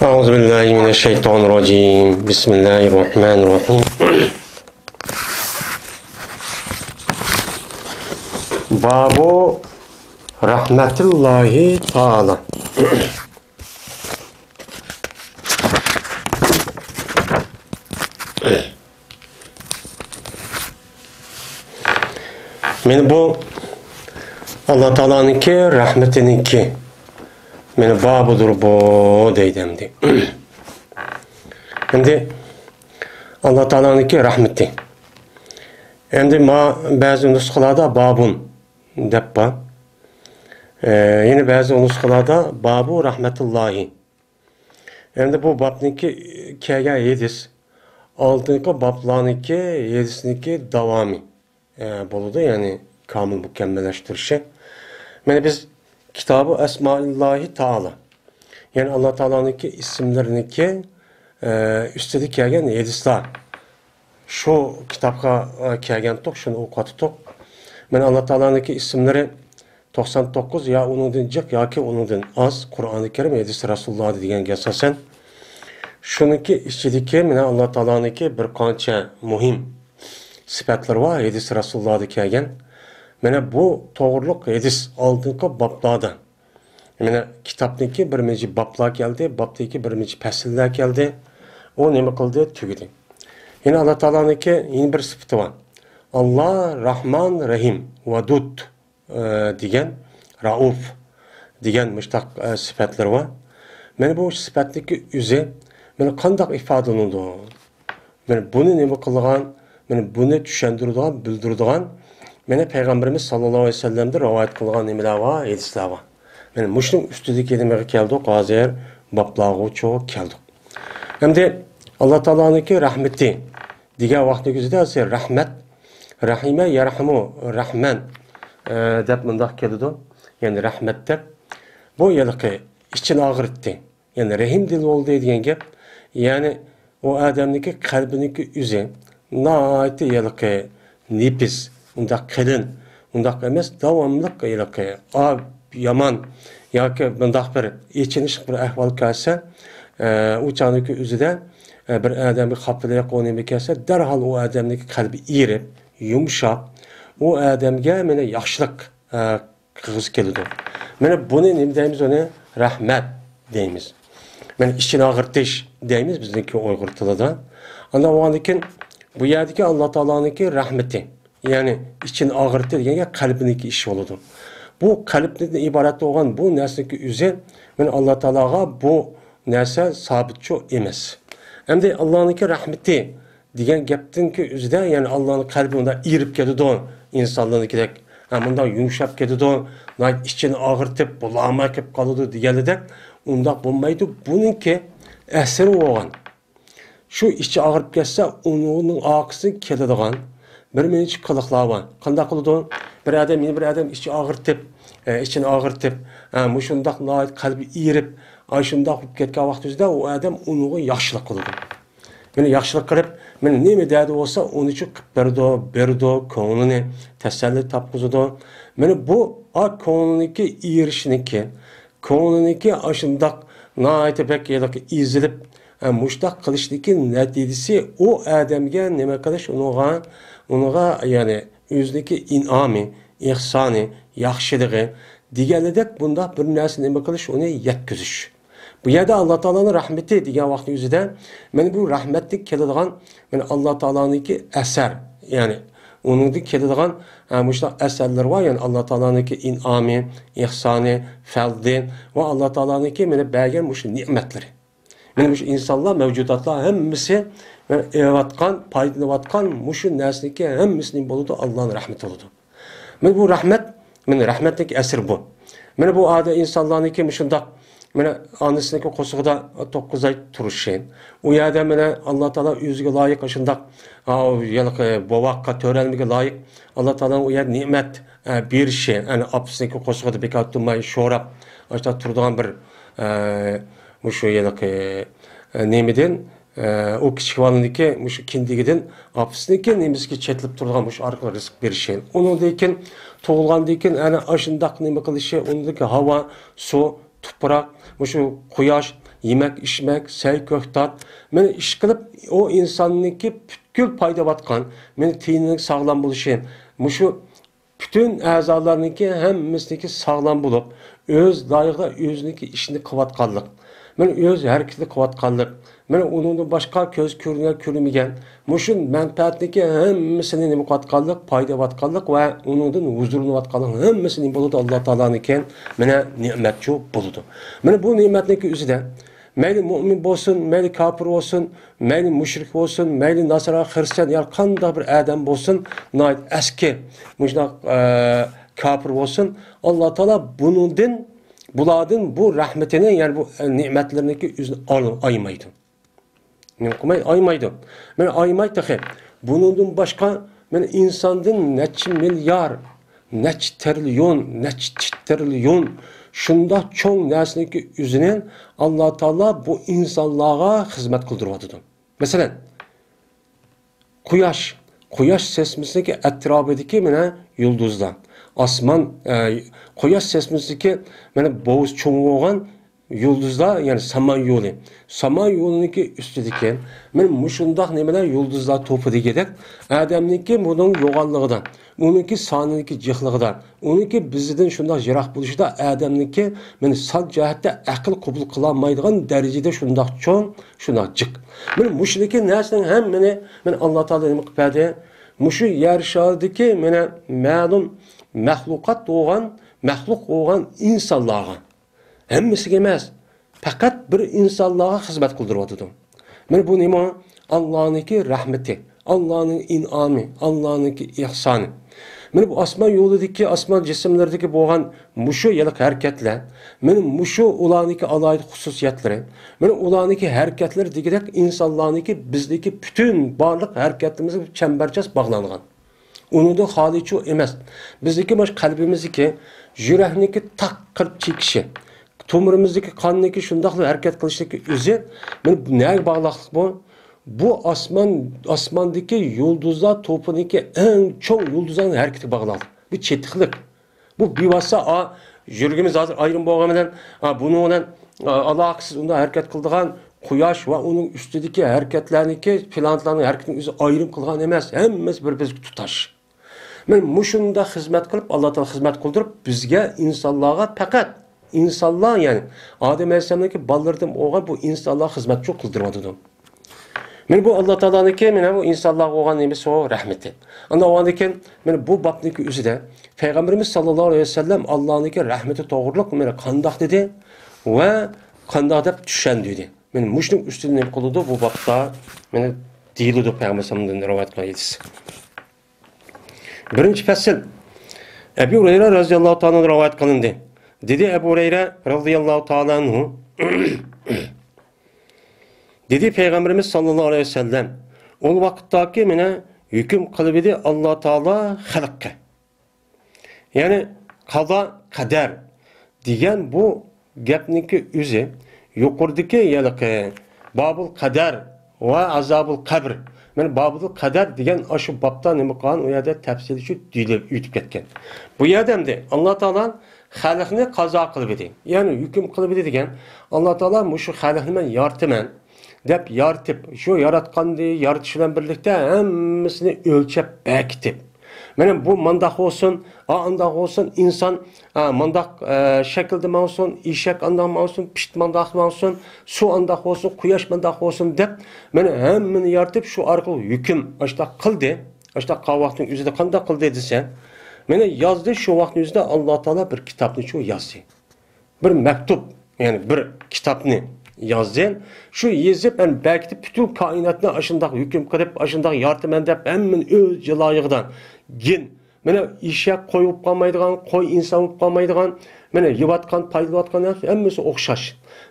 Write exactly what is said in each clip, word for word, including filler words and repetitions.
أعوذ بالله من الشيطان الرجيم. بسم الله الرحمن الرحيم. باب رحمة الله تعالى. مانا بۇ ئاللا تائالانىڭكى رەھمىتىنىڭكى، مانا بابىدۇر بۇ دەيدۇ ئەمدى. ئەمدى ئاللا تائالانىڭكى رەھمىتى. ئەمدى ما بەزى نۇسخىلاردا بابۇن دەپ بار. ئە، يەنە بەزى نۇسخىلاردا بابۇ رەھمەتۇللاھى. ئەمدى بۇ بابنىڭكى كەلگەن ھەدىس، ئالدىنقى بابلارنىڭكى ھەدىسنىڭكى داۋامى، ئە، بولىدۇ، يەنى كامىل مۇكەممەللەشتۈرۈشى. مانا بىز كىتابۇ ئەسمائىللاھى تائالا، يەنى ئاللا تائالانىڭكى ئىسىملىرىنىڭكى، ئە، ئۈستىدە كەلگەن ھەدىسلەر. شۇ كىتابقا، ئە، كەلگەنتۇق، شۇنى ئوقۇۋاتتۇق. مانا ئاللا تائالانىڭكى ئىسىملىرى توقسان توققۇز يا ئۇنىڭدىن جىق ياكى ئۇنىڭدىن ئاز، قۇرئانى كەرىم، ھەدىس رەسۇلۇللادا دېگەنگە ئاساسەن. شۇنىڭكى ئىچىدىكى مانا ئاللا تائالانىڭكى بىر قانچە مۇھىم سۈپەتلىرى بار، ھەدىس رەسۇلۇللادا كەلگەن. مانا بۇ توغرۇلۇق ھەدىس ئالدىنقى بابلاردا. مانا كىتابتىكى بىر نەچچە بابلار كەلدى، بابتىكى بىر نەچچە پەسىللەر كەلدى. ئۇ نېمە قىلدى؟ تۈگىدى. يەنە ئاللا تائالانىڭكى يەنە بىر سۈپىتى بار. ئاللا راھمان، رەھىم، ۋەدۇد، ئە، دېگەن، رەئۇف دېگەن مۇشتاق، ئە، سۈپەتلىرى بار. مانا بۇ سۈپەتنىڭكى ئۆزى مانا قانداق ئىپادىلىنىدۇ؟ مانا بۇنى نېمە قىلىدىغان، مانا بۇنى چۈشەندۈرىدىغان، بىلدۈرىدىغان، مانا پەيغەمبىرىمىز ساللاللاھۇ ئەلەيھى ۋەسەللەمدىن رىۋايەت قىلغان نېمىلەر بار، ھەدىسلەر بار. مانا مۇشۇنىڭ ئۈستىدىكى نېمىگە كەلدۇق، ھازىر بابلارغىچۇ كەلدۇق. ئەمدى ئاللا تائالانىڭكى رەھمىتى دېگەن ۋاقىتنىڭ ئۆزىدە ھازىر رەھمەت، رەھىمە يەرھەمۇ، رەھمەن، ئە، دەپ مۇنداق كېلىدۇ. يەنى رەھمەت دەپ. بۇ ھېلىقى ئىچىنى ئاغرىتتى. يەنى رەھىم دىل بولدى دېگەن گەپ. يەنى ئۇ ئادەمنىڭكى قەلبىنىڭكى ئۆزى ناھايىتى ھېلىقى نېپىز، ئۇنداق قېلىن، ئۇنداق ئەمەس، داۋاملىق ھېلىقى ئا-، يامان ياكى بۇنداق بىر ئېچىنىشلىق بىر ئەھۋال كەلسە، ئە، ئۇ چاغنىڭكى ئۆزىدە، ئە، بىر ئادەمگە خاپىلىق، ئۇ نېمە كەلسە، دەرھال ئۇ ئادەمنىڭكى قەلبى ئېرىپ، يۇمشاپ، ئۇ ئادەمگە مانا ياخشىلىق، ئە، قىلغۇسى كېلىدۇ. مانا بۇنى نېمە دەيمىز ئۇنى؟ رەھمەت دەيمىز. مانا ئىچىنى ئاغرىتىش دەيمىز بىزنىڭكى ئۇيغۇر تىلىدا. ئاندىن بولغاندىن كېيىن بۇ يەردىكى ئاللا تائالانىڭكى رەھمىتى، يەنى ئىچىنى ئاغرىتتى دېگەنگە قەلبىنىڭكى ئىشى بولىدۇ. بۇ قەلبتىن ئىبارەت بولغان بۇ نەرسىنىڭكى ئۆزى، مانا ئاللا تائالاغا بۇ نەرسە سابىتچۇ ئەمەس. ئەمدى ئاللانىڭكى رەھمىتى دېگەن گەپتىنكى ئۆزىدە، يەنى ئاللانىڭ قەلبى مۇنداق ئېرىپ كېتىدۇ، ئىنسانلارنىڭكىدەك. ھە، مۇنداق يۇمشاپ كېتىدۇ، ناھايىتى ئىچىنى ئاغرىتىپ، بولالماي كېلىپ قالىدۇ دېگەنلىدەك، ئۇنداق بولمايدۇ. بۇنىڭكى ئەسىرى بولغان. شۇ ئىچى ئاغرىپ كەتسە، ئۇنىڭ ئارقىسىدىن كېلىدىغان بىر نەچچە قىلىقلار بار. قانداق قىلىدۇ؟ بىر ئادەم، يەنە بىر ئادەم ئىچى ئاغرىتىپ، ئە، ئىچىنى ئاغرىتىپ، ئە، مۇشۇنداق ناھايىتى قەلبى ئېرىپ، ئاشۇنداق بولۇپ كەتكەن ۋاقتىمىزدا ئۇ ئادەم ئۇنىڭغا ياخشىلىق قىلىدۇ. مانا ياخشىلىق قىلىپ، مانا نېمە دەردى بولسا، ئۇنى شۇ قىلىپ بېرىدۇ، بېرىدۇ، كۆڭلىنى تەسەللى تاپقۇزىدۇ. مانا بۇ، ئا، كۆڭلىنىڭكى ئېرىشىنىڭكى، كۆڭلىنىڭكى ئاشۇنداق ناھايىتى بەك ھېلىقى ئېزىلىپ، ئە، مۇشتاق قىلىشنىڭكى نەتىجىسى ئۇ ئادەمگە نېمە قىلىش، ئۇنىڭغا، ئۇنىڭغا، يەنى ئۆزىنىڭكى ئىنئامى، ئېھسانى، ياخشىلىقى دېگەنلىدەك بۇنداق بىر نەرسە نېمە قىلىش، ئۇنى يەتكۈزۈش. بۇ يەردە ئاللا تائالانىڭ رەھمىتى دېگەن ۋاقىتنىڭ ئۆزىدە، مانا بۇ رەھمەتتىن كېلىدىغان، مانا ئاللا تائالانىڭكى ئەسەر، يەنى ئۇنىڭدىن كېلىدىغان، ھە، مۇشۇنداق ئەسەرلىرى بار، يەنى ئاللا تائالانىڭكى ئىنئامى، ئېھسانى، فەزلى ۋە ئاللا تائالانىڭكى مانا بەرگەن مۇشۇ نېمەتلىرى. مانا مۇشۇ ئىنسانلار، مەۋجۇداتلار ھەممىسى مانا ئېلىۋاتقان، پايدىلىنىۋاتقان مۇشۇ نەرسىنىڭكى ھەممىسى نېمە بولىدۇ؟ ئاللانىڭ رەھمىتى بولىدۇ. مانا بۇ رەھمەت، مانا رەھمەتنىڭكى ئەسىرى بۇ. مانا بۇ ئادەم ئىنسانلارنىڭكى مۇشۇنداق، مانا ئانىسىنىڭكى قورسىقىدا توققۇز ئاي تۇرۇشى. ئۇ يەردە مانا ئاللا تائالا ئۆزىگە لايىق شۇنداق، ئا، ھېلىقى بوۋاققا، تۆرەلمىگە لايىق ئاللا تائالا ئۇ يەردە نېمەت، ئە، بېرىشى. ئەنە ئاپىسىنىڭكى قورسىقىدا بىكار تۇرماي شوراپ، ئاشۇنداق تۇرىدىغان بىر، ئە، مۇشۇ ھېلىقى، ئە، نېمىدىن، ئە، ئۇ كىچىك بالىنىڭكى مۇشۇ كىندىكىدىن ئاپىسىنىڭكى نېمىسىگە چېتىلىپ تۇرىدىغان مۇشۇ ئارقىلىق رىزىق بېرىشى. ئۇنىڭدىن كېيىن تۇغۇلغاندىن كېيىن ئەنە ئاشۇنداق نېمە قىلىشى، ئۇنىڭدىكى ھاۋا، سۇ، تۇپراق، مۇشۇ قۇياش، يېمەك-ئىچمەك، سەي-كۆكتات، مانا ئىشقىلىپ ئۇ ئىنساننىڭكى پۈتكۈل پايدىۋاتقان، مانا تېنىنىڭ ساغلام بولۇشى، مۇشۇ پۈتۈن ئەزالارنىڭكى ھەممىسىنىڭكى ساغلام بولۇپ، ئۆز لايىقىدا ئۆزىنىڭكى ئىشىنى قىلىۋاتقانلىق، مانا ئۆز ھەرىكىتىنى قىلىۋاتقانلىق، مانا ئۇنىڭدىن باشقا كۆز كۆرگەن، كۆرمىگەن، مۇشۇ مەنپەئەتنىڭكى ھەممىسىنى نېمە قىلىۋاتقانلىق، پايدا ئاۋاتقانلىق ۋە ئۇنىڭدىن ھۇزۇرلىنىۋاتقانلىق ھەممىسى نېمە بولىدۇ؟ ئاللا تائالانىڭكى مانا نېمەتچۇ بولىدۇ. مانا بۇ نېمەتنىڭكى ئۆزىدە مەيلى مۇئمىن بولسۇن، مەيلى كاپىر بولسۇن، مەيلى مۇشرىك بولسۇن، مەيلى ناسارا، خىرىستىيان يا قانداق بىر ئادەم بولسۇن، ناھايىتى ئەسكى مۇشۇنداق، ئە، كاپىر بولسۇن، ئاللا تائالا بۇنىڭدىن، بۇلاردىن بۇ رەھمىتىنى، يەنى بۇ، ئە، نېمەتلىرىنىڭكى ئۆزىنى ئال-، ئايىمايدۇ. نېمە قىلماي؟ ئايىمايدۇ. مانا ئايىماي تېخى. بۇنىڭدىن باشقا مانا ئىنساندىن نەچچە مىليار، نەچچە تىرىليون، نەچچە تىرىليون شۇنداق چوڭ نەرسىنىڭكى ئۆزىنى ئاللا تائالا بۇ ئىنسانلارغا خىزمەت قىلدۇرۇۋاتىدۇ. مەسىلەن، قۇياش، قۇياش سىستېمىسىنىڭكى ئەتراپىدىكى مانا يۇلدۇزلار، ئاسمان، ئە، قۇياش سىستېمىسىدىكى مانا بوۋىسى چوڭ بولغان يۇلدۇزلار، يەنى سامان يولى. سامان يولىنىڭكى ئۈستىدىكى، مانا مۇشۇنداق نېمىلەر يۇلدۇزلار توپى دېگۈدەك، ئادەمنىڭكى بۇنىڭ يوغانلىقىدا، ئۇنىڭكى سانىنىڭكى جىقلىقىدا، ئۇنىڭكى بىزدىن شۇنداق يىراق بولۇشىدا ئادەمنىڭكى، مانا سان جەھەتتە ئەقىل قوبۇل قىلالمايدىغان دەرىجىدە شۇنداق چوڭ، شۇنداق جىق. مانا مۇشۇندىكى نەرسىنىڭ ھەممىنى، مانا ئاللا تائالا نېمە قىلىپ بەردى؟ مۇشۇ يەر شارىدىكى، مانا مەلۇم مەخلۇقات بولغان، مەخلۇق بولغان ئىنسانلارغا، ھەممىسىگە ئەمەس، پەقەت بىر ئىنسانلارغا خىزمەت قىلدۇرۇۋاتىدۇ. مانا بۇ نېمە؟ ئاللانىڭكى رەھمىتى، ئاللانىڭ ئىنئامى، ئاللانىڭكى ئېھسانى. مانا بۇ ئاسمان يولىدىكى، ئاسمان جىسىملىرىدىكى بولغان مۇشۇ ھېلىقى ھەرىكەتلەر، مانا مۇشۇ ئۇلارنىڭكى ئالاھىدە خۇسۇسىيەتلىرى، مانا ئۇلارنىڭكى ھەرىكەتلىرى دېگۈدەك ئىنسانلارنىڭكى، بىزدىكى پۈتۈن بارلىق ھەرىكەتلىرىمىزگە چەمبەرچاس باغلانغان. ئۇنىڭدىن خالىيچۇ ئەمەس. بىزدىكى مۇشۇ قەلبىمىزدىكى، يۈرەكنىڭكى تاق قىلىپ چېكىشى، تومۇرىمىزدىكى قاننىڭكى شۇنداقلا ھەرىكەت قىلىشىدىكى ئۆزى، مانا بۇ نەگە باغلىقلىق بۇ؟ بۇ ئاسمان، ئاسماندىكى يۇلدۇزلار توپىنىڭكى ئەڭ چوڭ يۇلدۇزلارنىڭ ھەرىكىتىگە باغلىق. بۇ چېتىقلىق. بۇ بىۋاسىتە، ئا، يۈرىكىمىز ھازىر ئايرىم بولغان بىلەن، ئا، بۇنىڭ بىلەن، ئا، ئالاقىسىز ئۇنداق ھەرىكەت قىلىدىغان قۇياش ۋە ئۇنىڭ ئۈستىدىكى ھەرىكەتلەرنىڭكى، پلانېتلارنىڭ ھەرىكىتىنى ئۆزى ئايرىم قىلغان ئەمەس، ھەممىسى بىر-بىرىگە تۇتاش. مانا مۇشۇنداق خىزمەت قىلىپ، ئاللا تائالا خىزمەت قىلدۇرۇپ، بىزگە، ئىنسانلارغا پەقەت، ئىنسانلار، يەنى ئادەم ئەلەيھىسسالامنىڭكى بالىلىرىدىن بولغان بۇ ئىنسانلارغا خىزمەتچۇ قىلدۇرۇۋاتىدۇ. مانا بۇ ئاللا تائالانىڭكى، مانا بۇ ئىنسانلارغا بولغان نېمىسى، رەھمىتى. ئاندىن ئاندىن كېيىن، مانا بۇ بابنىڭكى ئۆزىدە پەيغەمبىرىمىز ساللاللاھۇ ئەلەيھى ۋەسەللەم ئاللانىڭكى رەھمىتى توغرۇلۇق مانا قانداق دېدى ۋە قانداق دەپ چۈشەندۈردى. مانا مۇشۇنىڭ ئۈستىدە نېمە قىلىدۇ؟ بۇ بابتا مانا دېيىلىدۇ پەيغەمبەر ئەلەيھىسسالامدىن رىۋايەت قىلغان ھەدىس. بىرىنچى پەسىل. ئەبۇ ھۇرەيرە رەزىياللاھۇ تائالا ئەنھۇ رىۋايەت قىلىندى. دېدى ئەبۇ ھۇرەيرە رەزىياللاھۇ تائالا ئەنھۇ. دېدى پەيغەمبىرىمىز ساللاللاھۇ ئەلەيھى ۋەسەللەم، ئۇ ۋاقىتتاكى مانا ھۆكۈم قىلىۋىدى ئاللا تائالا خەلققە. يەنى قازا قەدەر دېگەن بۇ گەپنىڭكى ئۆزى يۇقىرىدىكى ھېلىقى بابۇل قەدەر ۋە ئازابۇل قەبر. مانا بابۇل قەدەر دېگەن ئاشۇ بابتا نېمە قىلغان، ئۇ يەردە تەپسىلىي شۇ دېيىلىپ ئۆتۈپ كەتكەن. بۇ يەردە ئەمدى ئاللا تائالا خەلقنى قازا قىلىۋىدى، يەنى ھۆكۈم قىلىۋىدى دېگەن، ئاللا تائالا مۇشۇ خەلقنى مەن يارىتىمەن دەپ يارىتىپ، شۇ ياراتقاننى يارىتىش بىلەن بىرلىكتە ھەممىسىنى ئۆلچەپ بەكىتىپ، مانا بۇ مانداق بولسۇن، ئا، ئانداق بولسۇن، ئىنسان، ئا، مانداق، ئە، شەكىلدە ماڭسۇن، ئېشەك ئانداق ماڭسۇن، پىت مانداق ماڭسۇن، سۇ ئانداق بولسۇن، قۇياش مانداق بولسۇن دەپ، مانا ھەممىنى يارىتىپ، شۇ ئارقىلىق ھۆكۈم ئاشۇنداق قىلدى. ئاشۇنداق قالغان ۋاقىتنىڭ ئۆزىدە قانداق قىلدى دېسە، مانا يازدى، شۇ ۋاقىتنىڭ ئۆزىدە ئاللا تائالا بىر كىتابنى شۇ يازدى. بىر مەكتۇپ، يەنى بىر كىتابنى يازدى. شۇ يېزىپ، يەنى بەكىتىپ، پۈتۈن كائىناتنى ئاشۇنداق ھۆكۈم قىلىپ، ئاشۇنداق يارىتىمەن دەپ، ھەممىنى ئۆز جالايىغىدا گىن، مانا ئېشەك قوي بولۇپ قالمايدىغان، قوي ئىنسان بولۇپ قالمايدىغان، مانا يەۋاتقان، پايدىلىنىۋاتقان ھەممىسى ئوخشاش.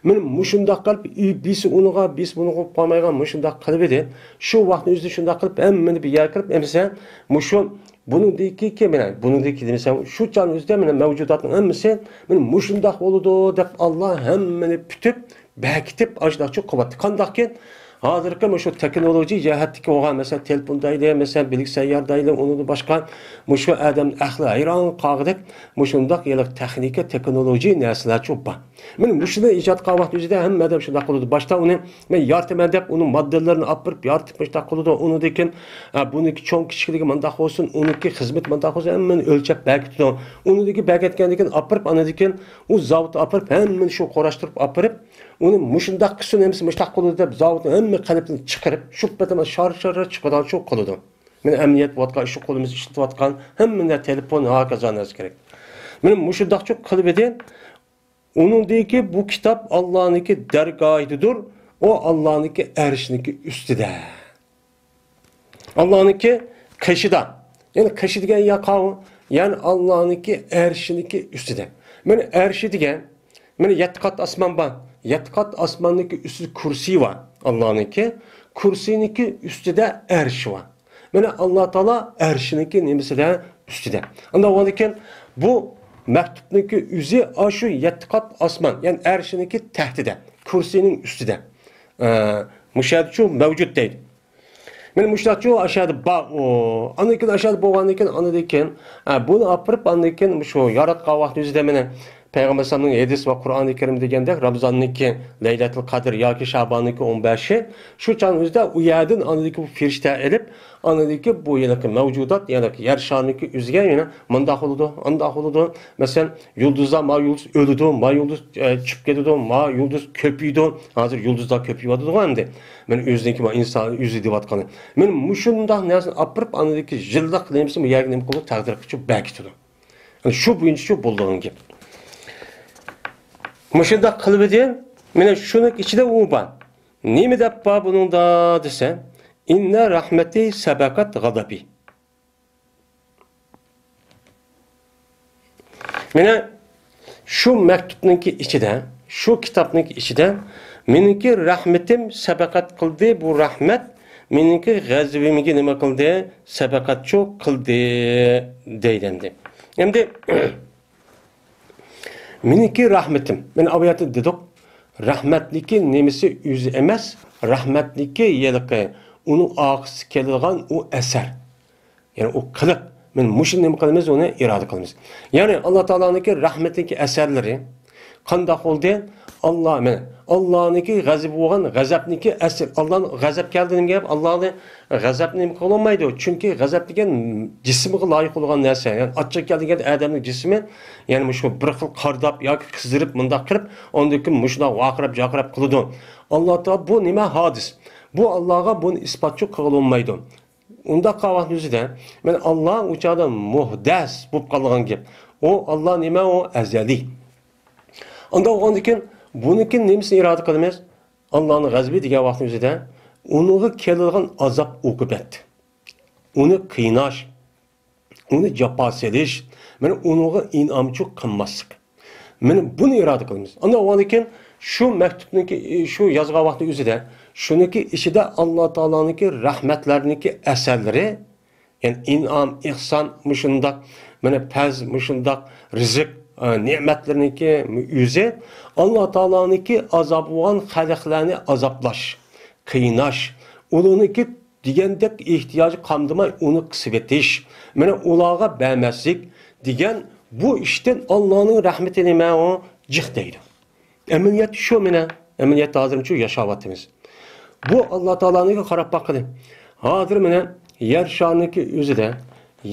مانا مۇشۇنداق قىلىپ، ئى-، بىسى ئۇنىغا، بىسى بۇنىغا بولۇپ قالمايدىغان مۇشۇنداق قىلىۋىدى. شۇ ۋاقىتنىڭ ئۆزىدە شۇنداق قىلىپ، ھەممىنى بىر يەرگە كىرىپ، ئەمىسە مۇشۇ بۇنىڭدىكى، مانا بۇنىڭدىكى دېمىسەم، شۇ چاغنىڭ ئۆزىدە مانا مەۋجۇداتنىڭ ھەممىسى مانا مۇشۇنداق بولىدۇ دەپ، ئاللا ھەممىنى پۈتۈپ، بەكىتىپ، ئاشۇنداقچە قىلىۋاتتى. قانداقكىن؟ ھازىرقى مۇشۇ تېخنولوگىيە جەھەتتىكى بولغان، مەسىلەن، تېلېفون دەيلى، مەسىلەن، بىلىك سەييارە دەيلى، ئۇنىڭدىن باشقا مۇشۇ ئادەم ئەقلى ھەيران قالغۇدەك مۇشۇنداق يەنە تېخنىكا، تېخنولوگىيە نەرسىلەرچۇ بار. مانا مۇشۇنى ئىجاد قىلغان ۋاقتى ئۆزىدە ھەممە ئادەم شۇنداق قىلىدۇ. باشتا ئۇنى مەن يارىتىمەن دەپ، ئۇنىڭ ماددىلىرىنى ئاپىرىپ يارىتىپ مۇشۇنداق قىلىدۇ. ئۇنىڭدىن كېيىن، ئە، بۇنىڭكى چوڭ كىچىكلىكى مۇنداق بولسۇن، ئۇنىڭكى خىزمىتى مۇنداق بولسۇن، ھەممىنى ئۆلچەپ بەركىتىدۇ. ئۇنىڭدىن كېيىن بەركەتكەندىن كېيىن ئاپىرىپ، ئاندىن كېيىن ئۇ زاۋۇتقا ئاپىرىپ، ھەممىنى شۇ قۇراشتۇرۇپ ئاپىرىپ، ئۇنى مۇشۇنداق قىلسۇن، ھەممىسى مۇشۇنداق قىلىدۇ دەپ، زاۋۇتنىڭ ھەممە قېلىپىنى چىقىرىپ، شۇ پېتىما شار-شار چىقىدىغان شۇ قىلىدۇ. مانا ئەمەلىيەت بولۇۋاتقان، شۇ قولىمىز ئىشلىتىۋاتقان ھەممە نەرسە تېلېفون، ھاكازا نەرسە كېرەك. مانا مۇشۇنداقچۇ قىلىۋىدى. ئۇنىڭدىكى بۇ كىتاب ئاللانىڭكى دەرگاھىدىدۇر، ئۇ ئاللانىڭكى ئەرشىنىڭكى ئۈستىدە. ئاللانىڭكى قېشىدا. يەنى قېشى دېگەن ياقا ئۇ، يەنى ئاللانىڭكى ئەرشىنىڭكى ئۈستىدە. مانا ئەرشى دېگەن، مانا يەتتە قات ئاسمان بار. يەتتە قات ئاسماننىڭكى ئۈستىدە كۇرسىي بار. ئاللانىڭكى كۇرسىينىڭكى ئۈستىدە ئەرشى بار. مانا ئاللا تائالا ئەرشىنىڭكى نېمىسىدە؟ ئۈستىدە. ئانداق بولغاندىكىن بۇ مەكتۇبنىڭكى ئۆزى ئاشۇ يەتتە قات ئاسمان، يەنى ئەرشىنىڭكى تەھتىدە، كۇرسىينىڭ ئۈستىدە. ئە، مۇشۇ يەردىچۇ مەۋجۇت دەيدۇ. مانا مۇشۇنداقچۇ ئاشۇ يەردە بار ئۇ. ئاندىن كېيىن ئاشۇ يەردە بولغاندىن كېيىن، ئاندىن كېيىن، ئە، بۇنى ئاپىرىپ، ئاندىن كېيىن مۇشۇ ياراتقان ۋاقتى ئۆزىدە مانا پەيغەمبەر ئەلەيھىسسالامنىڭ ھەدىسى ۋە قۇرئانى كەرىم دېگەندەك، رامزاننىڭكى لەيلەتۇل قەدىر ياكى شەباننىڭكى ئون بەشى، شۇ چاغنىڭ ئۆزىدە ئۇ يەردىن ئاندىن كېيىن بۇ پىرىشتە ئېلىپ، ئاندىن كېيىن بۇ ھېلىقى مەۋجۇدات، يەنى يەر شارىنىڭكى ئۆزىگە يەنە مۇنداق بولىدۇ، ئانداق بولىدۇ. مەسىلەن، يۇلدۇزلار، ما يۇلدۇز ئۆلىدۇ، ما يۇلدۇز، ئە، چۈشۈپ كېتىدۇ، ما يۇلدۇز كۆپىيىدۇ. ھازىر يۇلدۇزلار كۆپىيىۋاتىدىغۇ ئەمدى. مانا ئۆزىنىڭكى ما ئىنسان ئۆزى دېيىۋاتقىنى. مانا مۇشۇنداق نەرسىنى ئاپىرىپ، ئاندىن كېيىن يىللىق نېمىسى بۇ يەرگە نېمە قىلىدۇ، تەقدىر قىلىپ بەركىتىدۇ. شۇ بويىچە شۇ بولىدىغان گەپ. مۇشۇنداق قىلىۋىدى، مانا شۇنىڭ ئىچىدە ئۇ بار. نېمە دەپ بار بۇنىڭدا دېسە، «ئىننە رەھمەتى سەبەقەت غەزەبى.» مانا شۇ مەكتۇبنىڭكى ئىچىدە، شۇ كىتابنىڭكى ئىچىدە، «مېنىڭكى رەھمىتىم سەبەقەت قىلدى، بۇ رەھمەت مېنىڭكى غەزىپىمگە نېمە قىلدى؟ سەبەقەتچۇ قىلدى» دەيدۇ ئەمدى. ئەمدى مېنىڭكى رەھمىتىم. مانا ئاۋۇ يەردە دېدۇق، رەھمەتنىڭكى نېمىسى ئۆزى ئەمەس، رەھمەتنىڭكى ھېلىقى ئۇنىڭ ئارقىسىدا كېلىدىغان ئۇ ئەسەر. يەنى ئۇ قىلىق. مانا مۇشۇ نېمە قىلىمىز، ئۇنى ئىرادە قىلىمىز. يەنى ئاللا تائالانىڭكى رەھمىتىنىڭكى ئەسەرلىرى قانداق بولدى؟ ئاللا، مانا ئاللانىڭكى غەزىپى بولغان، غەزەپنىڭكى ئەسىر. ئاللانىڭ غەزەپ كەلدى نېمە گەپ؟ ئاللانى غەزەپنى نېمە قىلالمايدۇ؟ چۈنكى غەزەپ دېگەن جىسىمغا لايىق بولغان نەرسە. يەنى ئاچچىقى كەلدى دېگەندە ئادەمنىڭ جىسمى، يەنى مۇشۇ بىر خىل قارداپ ياكى قىزىرىپ مۇنداق قىلىپ، ئاندىن كېيىن مۇشۇنداق ۋارقىراپ جارقىراپ قىلىدۇ. ئاللا تائالا بۇ نېمە؟ ھادىس. بۇ ئاللاغا بۇنى ئىسپاتچۇ قىلغىلى بولمايدۇ. ئۇنداق قىلغان ئۆزىدە، مانا ئاللا ئۇ چاغدا مۇھدەس بولۇپ قالغان گەپ. ئۇ ئاللا نېمە؟ ئۇ ئەزەلىي. ئانداق بولغاندىن كېيىن بۇنىڭكى نېمىسىنى ئىرادە قىلىمىز؟ ئاللانىڭ غەزىپى دېگەن ۋاقىتنىڭ ئۆزىدە ئۇنىڭغا كېلىدىغان ئازاب ئوقۇبەت، ئۇنى قىيناش، ئۇنى جاپا سېلىش، مانا ئۇنىڭغا ئىنئامچۇ قىلماسلىق. مانا بۇنى ئىرادە قىلىمىز. ئاندىن ئۇنىڭدىن كېيىن شۇ مەكتۇپنىڭكى، شۇ يازغان ۋاقتى ئۆزىدە، شۇنىڭكى ئىچىدە ئاللا تائالانىڭكى رەھمەتلەرنىڭكى ئەسەرلىرى، يەنى ئىنئام، ئېھسان، مۇشۇنداق، مانا پەز، مۇشۇنداق رىزىق، ئە، نېمەتلىرىنىڭكى ئۆزى ئاللا تائالانىڭكى ئازابى بولغان خەلقلەرنى ئازابلاش، قىيناش، ئۇلارنىڭكى دېگەندەك ئېھتىياجى قامدىماي ئۇنى قىسىۋېتىش. مانا ئۇلارغا بەرمەسلىك دېگەن بۇ ئىشتىن ئاللانىڭ رەھمىتى نېمە ئۇ؟ جىق دەيدۇ. ئەمەلىيەتتە شۇ مانا، ئەمەلىيەتتە ھازىرمۇ شۇ ياشاۋاتىمىز. بۇ ئاللا تائالانىڭكى قاراپ باققىلى. ھازىر مانا يەر شارىنىڭكى ئۆزىدە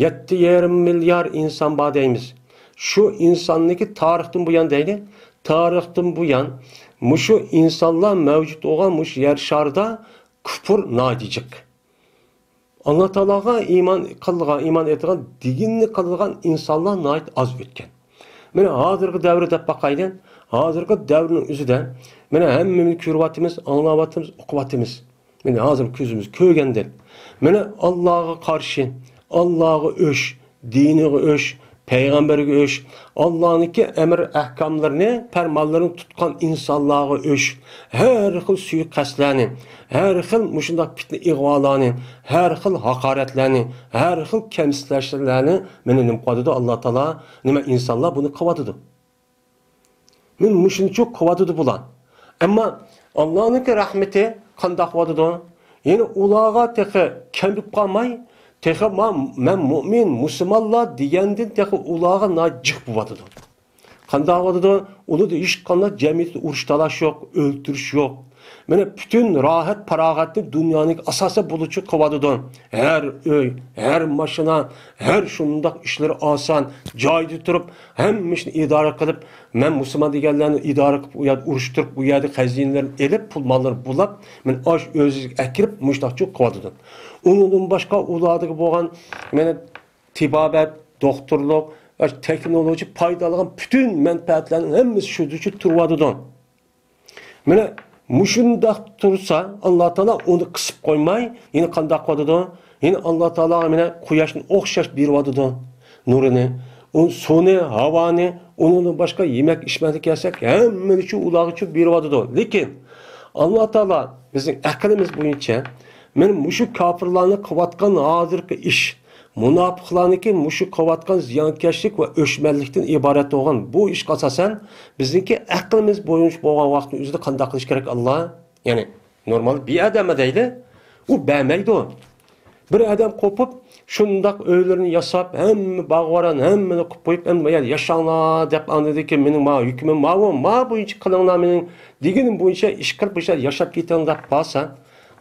يەتتە يېرىم مىليار ئىنسان بار دەيمىز. شۇ ئىنساننىڭكى تارىختىن بۇيان دەيلى، تارىختىن بۇيان مۇشۇ ئىنسانلار مەۋجۇت بولغان مۇشۇ يەر شارىدا كۇپۇر ناھايىتى جىق. ئاللا تائالاغا ئىمان قىلغان، ئىمان ئېيتىدىغان، دىنىنى قىلىدىغان ئىنسانلار ناھايىتى ئاز ئۆتكەن. مانا ھازىرقى دەۋر دەپ باقايلى. ھازىرقى دەۋرنىڭ ئۆزىدە مانا ھەممىمىز كۆرۈۋاتىمىز، ئاڭلاۋاتىمىز، ئوقۇۋاتىمىز. مانا ھازىر كۆزىمىز كۆرگەندەك. مانا ئاللاغا قارشى، ئاللاغا ئۆچ، دىنىغا ئۆچ، پەيغەمبەرگە ئۆچ، ئاللانىڭكى ئەمر ئەھكاملىرىنى، پەرمانلىرىنى تۇتقان ئىنسانلارغا ئۆچ، ھەر خىل سۇيىقەستلەرنى، ھەر خىل مۇشۇنداق پىتنە ئىغۋالارنى، ھەر خىل ھاقارەتلەرنى، ھەر خىل كەمسىتىشلەرنى مانا نېمە قىلىۋاتىدۇ؟ ئاللا تائالا، نېمە، ئىنسانلار بۇنى قىلىۋاتىدۇ. مانا مۇشۇنچە قىلىۋاتىدۇ بۇلار. ئەمما ئاللانىڭكى رەھمىتى قانداق بولۇۋاتىدۇ؟ يەنى ئۇلارغا تېخى كەم بولۇپ قالماي، تېخى ما-، مەن مۇئمىن، مۇسۇلمانلار دېگەندىن تېخى ئۇلارغا ناھايىتى جىق بولۇۋاتىدۇ. قانداق بولۇۋاتىدۇ؟ ئۇلاردا ھېچقانداق جەمئىيەتتە ئۇرۇش تالاش يوق، ئۆلتۈرۈش يوق. مانا پۈتۈن راھەت پاراغەتنى دۇنيانىڭ ئاساسى بولۇچى قىلىۋاتىدۇ. ھەر ئۆي، ھەر ماشىنا، ھەر شۇنداق ئىشلىرى ئاسان، جايىدا تۇرۇپ، ھەممە ئىشنى ئىدارە قىلىپ، مەن مۇسۇلمان دېگەنلەرنى ئىدارە قىلىپ، ئۇ يەردە ئۇرۇشتۇرۇپ، ئۇ يەردە خەزىنىلەرنى ئېلىپ، پۇل ماللىرىنى بۇلاپ، مانا ئاش ئۆزىگە ئەكىرىپ، مۇشۇنداقچە قىلىۋاتىدۇ. ئۇنىڭدىن باشقا ئۇلاردىكى بولغان، مانا تېبابەت، دوختۇرلۇق، تېخنولوگىيە پايدىلانغان پۈتۈن مەنپەئەتلەرنىڭ ھەممىسى شۇدىچە تۇرۇۋاتىدۇ. مانا مۇشۇنداق تۇرسا، ئاللا تائالا ئۇنى قىسىپ قويماي، يەنە قانداق قىلىۋاتىدۇ؟ يەنە ئاللا تائالا مانا قۇياشنى ئوخشاش بېرىۋاتىدۇ نۇرىنى، ئۇ سۇنى، ھاۋانى، ئۇنىڭدىن باشقا يېمەك ئىچمەككە كەلسەك، ھەممىنى شۇ ئۇلارغىچە بېرىۋاتىدۇ. لېكىن ئاللا تائالا بىزنىڭ ئەقلىمىز بويىچە، مانا مۇشۇ كاپىرلارنىڭ قىلىۋاتقان ھازىرقى ئىش، مۇناپىقلارنىڭكى مۇشۇ قىلىۋاتقان زىيانكەشلىك ۋە ئۆچمەنلىكتىن ئىبارەت بولغان بۇ ئىشقا ئاساسەن، بىزنىڭكى ئەقلىمىز بويىچە بولغان ۋاقىتنىڭ ئۆزىدە قانداق قىلىش كېرەك؟ ئاللا، يەنى نورمال بىر ئادەممۇ دەيلى، ئۇ بەرمەيدۇ. بىر ئادەم قوپۇپ، شۇنداق ئۆيلىرىنى ياساپ، ھەممە باغ-ۋاران، ھەممىنى قىلىپ قويۇپ، ئەمدى ما يەردە ياشاڭلار دەپ، ئاندىن كېيىن مېنىڭ ما ھۆكمۈم ماۋۇ، ما بويىچە قىلىڭلار، مېنىڭ دېگىنىم بويىچە ئىش قىلىپ، مۇشۇ يەردە ياشاپ كېتىڭ دەپ بارسا،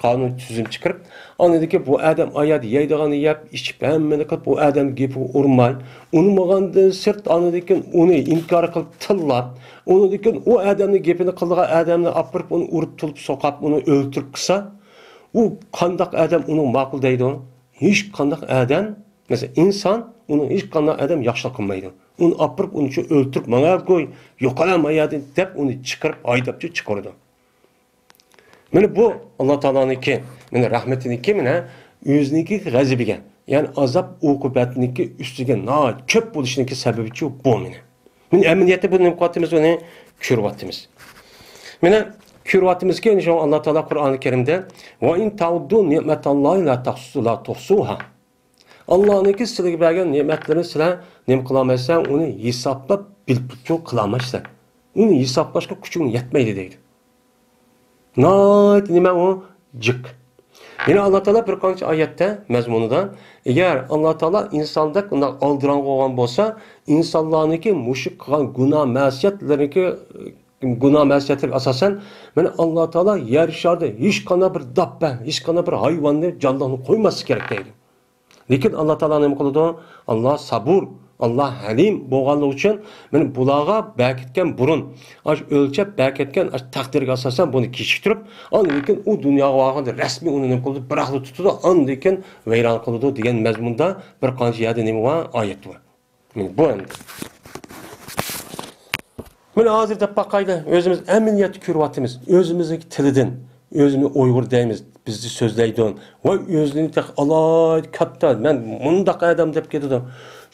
قانۇن تۈزۈم چىقىرىپ، ئاندىن كېيىن بۇ ئادەم ئايادا يەيدىغاننى يەپ، ئىچىپ، ھەممىنى قىلىپ، بۇ ئادەم گېپىگە ئۇرماي، ئۇنىمىغاندىن سىرت، ئاندىن كېيىن ئۇنى ئىنكار قىلىپ تىللاپ، ئۇنىڭدىن كېيىن ئۇ ئادەمنىڭ گېپىنى قىلىدىغان ئادەمنى ئاپىرىپ، ئۇنى ئۇرۇپ، تۇلۇپ، سوقاپ، ئۇنى ئۆلتۈرۈپ قىلسا، ئۇ قانداق ئادەم ئۇنىڭ ماقۇل دەيدۇ؟ ھېچقانداق ئادەم، مەسىلەن، ئىنسان، ئۇنىڭ ھېچقانداق ئادەم ياخشىلىق قىلمايدۇ. ئۇنى ئاپىرىپ، ئۇنى شۇ ئۆلتۈرۈپ، ماڭا گوي، يوقال ما يەردىن دەپ، ئۇنى چىقىرىپ، ھايداپچۇ چىقىرىدۇ. مانا بۇ ئاللا تائالانىڭكى، مانا رەھمىتىنىڭكى، مانا ئۆزىنىڭكى غەزىپىگە، يەنى ئازاب ئوقۇبەتنىڭكى ئۈستىگە ناھايىتى كۆپ بولۇشىنىڭكى سەۋەبىچۇ بۇ مانا. مانا ئەمەلىيەتتە بۇ نېمە قىلىۋاتىمىز؟ بۇنى كۆرۈۋاتىمىز. مانا كۆرۈۋاتىمىزكى، شۇڭا ئاللا تائالا قۇرئانى كەرىمدە، «ۋە ئىن تەئۇددۇ نىئمەتاللاھى لا تۇھسۇ-، لا تۇھسۇھا.» ئاللانىڭكى سىلەرگە بەرگەن نېمەتلىرىنى سىلەر نېمە قىلالمايسىلەر؟ ئۇنى ھېسابلاپ بىلىپ قىلالمايسىلەر. ئۇنى ھېسابلاشقا كۈچۈڭ يەتمەيدۇ دەيدۇ. ناھايىتى نېمە ئۇ؟ جىق. يەنە ئاللا تائالا بىر قانچە ئايەتتە مەزمۇنىدا، ئەگەر ئاللا تائالا ئىنساندەك ئۇنداق ئالدىراڭغۇ بولغان بولسا، ئىنسانلارنىڭكى مۇشۇ قىلغان گۇناھ مەسىيەتلىرىنىڭكى، گۇناھ مەسىيەتلىرىگە ئاساسەن، مانا ئاللا تائالا يەر شارىدا ھېچقانداق بىر داببە، ھېچقانداق بىر ھايۋاننى، جانلىقنى قويماسلىقى كېرەك دەيدۇ. لېكىن ئاللا تائالا نېمە قىلىدۇ؟ ئاللا سابۇر، ئاللا ھەلىم بولغانلىقى ئۈچۈن، مانا بۇلارغا بەركەتكەن بۇرۇن، ئاشۇ ئۆلچەپ بەركەتكەن ئاشۇ تەقدىرگە ئاساسەن بۇنى كېچىكتۈرۈپ، ئاندىن كېيىن ئۇ دۇنياغا بارغاندا رەسمىي ئۇنى نېمە قىلىدۇ؟ بىراقلا تۇتىدۇ، ئاندىن كېيىن ۋەيران قىلىدۇ دېگەن مەزمۇندا بىر قانچە يەردە نېمە بار؟ ئايەت بار. مانا بۇ ئەمدى. مانا ھازىر دەپ باقايلى، ئۆزىمىز ئەمەلىيەتتە كۆرۈۋاتىمىز. ئۆزىمىزنىڭ تىلىدىن، ئۆزىنى ئۇيغۇر دەيمىز، بىزنى سۆزلەيدۇ. ۋاي ئۆزىنى تېخى ئالايىتى كاتتا، مەن مۇنداق ئادەم دەپ كېتىدۇ.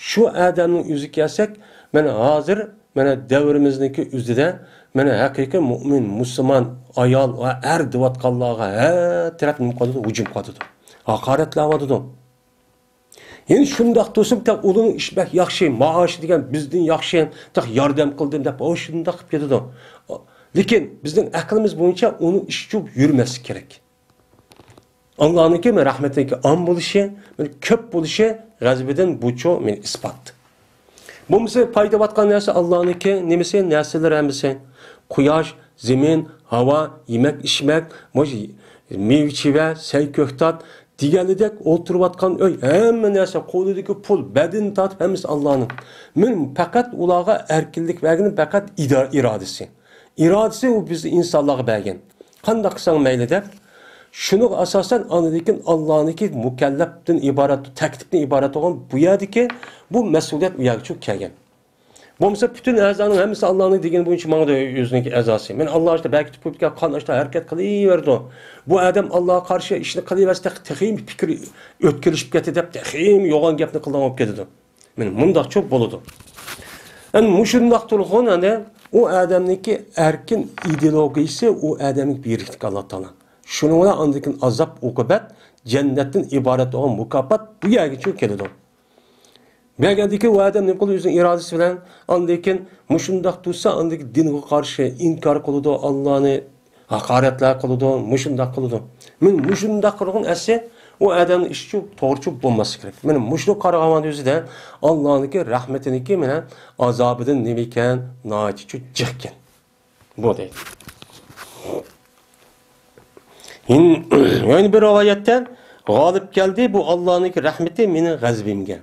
شۇ ئادەمنىڭ ئۆزىگە كەلسەك، مانا ھازىر، مانا دەۋرىمىزنىڭكى ئۆزىدە، مانا ھەقىقىي مۇئمىن، مۇسۇلمان ئايال ۋە ئەر دەۋاتقانلارغا ھەر تەرەپ نېمە قىلىدۇ؟ ھۇجۇم قىلىدۇ. ھاقارەتلەۋاتىدۇ. يەنە شۇنداق تۇرسىمۇ، تېخى ئۇلارنىڭ ئىش بەك ياخشى، مائاشى دېگەن بىزدىن ياخشى، تېخى ياردەم قىلدىم دەپ، ئۇ شۇنداق قىلىپ كېتىدۇ. لېكىن بىزنىڭ ئەقلىمىز بويىچە ئۇنىڭ ئىشى چوپ يۈرمەسلىكى كېرەك. ئاللانىڭكى رەھمىتىنىڭكى ئام بولۇشى، كۆپ بولۇشى، غەزىپىدىن بۇچۇ مېنى ئىسپات. بولمىسا پايدىۋاتقان نەرسە ئاللانىڭكى نېمىسى، نەرسىلىرى ھەممىسى. قۇياش، زېمىن، ھاۋا، يېمەك، ئىچمەك، مۇشۇ مېۋە، چىۋە، سەي، كۆكتات دېگەنلىدەك ئولتۇرۇۋاتقان ئۆي، ھەممە نەرسە، قولىدىكى پۇل، بەدىنى تارتىپ ھەممىسى ئاللانىڭ. مەن پەقەت ئۇلارغا ئەركىنلىك بەرگىنىم پەقەت ئىدا-، ئىرادىسى. ئىرادىسى ئۇ بىز ئىنسانلارغا بەرگەن. قانداق قىلساڭ مەيلى دەپ. شۇنىڭغا ئاساسەن ئاندىن كېيىن ئاللانىڭكى مۇكەللەپتىن ئىبارەت، تەكلىپتىن ئىبارەت بولغان بۇ يەردىكى بۇ مەسئۇلىيەت ئۇ يەرگىچۇ كەلگەن. بولمىسا پۈتۈن ئەزانىڭ ھەممىسى ئاللانىڭ دېگىنى بويىچە ماڭىدۇ، ئۆزىنىڭكى ئەزاسى. مەن ئاللا ئاشتا بەركىتىپ قويۇپتىكەن، قان ئاشتا ھەرىكەت قىلىۋېرىدۇ. بۇ ئادەم ئاللاغا قارشى ئىشنى قىلىۋەرسە تېخى، تېخىمۇ پىكرى ئۆتكىلىشىپ كەتتى دەپ، تېخىمۇ يوغان گەپنى قىلىدىغان بولۇپ كېتىدۇ. مانا مۇنداقچۇ بولىدۇ. ئەنە مۇشۇنداق تۇرغۇن، ئەنە ئۇ ئادەمنىڭكى ئەركىن ئىدېئولوگىيىسى، ئۇ ئادەمنىڭ بىرلىكتىكى ئاللا تائالا. شۇنىڭ بىلەن ئاندىن كېيىن ئازاب، ئوقۇبەت، جەننەتتىن ئىبارەت بولغان مۇكاپات بۇ يەرگىچۇ كېلىدۇ. بەرگەندىن كېيىن ئۇ ئادەم نېمە قىلىدۇ؟ ئۆزىنىڭ ئىرادىسى بىلەن ئاندىن كېيىن مۇشۇنداق تۇرسا، ئاندىن كېيىن دىنغا قارشى ئىنكار قىلىدۇ، ئاللانى ھاقارەتلەر قىلىدۇ، مۇشۇنداق قىلىدۇ. مانا مۇشۇنداق قىلغان ئەسلى ئۇ ئادەمنىڭ ئىشىچۇ توغرىچۇ بولماسلىقى كېرەك. مانا مۇشۇنى قارىغان يۈزىدە ئاللانىڭكى رەھمىتىنىڭكى مانا ئازابىدىن نېمە ئىكەن، ناھايىتىچۇ جىق ئىكەن. بۇ دەيدۇ. يەنە، يەنە بىر رىۋايەتتە غالىب كەلدى، بۇ ئاللانىڭكى رەھمىتى مېنىڭ غەزىپىمگە.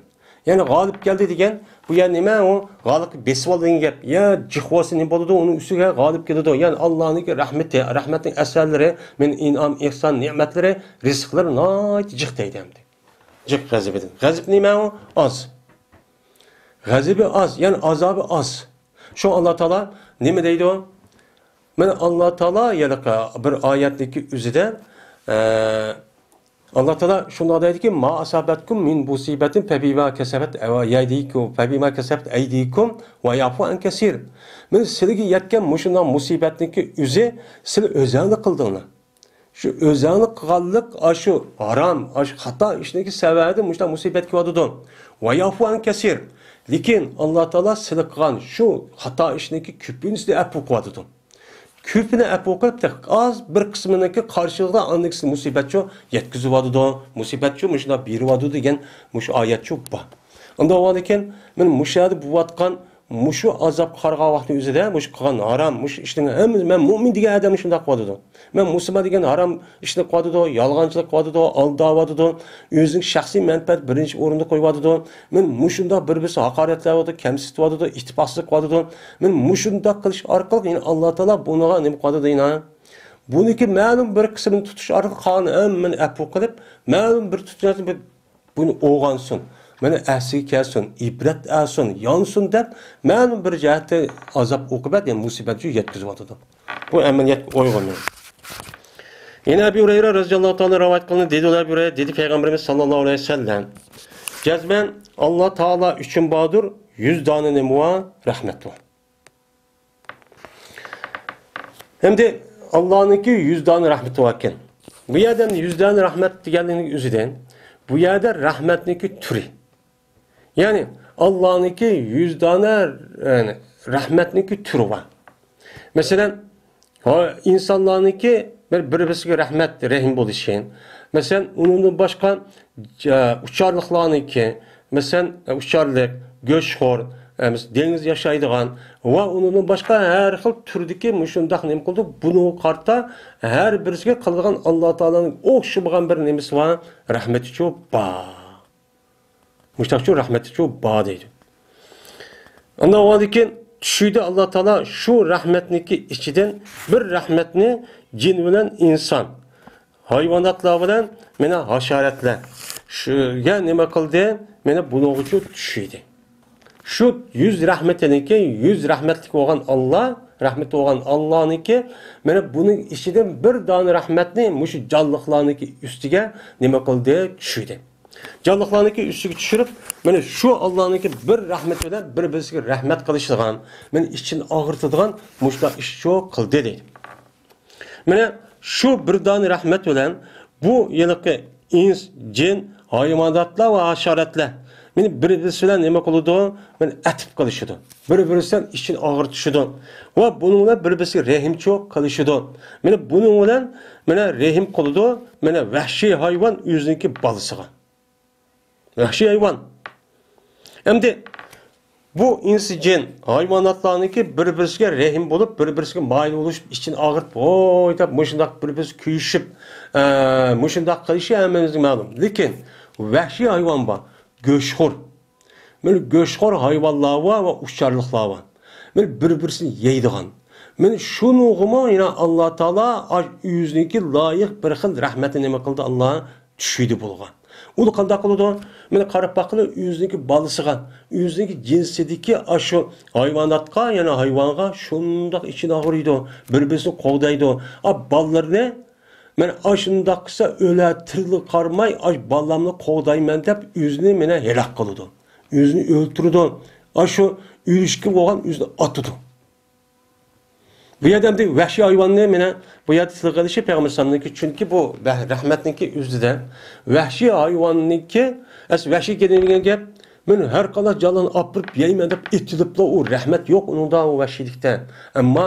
يەنى غالىب كەلدى دېگەن، بۇ يەنى نېمە؟ ئۇ غالىبقا بېسىۋالدى دېگەن گەپ. يا جىق بولسا نېمە بولىدۇ؟ ئۇنىڭ ئۈستىگە غالىب كېلىدۇ. يەنى ئاللانىڭكى رەھمىتى، رەھمەتنىڭ ئەسەرلىرى، مېنىڭ ئىنئام، ئېھسان، نېمەتلىرى، رىزىقلىرى ناھايىتى جىق دەيدۇ ئەمدى. جىق غەزىپىدىن. غەزىپ نېمە ئۇ؟ ئاز. غەزىپى ئاز، يەنى ئازابى ئاز. شۇ ئاللا تائالا نېمە دەيدۇ؟ مانا ئاللا تائالا يەنە بىر ئايەتنىڭكى ئۆزىدە، ئە، ئاللا تائالا شۇنداق دەيدىكى، ما ئاسابەتكۇم مىن مۇسىبەتىن فەبىما كەسەبەت ئەيدىكۇم، فەبىما كەسەبەت ئەيدىكۇم ۋە يەفۇ ئەن كەسىر. مانا سىلىگە يەتكەن مۇشۇنداق مۇسىبەتنىڭكى ئۆزى سىلى ئۆزەڭنى قىلدىڭلار. شۇ ئۆزەڭنى قىلغانلىق، ئاشۇ ھارام، ئاشۇ خاتا ئىشنىڭكى سەۋەبىدىن مۇشۇنداق مۇسىبەت كېلىۋاتىدۇ. ۋە يەفۇ ئەن كەسىر. لېكىن ئاللا تائالا سىلى قىلغان شۇ خاتا ئىشنىڭكى كۆپىنچىسىنى ئەپۇ قىلىۋاتىدۇ. كۆپىنى ئەپۇ قىلىپ، تېخى ئاز بىر قىسمىنىڭكى قارشىلىقىدا ئاندىكىسى مۇسىبەتچۇ يەتكۈزۈۋاتىدۇ. مۇسىبەتچۇ مۇشۇنداق بېرىۋاتىدۇ دېگەن مۇشۇ ئايەتچۇ بار. ئۇنداق بولغاندىكىن، مانا مۇشۇ يەردە بولۇۋاتقان مۇشۇ ئازاب قارىغان ۋاقتى ئۆزىدە مۇشۇ قىلغان ھارام، مۇشۇ ئىشنىڭ ھەممىسى، مەن مۇئمىن دېگەن ئادەم شۇنداق قىلىۋاتىدۇ. مەن مۇسۇلمان دېگەن ھارام ئىشنى قىلىۋاتىدۇ، يالغانچىلىق قىلىۋاتىدۇ، ئالداۋاتىدۇ، ئۆزىنىڭ شەخسىي مەنپەئەتى بىرىنچى ئورۇندا قويۇۋاتىدۇ. مەن مۇشۇنداق بىر-بىرسى ھاقارەتلەۋاتىدۇ، كەمسىتىۋاتىدۇ، ئىتتىپاقسىزلىق قىلىۋاتىدۇ. مەن مۇشۇنداق قىلىش ئارقىلىق يەنە ئاللا تائالا بۇنىڭغا نېمە قىلىۋاتىدۇ يەنە؟ بۇنىڭكى مەلۇم بىر قىسمىنى تۇتۇش ئارقىلىق قالغان ھەممىنى ئەپۇ قىلىپ، مەلۇم بىر تۇتۇش بۇنى ئويغانسۇن، مانا ئەسلىگە كەلسۇن، ئىبرەت ئالسۇن، يانسۇن دەپ، مەلۇم بىر جەھەتتە ئازاب-ئوقۇبەت، يەنى مۇسىبەت يەتكۈزۈۋاتىدۇ. بۇ ئەمەلىيەتكە ئويغىنىڭ. يەنە ئەبۇ ھۇرەيرە رەزىياللاھۇ تائالا رىۋايەت قىلىندى، دېدى ئەبۇ ھۇرەيرە، دېدى پەيغەمبىرىمىز ساللاللاھۇ ئەلەيھى ۋەسەللەم، جەزمەن ئاللا تائالا ئۈچۈن باردۇر يۈز دانە نېمە بار؟ رەھمەت بار. ئەمدى ئاللانىڭكى يۈز دانە رەھمىتى باركەن. بۇ يەردە يۈز دانە رەھمەت دېگەننىڭ ئۆزىدىن، بۇ يەردە رەھمەتنىڭكى تۈرى. يەنى ئاللانىڭكى يۈز دانە، يەنى رەھمەتنىڭكى تۈرى بار. مەسىلەن، ھا، ئىنسانلارنىڭكى بىر، بىر-بىرسىگە رەھمەت، رەھىم بولۇشى. مەسىلەن، ئۇنىڭدىن باشقا، جا-، ئۇچارلىقلارنىڭكى، مەسىلەن، ئۇچارلىق، گۆشخور، ئە، مەسىلەن، دېڭىز ياشايدىغان ۋە ئۇنىڭدىن باشقا ھەر خىل تۈردىكى مۇشۇنداق نېمە قىلىدۇ، بۇنىڭغا قارىتا ھەر بىرسىگە قىلىدىغان ئاللا تائالانىڭ ئوخشىمىغان بىر نېمىسى بار، رەھمىتىچۇ بار. مۇشتاقچۇ رەھمەتچۇ بار دەيدۇ. ئاندىن ئۇنىڭدىن كېيىن چۈشىدە ئاللا تائالا شۇ رەھمەتنىڭكى ئىچىدىن بىر رەھمەتنى جىن بىلەن ئىنسان، ھايۋاناتلار بىلەن مانا ھاشارەتلەر شۇگە نېمە قىلدى؟ مانا بۇنىڭغىچۇ چۈشىدى. شۇ يۈز رەھمىتىنىڭكى، يۈز رەھمەتلىك بولغان ئاللا، رەھمىتى بولغان ئاللانىڭكى، مانا بۇنىڭ ئىچىدىن بىر دانە رەھمەتنى مۇشۇ جانلىقلارنىڭكى ئۈستىگە نېمە قىلدى؟ چۈشۈردى. جانلىقلارنىڭكى ئۈستىگە چۈشۈرۈپ، مانا شۇ ئاللانىڭكى بىر رەھمىتى بىلەن بىر-بىرسىگە رەھمەت قىلىشىدىغان، مانا ئىچىنى ئاغرىتىدىغان مۇشۇنداق ئىش شۇ قىلدى دەيدۇ. مانا شۇ بىر دانە رەھمەت بىلەن بۇ ھېلىقى ئىنس، جىن، ھايۋاناتلار ۋە ھاشاراتلار مانا بىر-بىرسى بىلەن نېمە قىلىدۇ؟ مانا ئەتىپ قىلىشىدۇ. بىر-بىرسى بىلەن ئىچىنى ئاغرىتىشىدۇ. ۋە بۇنىڭ بىلەن بىر-بىرسىگە رەھىمچۇ قىلىشىدۇ. مانا بۇنىڭ بىلەن مانا رەھىم قىلىدۇ. مانا ۋەھشىي ھايۋان ئۆزىنىڭكى بالىسىغا. ۋەھشىي ھايۋان. ئەمدى بۇ ئىنسى جىن، ھايۋاناتلارنىڭكى بىر-بىرسىگە رەھىم بولۇپ، بىر-بىرسىگە مايىل بولۇشۇپ، ئىچىنى ئاغرىتىپ، ۋوي دەپ، مۇشۇنداق بىر-بىرسىگە كۆيۈشۈپ، ئە، مۇشۇنداق قىلىشى ھەممىمىزگە مەلۇم. لېكىن ۋەھشىي ھايۋان بار، گۆشخور. مانا گۆشخور ھايۋانلار بار ۋە ئۇچارلىقلار بار. مانا بىر-بىرسىنى يەيدىغان. مانا شۇنىڭغىمۇ يەنە ئاللا تائالا ئاش-، ئۆزىنىڭكى لايىق بىر خىل رەھمەتنى نېمە قىلدى؟ ئاللا چۈشىدە بولغان. ئۇ قانداق قىلىدۇ؟ مانا قاراپ باققىلى، ئۆزىنىڭكى بالىسىغا، ئۆزىنىڭكى جىنسىدىكى ئاشۇ ھايۋاناتقا، يەنى ھايۋانغا شۇنداق ئىچىنى ئاغرىيدۇ، بىر-بىرسىنى قوغدايدۇ. ئا، بالىلىرىنى، مانا ئاشۇنداق قىلسا ئۆلە، تىرىلىگە قارىماي، ئاش بالامنى قوغدايمەن دەپ ئۆزىنى مانا ھالاك قىلىدۇ. ئۆزىنى ئۆلتۈرىدۇ. ئاشۇ ئۆلۈشكە بولغان ئۆزىنى ئاتىدۇ. بۇ يەردە ئەمدى ۋەھشىي ھايۋاننى مانا بۇ يەردە تىلغا ئېلىشى پەيغەمبەر ئەلەيھىسسالامنىڭكى، چۈنكى بۇ بەھ-، رەھمەتنىڭكى ئۆزىدە ۋەھشىي ھايۋاننىڭكى، ئەس-، ۋەھشىي دېگەن گەپ، مەن ھەر قانداق جانلارنى ئاپىرىپ يەيمەن دەپ ئېتىلىپلا ئۇ رەھمەت يوق ئۇنىڭدا، ئۇ ۋەھشىيلىكتە. ئەمما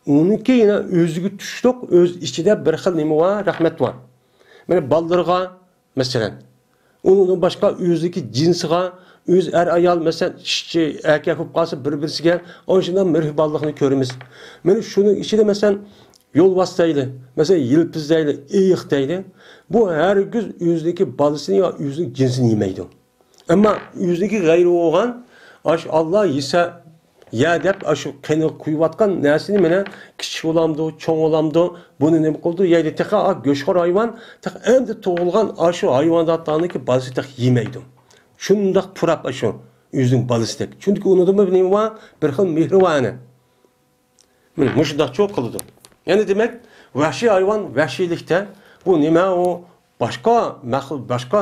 ئۇنىڭكى يەنە ئۆزىگە تۇشلۇق، ئۆز ئىچىدە بىر خىل نېمە بار؟ رەھمەت بار. مانا بالىلىرىغا، مەسىلەن، ئۇنىڭدىن باشقا ئۆزىدىكى جىنسىغا، ئۆز ئەر-ئايال، مەسىلەن، ئىشچى، ئەركەك بولۇپ قالسا، بىر-بىرسىگە ئاشۇنداق مېھرىبانلىقنى كۆرىمىز. مانا شۇنىڭ ئىچىدە، مەسىلەن، يولۋاس دەيلى، مەسىلەن، يىلپىز دەيلى، ئېيىق دەيلى. بۇ ھەرگىز ئۆزىنىڭكى بالىسىنى يا ئۆزىنىڭ جىنسىنى يېمەيدۇ. ئەمما ئۆزىنىڭكى غەيرى بولغان، ئاشۇ ئاللا يېسە يە دەپ، ئاشۇ قېنىغا قۇيۇۋاتقان نەرسىنى مانا كىچىك بولامدۇ، چوڭ بولامدۇ، بۇنى نېمە قىلىدۇ؟ يەيدۇ. تېخى ئا، گۆشخور ھايۋان، تېخى ئەمدى تۇغۇلغان ئاشۇ ھايۋاناتلارنىڭكى بالىسى تېخى يېمەيدۇ. شۇنداق پۇراپ ئاشۇ ئۆزىنىڭ بالىسىدەك. چۈنكى ئۇنىڭدىمۇ نېمە بار؟ بىر خىل مېھرى بار ئەنە. مانا مۇشۇنداقچۇ قىلىدۇ. يەنى دېمەك، ۋەھشىي ھايۋان ۋەھشىيلىكتە، بۇ نېمە ئۇ؟ باشقا مەخلۇق، باشقا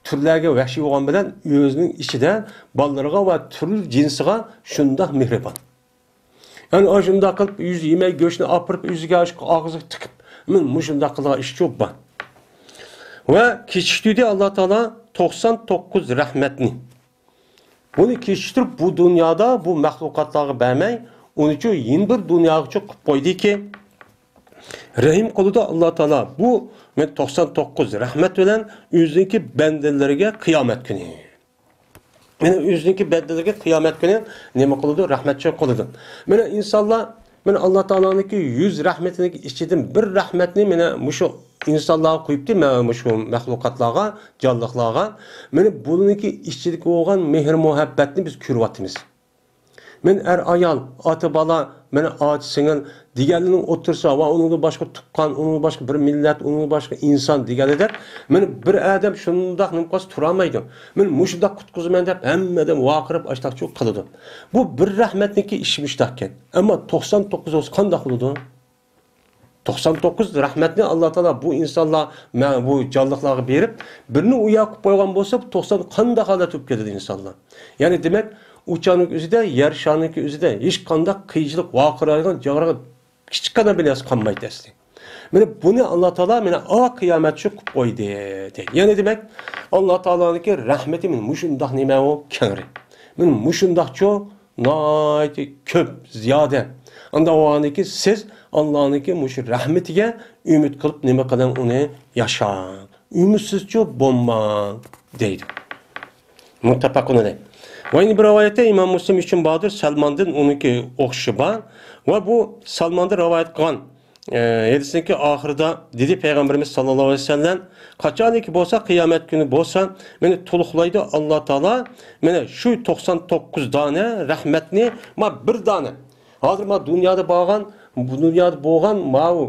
تۈرلەرگە ۋەھشىي بولغان بىلەن ئۆزىنىڭ ئىچىدە بالىلىرىغا ۋە تۈرلۈك جىنسىغا شۇنداق مېھرىبان. يەنى ئاشۇنداق قىلىپ يۈز يېمەي گۆشنى ئاپىرىپ ئۆزىگە ئاغزىغا تىقىپ، مانا مۇشۇنداق قىلغان ئىشچۇ بار. ۋە كېچىكتۈردى ئاللا تائالا توقسان توققۇز رەھمەتنى. بۇنى كېچىكتۈرۈپ، بۇ دۇنيادا بۇ مەخلۇقاتلارغا بەرمەي، ئۇنىچۇ يېنە بىر دۇنياغىچۇ قىلىپ قويدىكى، رەھىم قىلىدۇ ئاللا تائالا بۇ، مەن توقسان توققۇز رەھمەت بىلەن ئۆزىنىڭكى بەندىلىرىگە قىيامەت كۈنى. مانا ئۆزىنىڭكى بەندىلىرىگە قىيامەت كۈنى نېمە قىلىدۇ؟ رەھمەتچى قىلىدۇ. مانا ئىنسانلار، مانا ئاللا تائالانىڭكى يۈز رەھمىتىنىڭ ئىچىدىن بىر رەھمەتنى مانا مۇشۇ ئىنسانلارغا قويۇپتۇ، مانا مۇشۇ مەخلۇقاتلارغا، جانلىقلارغا. مانا بۇنىڭكى ئىچىدىكى بولغان مېھىر-مۇھەببەتنى بىز كۆرۈۋاتىمىز. مانا ئەر-ئايال، ئاتا-بالا، مانا ئاچا-سىڭىل دېگەنلەرنىڭ ئوتتۇرىسىدا ۋە ئۇنىڭدىن باشقا تۇغقان، ئۇنىڭدىن باشقا بىر مىللەت، ئۇنىڭدىن باشقا ئىنسان دېگەندەك، مانا بىر ئادەم شۇنداق نېمە قىلسا تۇرالمايدۇ. مانا مۇشۇنداق قۇتقۇزىمەن دەپ ھەممە ئادەم ۋارقىراپ ئاشتاقچۇ قىلىدۇ. بۇ بىر رەھمەتنىڭكى ئىشى مۇشتاقكەن. ئەمما توقسان توققۇز بولسا قانداق بولىدۇ؟ توقسان توققۇز رەھمەتنى ئاللا تائالا بۇ ئىنسانلار، مە-، بۇ جانلىقلارغا بېرىپ، بىرنى ئۇ يەرگە قويۇپ قويغان بولسا، بۇ توقسان قانداق ھالەت بولۇپ كېتىدۇ ئىنسانلار؟ يەنى دېمەك، ئۇ چاغنىڭ ئۆزىدە، يەر شارنىڭكى ئۆزىدە ھېچقانداق قىيىنچىلىق، ۋارقىرايدىغان، جاغرىغان كىچىككىنە بىر نەرسە قالمايتتى ئەسلى. مانا بۇنى ئاللا تائالا مانا ئا قىيامەتچۇ قىلىپ قويدى، دەيدۇ. يەنى دېمەك، ئاللا تائالانىڭكى رەھمىتى مانا مۇشۇنداق نېمە ئۇ كەڭرى. مانا مۇشۇنداقچۇ ناھايىتى كۆپ، زىيادە. ئانداق بولغاندىكىن سىز ئاللانىڭكى مۇشۇ رەھمىتىگە ئۈمىد قىلىپ نېمە قىلىڭ، ئۇنى ياشاڭ. ئۈمىدسىزچۇ بولماڭ، دەيدۇ. مۇتتەپەقۇن ئەلەيھ. ۋە يەنە بىر رىۋايەتتە ئىمام مۇسلىم ئۈچۈن باردۇر، سەلماندىن ئۇنىڭكى ئوخشىشى بار. ۋە بۇ سەلماندىن رىۋايەت قىلغان ئە، ھەدىسنىڭكى ئاخىرىدا دېدى پەيغەمبىرىمىز ساللاللاھۇ ئەلەيھى ۋەسەللەم، قاچانكى بولسا، قىيامەت كۈنى بولسا، مېنى تولۇقلايدۇ ئاللا تائالا. مانا شۇ توقسان توققۇز دانە رەھمەتنى، ما بىر دانە. ھازىر ما دۇنيادا بولغان، بۇ دۇنيادا بولغان ماۋۇ،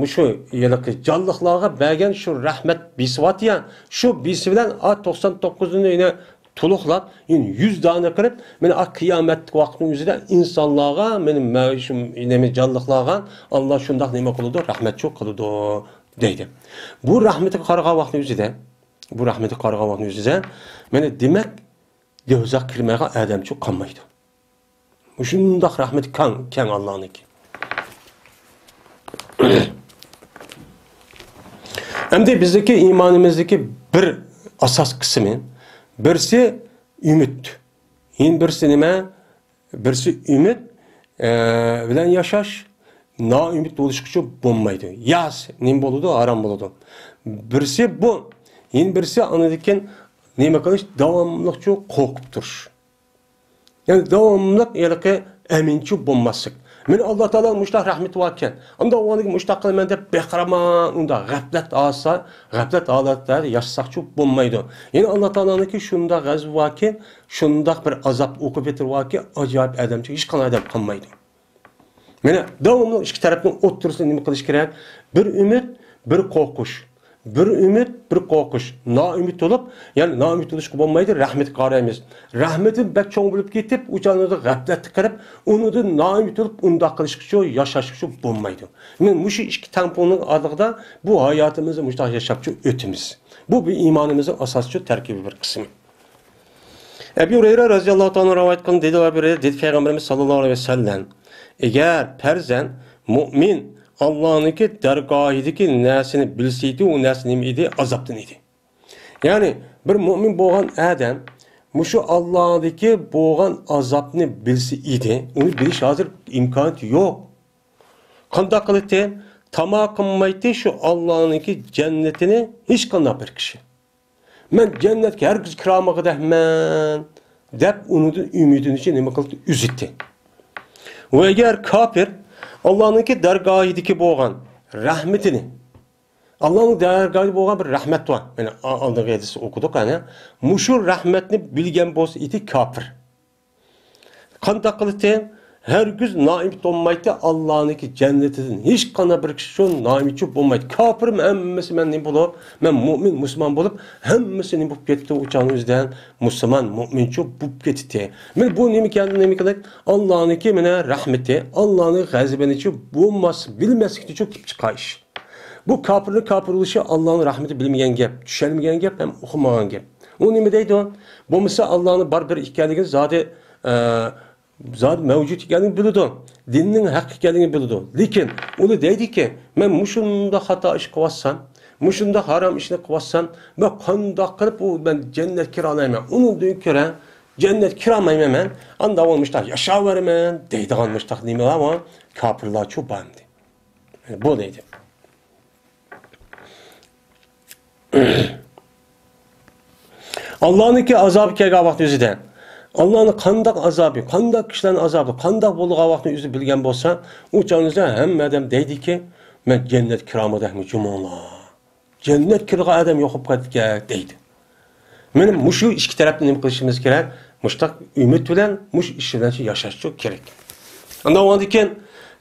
مۇشۇ ھېلىقى جانلىقلارغا بەرگەن شۇ رەھمەت بېسىۋاتىيە، شۇ بېسى بىلەن ئا توقسان توققۇزىنى يەنە تولۇقلاپ، يەنە يۈز دانە قىلىپ، مانا ئا قىيامەتلىك ۋاقىتنىڭ ئۆزىدە ئىنسانلارغا، مانا مە-، شۇ نېمە جانلىقلارغا ئاللا شۇنداق نېمە قىلىدۇ، رەھمەتچۇ قىلىدۇ، دەيدۇ. بۇ رەھمىتىگە قارىغان ۋاقىتنىڭ ئۆزىدە، بۇ رەھمىتىگە قارىغان ۋاقىتنىڭ ئۆزىدە، مانا دېمەك، دوزاخقا كىرمەيدىغان ئادەمچۇ قالمايدۇ. مۇشۇنداق رەھمىتى كەڭ، كەڭ ئاللانىڭكى. ئەمدى بىزدىكى ئىمانىمىزدىكى بىر ئاساس قىسمى، بىرسى ئۈمىد، يەنە بىرسى نېمە؟ بىرسى ئۈمىد، ئە، بىلەن ياشاش، نائۈمىد بولۇشقىچۇ بولمايدۇ. ياس نېمە بولىدۇ؟ ھارام بولىدۇ. بىرسى بۇ، يەنە بىرسى ئاندىن كېيىن نېمە قىلىش؟ داۋاملىقچۇ قورقۇپ تۇرۇش. يەنى داۋاملىق ھېلىقى ئەمىنچۇ بولماسلىق. مېنى ئاللا تائالانىڭ مۇشۇنداق رەھمىتى باركەن، ئانداق ئۇنىڭغا مۇشۇنداق قىلىمەن دەپ بەقىرەمان ئۇنداق غەپلەت ھالىتىدە، غەپلەت ھالەتلەردە ياشىساقچۇ بولمايدۇ. يەنى ئاللا تائالانىڭكى شۇنداق غەزىپى باركى، شۇنداق بىر ئازاب ئوقۇبىتى باركى، ئاجايىپ ئادەمچە ھېچقانداق ئادەم قالمايدۇ. مانا، داۋاملىق ئىككى تەرەپنىڭ ئوتتۇرىسىدا نېمە قىلىش كېرەك؟ بىر ئۈمىد، بىر قورقۇش. بىر ئۈمىد، بىر قورقۇش. نائۈمىد بولۇپ، يەنى نائۈمىد بولۇشقا بولمايدۇ، رەھمىتىگە قارايمىز. رەھمىتى بەك چوڭ بولۇپ كېتىپ، ئۇ چاغدا غەپلەتكە قېلىپ، ئۇنىڭدىن نائۈمىد بولۇپ، ئۇنداق قىلىشقىچۇ، ياشاشقىچۇ بولمايدۇ. مانا مۇشۇ ئىككى تەڭپۇڭنىڭ ئارىلىقىدا بۇ ھاياتىمىزنى مۇشۇنداق ياشاپچۇ ئۆتىمىز. بۇ بىر ئىمانىمىزنىڭ ئاساسىچۇ تەركىبىي بىر قىسمى. ئەبۇ ھۇرەيرە رەزىياللاھۇ تائالا ئانھۇ رىۋايەت قىلغان دېدى، ئەبۇ ھۇرەيرە دېدى، پەيغەمبىرىمىز ساللاللاھۇ ئەلەيھى ۋەسەللەم، ئەگەر پەرزەن مۆمىن ئاللانىڭكى دەرگاھىدىكى نەرسىنى بىلسىدى، ئۇ نەرسە نېمە ئىدى؟ ئازابتىن ئىدى. يەنى بىر مۆمىن بولغان ئادەم مۇشۇ ئاللادىكى بولغان ئازابنى بىلسە ئىدى، ئۇنى بىلىش ھازىر ئىمكانىيىتى يوق. قانداق قىلىتتى؟ تاما قىلمايتتى شۇ ئاللانىڭكى جەننىتىنى ھېچقانداق بىر كىشى. مەن جەننەتكە ھەرگىز كىرالمىغۇدەكمەن دەپ ئۇنىڭدىن ئۈمىدىنى نېمە قىلدى؟ ئۈزۈتتى. ۋە ئەگەر كاپىر ئاللانىڭكى دەرگاھىدىكى بولغان رەھمىتىنى، ئاللانىڭ دەرگاھىدا بولغان بىر رەھمەت بار. يەنى ئا-، ئالدىنقى ھەدىستە ئوقۇدۇق، يەنى مۇشۇ رەھمەتنى بىلگەن بولسا ئىدى كاپىر. قانداق قىلىتتى؟ ھەرگىز نائۈمىد بولمايتتى ئاللانىڭكى جەننىتىدىن. ھېچقانداق بىر كىشى شۇ نائۈمىدچۇ بولمايتتى. كاپىرمۇ ھەممىسى مەن نېمە بولۇپ، مەن مۇئمىن، مۇسۇلمان بولۇپ، ھەممىسى نېمە بولۇپ كېتىپتۇ؟ ئۇ چاغنىڭ ئۆزىدە مۇسۇلمان، مۇئمىنچۇ بولۇپ كېتىتتى. مانا بۇ نېمە ئىكەن، نېمە ئىكەن؟ ئاللانىڭكى مانا رەھمىتى، ئاللانىڭ غەزىپىنىچۇ بولماس، بىلمەسلىكتىچۇ كېلىپ چىققان ئىش. بۇ كاپىرنىڭ كاپىر بولۇشى ئاللانىڭ رەھمىتى بىلمىگەن گەپ، چۈشەنمىگەن گەپ ھەم ئۇقمىغان گەپ. ئۇ نېمە دەيدۇ؟ بولمىسا ئاللانىڭ بار بىر ئىكەنلىكىنى زادى، ئە، زادى مەۋجۇت ئىكەنلىكىنى بىلىدۇ. دىننىڭ ھەق ئىكەنلىكىنى بىلىدۇ. لېكىن ئۇ دەيدىكى، مەن مۇشۇنداق خاتا ئىش قىلىۋاتسام، مۇشۇنداق ھارام ئىشنى قىلىۋاتسام، مەن قانداق قىلىپ ئۇ مەن جەننەتكە كىرالايمەن؟ ئۇنىڭدىن كۆرە جەننەتكە كىرالمايمەن مەن. ئانداق بولمىسا ياشاۋېرىمەن دەيدىغان مۇشتاق نېمىلەر بار؟ كاپىرلارچۇ بار ئەمدى. بۇ دەيدۇ. ئاللانىڭكى ئازابى كەلگەن ۋاقىت يۈزىدە، ئاللانىڭ قانداق ئازابى، قانداق كىشىلەرنىڭ ئازابى، قانداق بولىدىغان ۋاقىتنى ئۆزى بىلگەن بولسا، ئۇ چاغنىڭدا ھەممە ئادەم دەيدىكى، مەن جەننەتكە كىرالمىغۇدەكمەن، جۇمۇڭلار. جەننەتكە كىرىدىغان ئادەم يوقاپ كەتتىكەن دەيدۇ. مانا مۇشۇ ئىككى تەرەپنى نېمە قىلىشىمىز كېرەك؟ مۇشتاق ئۈمىد بىلەن، مۇشۇ ئىش بىلەن ياشاشچۇ كېرەك. ئاندىن ئۇنىڭدىن كېيىن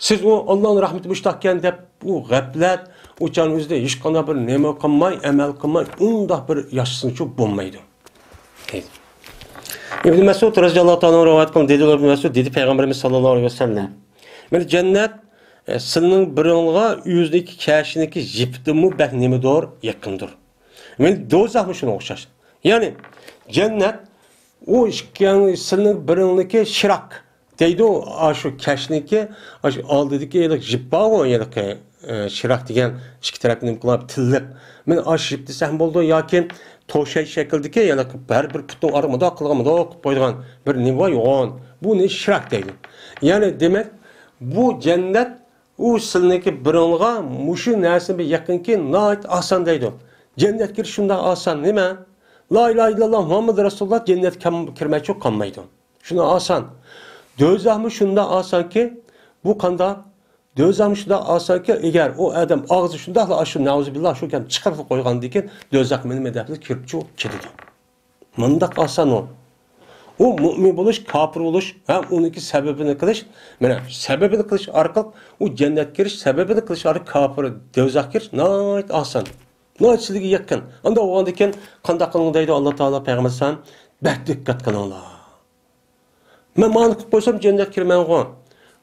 سىز ئۇ ئاللانىڭ رەھمىتى مۇشتاق ئىكەن دەپ، ئۇ غەپلەت، ئۇ چاغنىڭ ئۆزىدە ھېچقانداق بىر نېمە قىلماي، ئەمەل قىلماي، ئۇنداق بىر ياشىسىنىچۇ بولمايدۇ. ئىبن مەسئۇد رەزىياللاھۇ تائالا ئەنھۇ رىۋايەت قىلغان، دېدى، ئىبن مەسئۇد دېدى، پەيغەمبىرىمىز ساللاللاھۇ ئەلەيھى ۋەسەللەم، مانا جەننەت، ئە، سىلىنىڭ بىرىڭلارغا ئۆزىنىڭكى كەشىنىڭكى يىپىدىنمۇ بەك نېمىدۇر، يېقىندۇر. مانا دوزاخمۇ شۇنىڭغا ئوخشاش. يەنى جەننەت ئۇ ئىككىڭ، سىلىنىڭ بىرىڭلىكى شىراك دەيدۇ، ئاشۇ كەشنىكى، ئاشۇ ئالدىدىكى ھېلىقى جىپ بارغۇ، ھېلىقى، ئە، شىراك دېگەن ئىككى تەرەپنى نېمە قىلىپ تىللىق. مانا ئاشۇ جىپ دېسەم بولىدۇ ياكى توشاي شەكلىدىكى، ھېلىقى ھەر بىر پۇتنىڭ ئارىغا مۇنداق قىلغان، مۇنداق قىلىپ قويىدىغان بىر نېمە بار، يوغان. بۇنى شىراك دەيدۇ. يەنى دېمەك، بۇ جەننەت ئۇ سىلىنىڭكى بىرىڭلارغا مۇشۇ نەرسىنى بىر يېقىنكى ناھايىتى ئاسان دەيدۇ. جەننەتكە كىرىش شۇنداق ئاسان. نېمە؟ لا ئىلاھە ئىللاللا مۇھەممەد رەسۇلۇللا جەننەتكە كەم-، كىرمەيچۇ قالمايدۇ. شۇنداق ئاسان. دوزاخمۇ شۇنداق ئاسانكى، بۇ قانداق؟ دوزاخمۇ شۇنداق ئاسانكى، ئەگەر ئۇ ئادەم ئاغزى شۇنداقلا ئاشۇ نەئۇزۇبىللا شۇ گەپنى چىقىرىپ قويغاندىكىن، دوزاخ مېنىمەن دەپلا كىرىپچۇ كېتىدۇ. مۇنداق ئاسان ئۇ. ئۇ مۇئمىن بولۇش، كاپىر بولۇش ھەم ئۇنىڭكى سەۋەبىنى قىلىش، مانا سەۋەبىنى قىلىش ئارقىلىق ئۇ جەننەتكە كىرىش، سەۋەبىنى قىلىش ئارقىلىق كاپىر دوزاخقا كىرىش ناھايىتى ئاسان. ناھايىتى سىلىگە يېقىن. ئانداق بولغاندىكىن قانداق قىلىڭ دەيدۇ ئاللا تائالا پەيغەمبەر ئەلەيھىسسالام؟ بەك دىققەت قىلىڭلار. مەن مانى قىلىپ قويسام جەننەتكە كىرىمەنغۇ،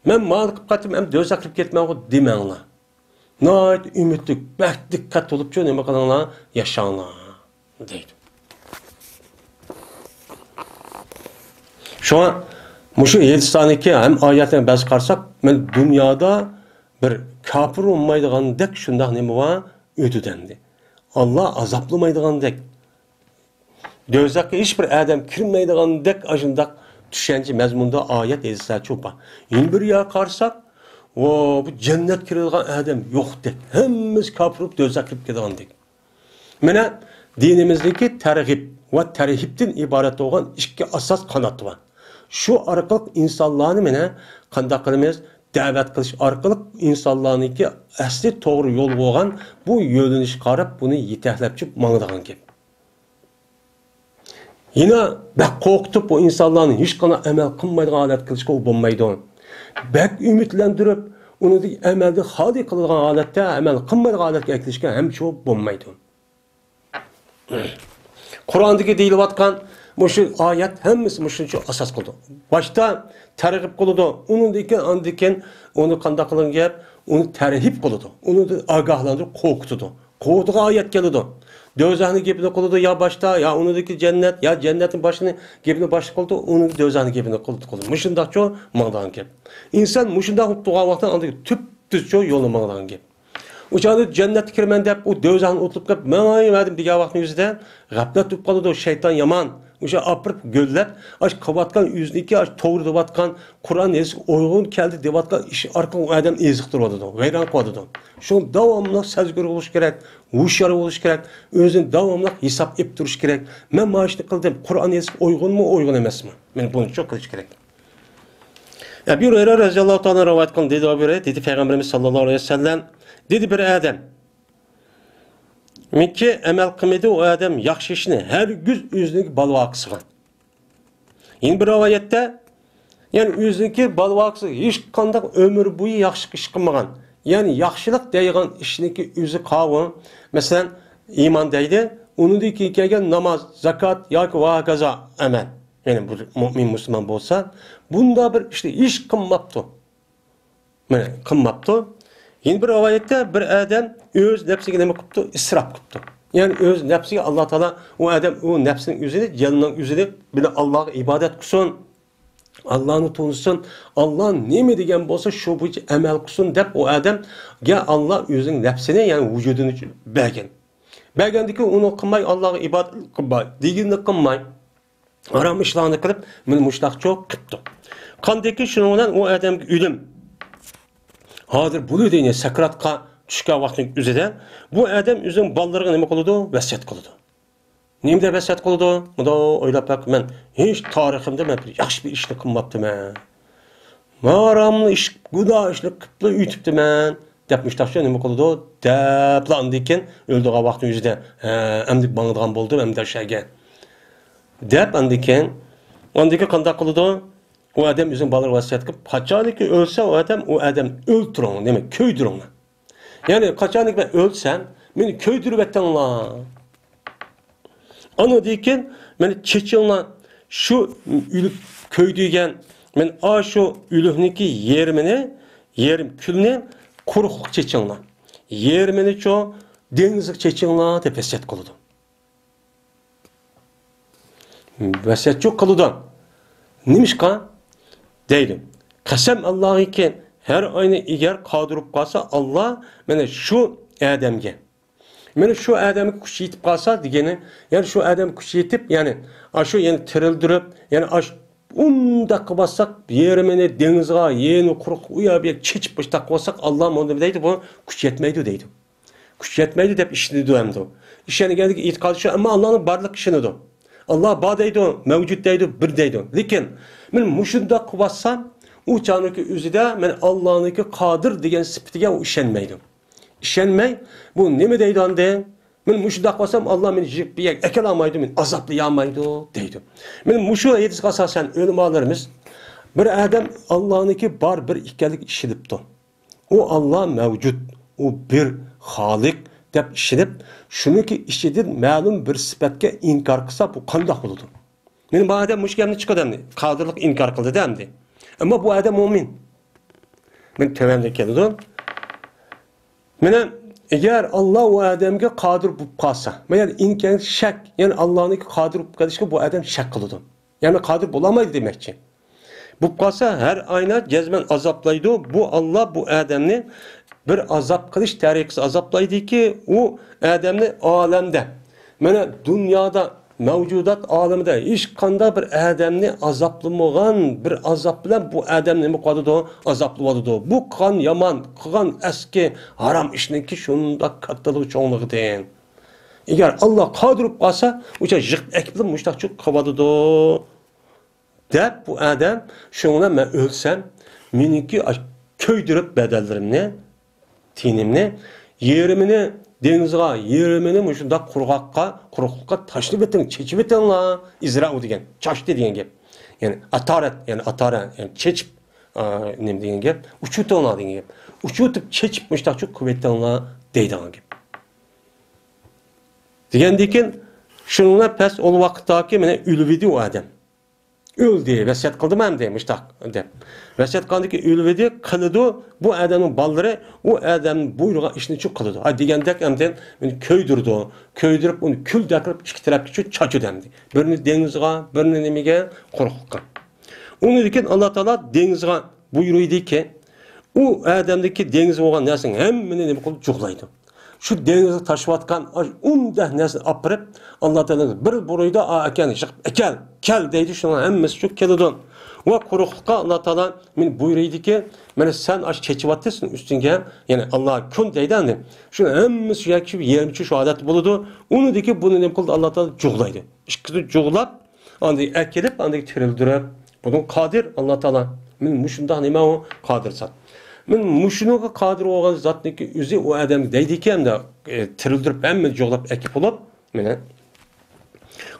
مەن مانى قىلىپ قاچسام ھەم دوزاخقا كىرىپ كەتمەنغۇ دېمەڭلار. ناھايىتى ئۈمىدلىك، بەك دىققەت قىلىپچۇ نېمە قىلىڭلار، ياشاڭلار دەيدۇ. شۇڭا مۇشۇ ھەدىستىكى ھەم ئايەتلەرگە بەز قارىساق، مانا دۇنيادا بىر كاپىر بولمايدىغاندەك شۇنداق نېمە بار، ئۆتىدۇ ئەمدى. ئاللا ئازابلىمايدىغاندەك. دوزاخقا ھېچ بىر ئادەم كىرمەيدىغاندەك ئاشۇنداق چۈشەنچە مەزمۇندا ئايەت ھەدىسلەرچۇ بار. يەنە بىر يەرگە قارىساق، ۋو، بۇ جەننەتكە كىرىدىغان ئادەم يوقتەك. ھەممىسى كاپىر بولۇپ دوزاخقا كىرىپ كېتىدىغاندەك. مانا دىنىمىزدىكى تەرغىب ۋە تەرھىبتىن ئىبارەت بولغان ئىككى ئاساس قانات بار. شۇ ئارقىلىق ئىنسانلارنى مانا قانداق قىلىمىز؟ دەۋەت قىلىش ئارقىلىق ئىنسانلارنىڭكى ئەسلى توغرا يول بولغان بۇ يۆنىلىشكە قاراپ بۇنى يېتەكلەپ چىقىپ ماڭىدىغان گەپ. يەنە بەك قورقۇتۇپ بۇ ئىنسانلارنى ھېچقانداق ئەمەل قىلمايدىغان ھالەتكە كېلىشكە بولمايدۇ. بەك ئۈمىدلەندۈرۈپ، ئۇنى ئەمەلدىن خالىي قىلىدىغان ھالەتتە، ئەمەل قىلمايدىغان ھالەتكە ئەكېلىشكە ھەمچۇ بولمايدۇ. قۇرئاندىكى دېيىلىۋاتقان مۇشۇ ئايەت ھەممىسى مۇشۇنچە ئاساس قىلىدۇ. باشتا تەرغىب قىلىدۇ، ئۇنىڭدىن كېيىن، ئاندىن كېيىن ئۇنى قانداق قىلغان گەپ، ئۇنى تەرھىب قىلىدۇ، ئۇنى ئاگاھلاندۇرۇپ قورقۇتىدۇ. قورقۇتىدىغان ئايەت كېلىدۇ. دوزاخنىڭ گېپىنى قىلىدۇ يا باشتا، يا ئۇنىڭدىكى جەننەت، يا جەننەتنىڭ باشىنى، گېپىنى باشتا قىلىدۇ، ئۇنىڭ دوزاخنىڭ گېپىنى قىلىدۇ، قىلىدۇ. مۇشۇنداقچۇ ماڭىدىغان گەپ. ئىنسان مۇشۇنداق بولۇپ تۇرغان ۋاقىتتا ئاندىن تۈپتۈزچۇ يولدا ماڭىدىغان گەپ. ئۇ چاغدا جەننەتكە كىرىمەن دەپ، ئۇ دوزاخنى ئۇتۇلۇپ كېلىپ، مېڭىۋەردىم دېگەن ۋاقىتنىڭ ئۆزىدە غەپلەت تۇتۇپ قالىدۇ، شەيتان يامان. ئوشۇ ئاپىرىپ گۆللەپ، ئاشۇ قىلىۋاتقان ئۆزىنىڭكى، ئاشۇ توغرا دەۋاتقان، قۇرئان ھەدىسكە ئۇيغۇن كەلدى دەۋاتقان ئىش ئارقىلىق ئۇ ئادەمنى ئېزىقتۇرۇۋاتىدۇ، ۋەيران قىلىۋاتىدۇ. شۇڭا داۋاملىق سەزگۈر بولۇش كېرەك، ھوشيار بولۇش كېرەك، ئۆزىنى داۋاملىق ھېساب ئېلىپ تۇرۇش كېرەك. مەن مانا شۇنى قىلدىم، قۇرئان ھەدىسكە ئۇيغۇنمۇ، ئۇيغۇن ئەمەسمۇ؟ مانا بۇنى شۇ قىلىش كېرەك. ئەبۇ ھۇرەيرە رەزىياللاھۇ تائالا رىۋايەت قىلغان دېدى، ئەبۇ ھۇرەيرە دېدى، پەيغەمبىرىمىز ساللاللاھۇ ئەلەيھى ۋەسەللەم دېدى، بىر ئادەم مىكى ئەمەل قىلمىدى، ئۇ ئادەم ياخشى ئىشنى ھەرگىز ئۆزىنىڭ بالىۋاكىسىغا. يەنە بىر رىۋايەتتە، يەنى ئۆزىنىڭكى بالىۋاكىسىغا ھېچقانداق ئۆمۈر بويى ياخشىلىق ئىش قىلمىغان، يەنى ياخشىلىق دەيدىغان ئىشنىڭكى ئۆزى قاۋۇ، مەسىلەن، ئىمان دەيدۇ، ئۇنىڭدىن كېيىن كەلگەن ناماز، زاكات ياكى ۋە ھاكازا ئەمەل. يەنى بۇ مۇئمىن مۇسۇلمان بولسا، بۇنداق بىر ئىشنى ھېچ قىلماپتۇ. مانا، قىلماپتۇ. يەنە بىر رىۋايەتتە بىر ئادەم ئۆز نەپسىگە نېمە قىپتۇ؟ ئىسراپ قىپتۇ. يەنى ئۆز نەپسىگە ئاللا تائالا، ئۇ ئادەم ئۇ نەپسىنىڭ ئۆزىنى، جېنىنىڭ ئۆزىنى بىلەن ئاللاغا ئىبادەت قىلسۇن، ئاللانى تونۇسۇن، ئاللا نېمە دېگەن بولسا شۇ بويىچە ئەمەل قىلسۇن دەپ ئۇ ئادەمگە ئاللا ئۆزىنىڭ نەپسىنى، يەنى ۋۇجۇدىنى بەرگەن. بەرگەندىكىن ئۇنى قىلماي، ئاللاغا ئىبادەت قىلماي، دېگىنىنى قىلماي، ھارام ئىشلارنى قىلىپ، مانا مۇشۇنداق چوق قىپتۇ. قاندىكى شۇنىڭ بىلەن ئۇ ئادەمگە ئۆلۈم ھازىر بولىدۇ، يەنى سەكراتقا چۈشكەن ۋاقتىنىڭ ئۆزىدە بۇ ئادەم ئۆزىنىڭ بالىلىرىغا نېمە قىلىدۇ؟ ۋەسىيەت قىلىدۇ. نېمە دەپ ۋەسىيەت قىلىدۇ؟ مۇنداق ئويلاپ باق، مەن ھېچ تارىخىمدا مەن بىر ياخشى بىر ئىشنى قىلماپتىمەن. ھاراملا ئىش، گۇناھ ئىشنى قىپلا ئۆتۈپتىمەن، دەپ مۇشتاقچە نېمە قىلىدۇ؟ دەپلا ئاندىن كېيىن ئۆلىدىغان ۋاقتى يۈزىدە، ھە، ئەمدى ماڭىدىغان بولدۇم، ئەمدى ئاشۇ يەرگە. دەپ ئاندىن كېيىن، ئاندىن كېيىن قانداق قىلىدۇ؟ ئۇ ئادەم ئۆزىنىڭ بالىلىرىغا ۋەسىيەت قىلىپ، قاچانكى ئۆلسە ئۇ ئادەم، ئۇ ئادەم ئۆلتۈرۈڭ، نېمە، كۆيدۈرۈڭلار. يەنى قاچانكى مەن ئۆلسەم، مېنى كۆيدۈرۈۋېتىڭلار. ئانىڭدىن كېيىن مېنى چېچىڭلار. شۇ ئۆلۈك كۆيدۈرگەن، مەن ئاشۇ ئۆلۈكنىڭكى يېرىمىنى، يېرىم كۈلنى قۇرۇقلۇققا چېچىڭلار. يېرىمىنىچۇ دېڭىزغا چېچىڭلار دەپ ۋەسىيەت قىلىدۇ. ۋەسىيەتچۇ قىلىدۇ. نېمىشقا؟ دەيدۇ. قەسەم ئاللاغىكى، ھەر ئاينى ئەگەر قادۇرۇپ قالسا ئاللا، مانا شۇ ئادەمگە، مانا شۇ ئادەمگە كۈچ يېتىپ قالسا دېگىنى، يەنى شۇ ئادەم كۈچ يېتىپ، يەنى ئاشۇ يەنى تىرىلدۈرۈپ، يەنى ئاش ئۇنداق قىلىۋاتساق، يېرىمىنى دېڭىزغا، يېرىمىنى قۇرۇق ئۇ يەر بۇ يەر چېچىپ مۇشتاق قىلىۋاتساق، ئاللا مۇنداق دەيدۇ، بۇ كۈچ يەتمەيدۇ دەيدۇ. كۈچ يەتمەيدۇ دەپ ئىشىنىدۇ ئەمدى. ئىشەنگەندىكى ئېتىقادى شۇ، ئەمما ئاللانىڭ بارلىقىغا ئىشىنىدۇ. ئاللا بار دەيدۇ، مەۋجۇت دەيدۇ، بىر دەيدۇ. لېكىن مەن مۇشۇنداق قىلىۋاتسام، ئۇ چاغنىڭكى ئۆزىدە مەن ئاللانىڭكى قادىر دېگەن سۈپىتىگە ئۇ ئىشەنمەيدۇ. ئىشەنمەي، بۇ نېمە دەيدۇ ئاندىن؟ مەن مۇشۇنداق قىلسام، ئاللا مېنى يىغىپ بىر يەرگە ئەكېلەلمەيدۇ، مېنى ئازابلىيالمايدۇ دەيدۇ. مانا مۇشۇ ھەدىسكە ئاساسەن ئۆلىمالىرىمىز بىر ئادەم ئاللانىڭكى بار بىر ئىكەنلىكىگە ئىشىنىپتۇ. ئۇ ئاللا مەۋجۇت، ئۇ بىر خالىق دەپ ئىشىنىپ، شۇنىڭكى ئىچىدىن مەلۇم بىر سۈپەتكە ئىنكار قىلسا، بۇ قانداق بولىدۇ؟ مانا بۇ ئادەم مۇشۇ گەپنى چىقىدۇ ئەمدى. قادىرلىققا ئىنكار قىلدى-دە ئەمدى. ئەمما بۇ ئادەم مۇئمىن. مانا تۆۋەندە كېلىدۇ. مانا ئەگەر ئاللا ئۇ ئادەمگە قادىر بولۇپ قالسا، مانا يەنى ئىنكار شەك، يەنى ئاللانىڭكى قادىر بولۇپ قېلىشىغا بۇ ئادەم شەك قىلىدۇ. يەنى قادىر بولالمايدۇ دېمەكچى. بولۇپ قالسا، ھەر ئاينا جەزمەن ئازابلايدۇ. بۇ ئاللا بۇ ئادەمنى بىر ئازاب قىلىش تەرىقىسى ئازابلايدۇكى، ئۇ ئادەمنى ئالەمدە، مانا دۇنيادا، مەۋجۇدات ئالىمىدە ھېچقانداق بىر ئادەمنى ئازابلىمىغان بىر ئازاب بىلەن بۇ ئادەم نېمە قىلىۋاتىدۇ؟ ئازابلىۋاتىدۇ. بۇ قىلغان يامان، قىلغان ئەسكى ھارام ئىشنىڭكى شۇنداق كاتتىلىقى، چوڭلۇقىدىن. ئەگەر ئاللا قادىر بولۇپ قالسا، ئۇچا يىغىپ ئەكېلىپ مۇشتاق چۇ قىلىۋاتىدۇ. دەپ بۇ ئادەم، شۇڭا مەن ئۆلسەم، مېنىڭكى ئاش-، كۆيدۈرۈپ بەدەنلىرىمنى، تېنىمنى، يېرىمىنى دېڭىزغا، يېرىمىنى مۇشۇنداق قۇرغاققا، قۇرۇقلۇققا تاشلىۋېتىڭ، چېچىۋېتىڭلار. ئىزرائۇ دېگەن، چاچتى دېگەن گەپ. يەنى ئاتارەت، يەنى ئاتارە، يەنى چېچىپ، ئا، نېمە دېگەن گەپ؟ ئۇچۇۋېتىڭلار دېگەن گەپ. ئۇچۇۋېتىپ، چېچىپ مۇشتاق چۇ قىلىۋېتىڭلار دەيدىغان گەپ. دېگەندىكىن، شۇنىڭ بىلەن پەس ئۇ ۋاقىتتاكى مانا ئۆلۈۋىدى ئۇ ئادەم. ئۆلدى، ۋەسىيەت قىلدىم ئەمدى مۇشتاق دەپ. ۋەسىيەت قىلغاندىكىن ئۆلۈۋىدى، قىلىدۇ، بۇ ئادەمنىڭ بالىلىرى ئۇ ئادەم بۇيرۇغان ئىشنى شۇ قىلىدۇ. ھە، دېگەندەك ئەمدى مېنى كۆيدۈرىدۇ. كۆيدۈرۈپ، ئۇنى كۈلدەك قىلىپ ئىككى تەرەپكە شۇ چاچىدۇ ئەمدى. بىرىنى دېڭىزغا، بىرىنى نېمىگە؟ قۇرۇقلۇققا. ئۇنىڭدىن كېيىن ئاللا تائالا دېڭىزغا بۇيرۇيدىكى، ئۇ ئادەمدىكى دېڭىز بولغان نەرسىنىڭ ھەممىنى نېمە قىلىدۇ؟ جۇغلايدۇ. شۇ دېڭىزغا تاشلاۋاتقان ئاشۇ ئۇنداق نەرسىنى ئاپىرىپ، ئاللا تائالا بىر بۇيرۇيدۇ، ئا، ئەكەل، يىغىپ ئەكەل، كەل دەيدۇ، شۇنىڭ ھەممىسى شۇ كېلىدۇ. ۋە قۇرۇقلۇققا ئاللا تائالا مېنى بۇيرۇيدۇكى، مانا سەن ئاشۇ چېچىۋاتتى سېنىڭ ئۈستۈڭگە، يەنى ئاللا كۈن دەيدۇ ئەمدى. شۇ ھەممىسى شۇ يەرگە چۈشۈپ، يېرىم چۈشۈپ شۇ ھالەتتە بولىدۇ. ئۇنىدىكى بۇنى نېمە قىلدى؟ ئاللا تائالا جۇغلايدۇ. ئىككىسىنى جۇغلاپ، ئاندىن ئەكېلىپ، ئاندىن تىرىلدۈرۈپ، بۇنىڭ قادىر ئاللا تائالا. مەن مۇشۇنداق نېمە ئۇ قادىر زات. مەن مۇشۇنىڭغا قادىر بولغان زاتنىكى ئۆزى ئۇ ئادەمگە دەيدىكەن، ئە، تىرىلدۈرۈپ، ھەممىنى جۇغلاپ ئەكىپ بولۇپ، مانا.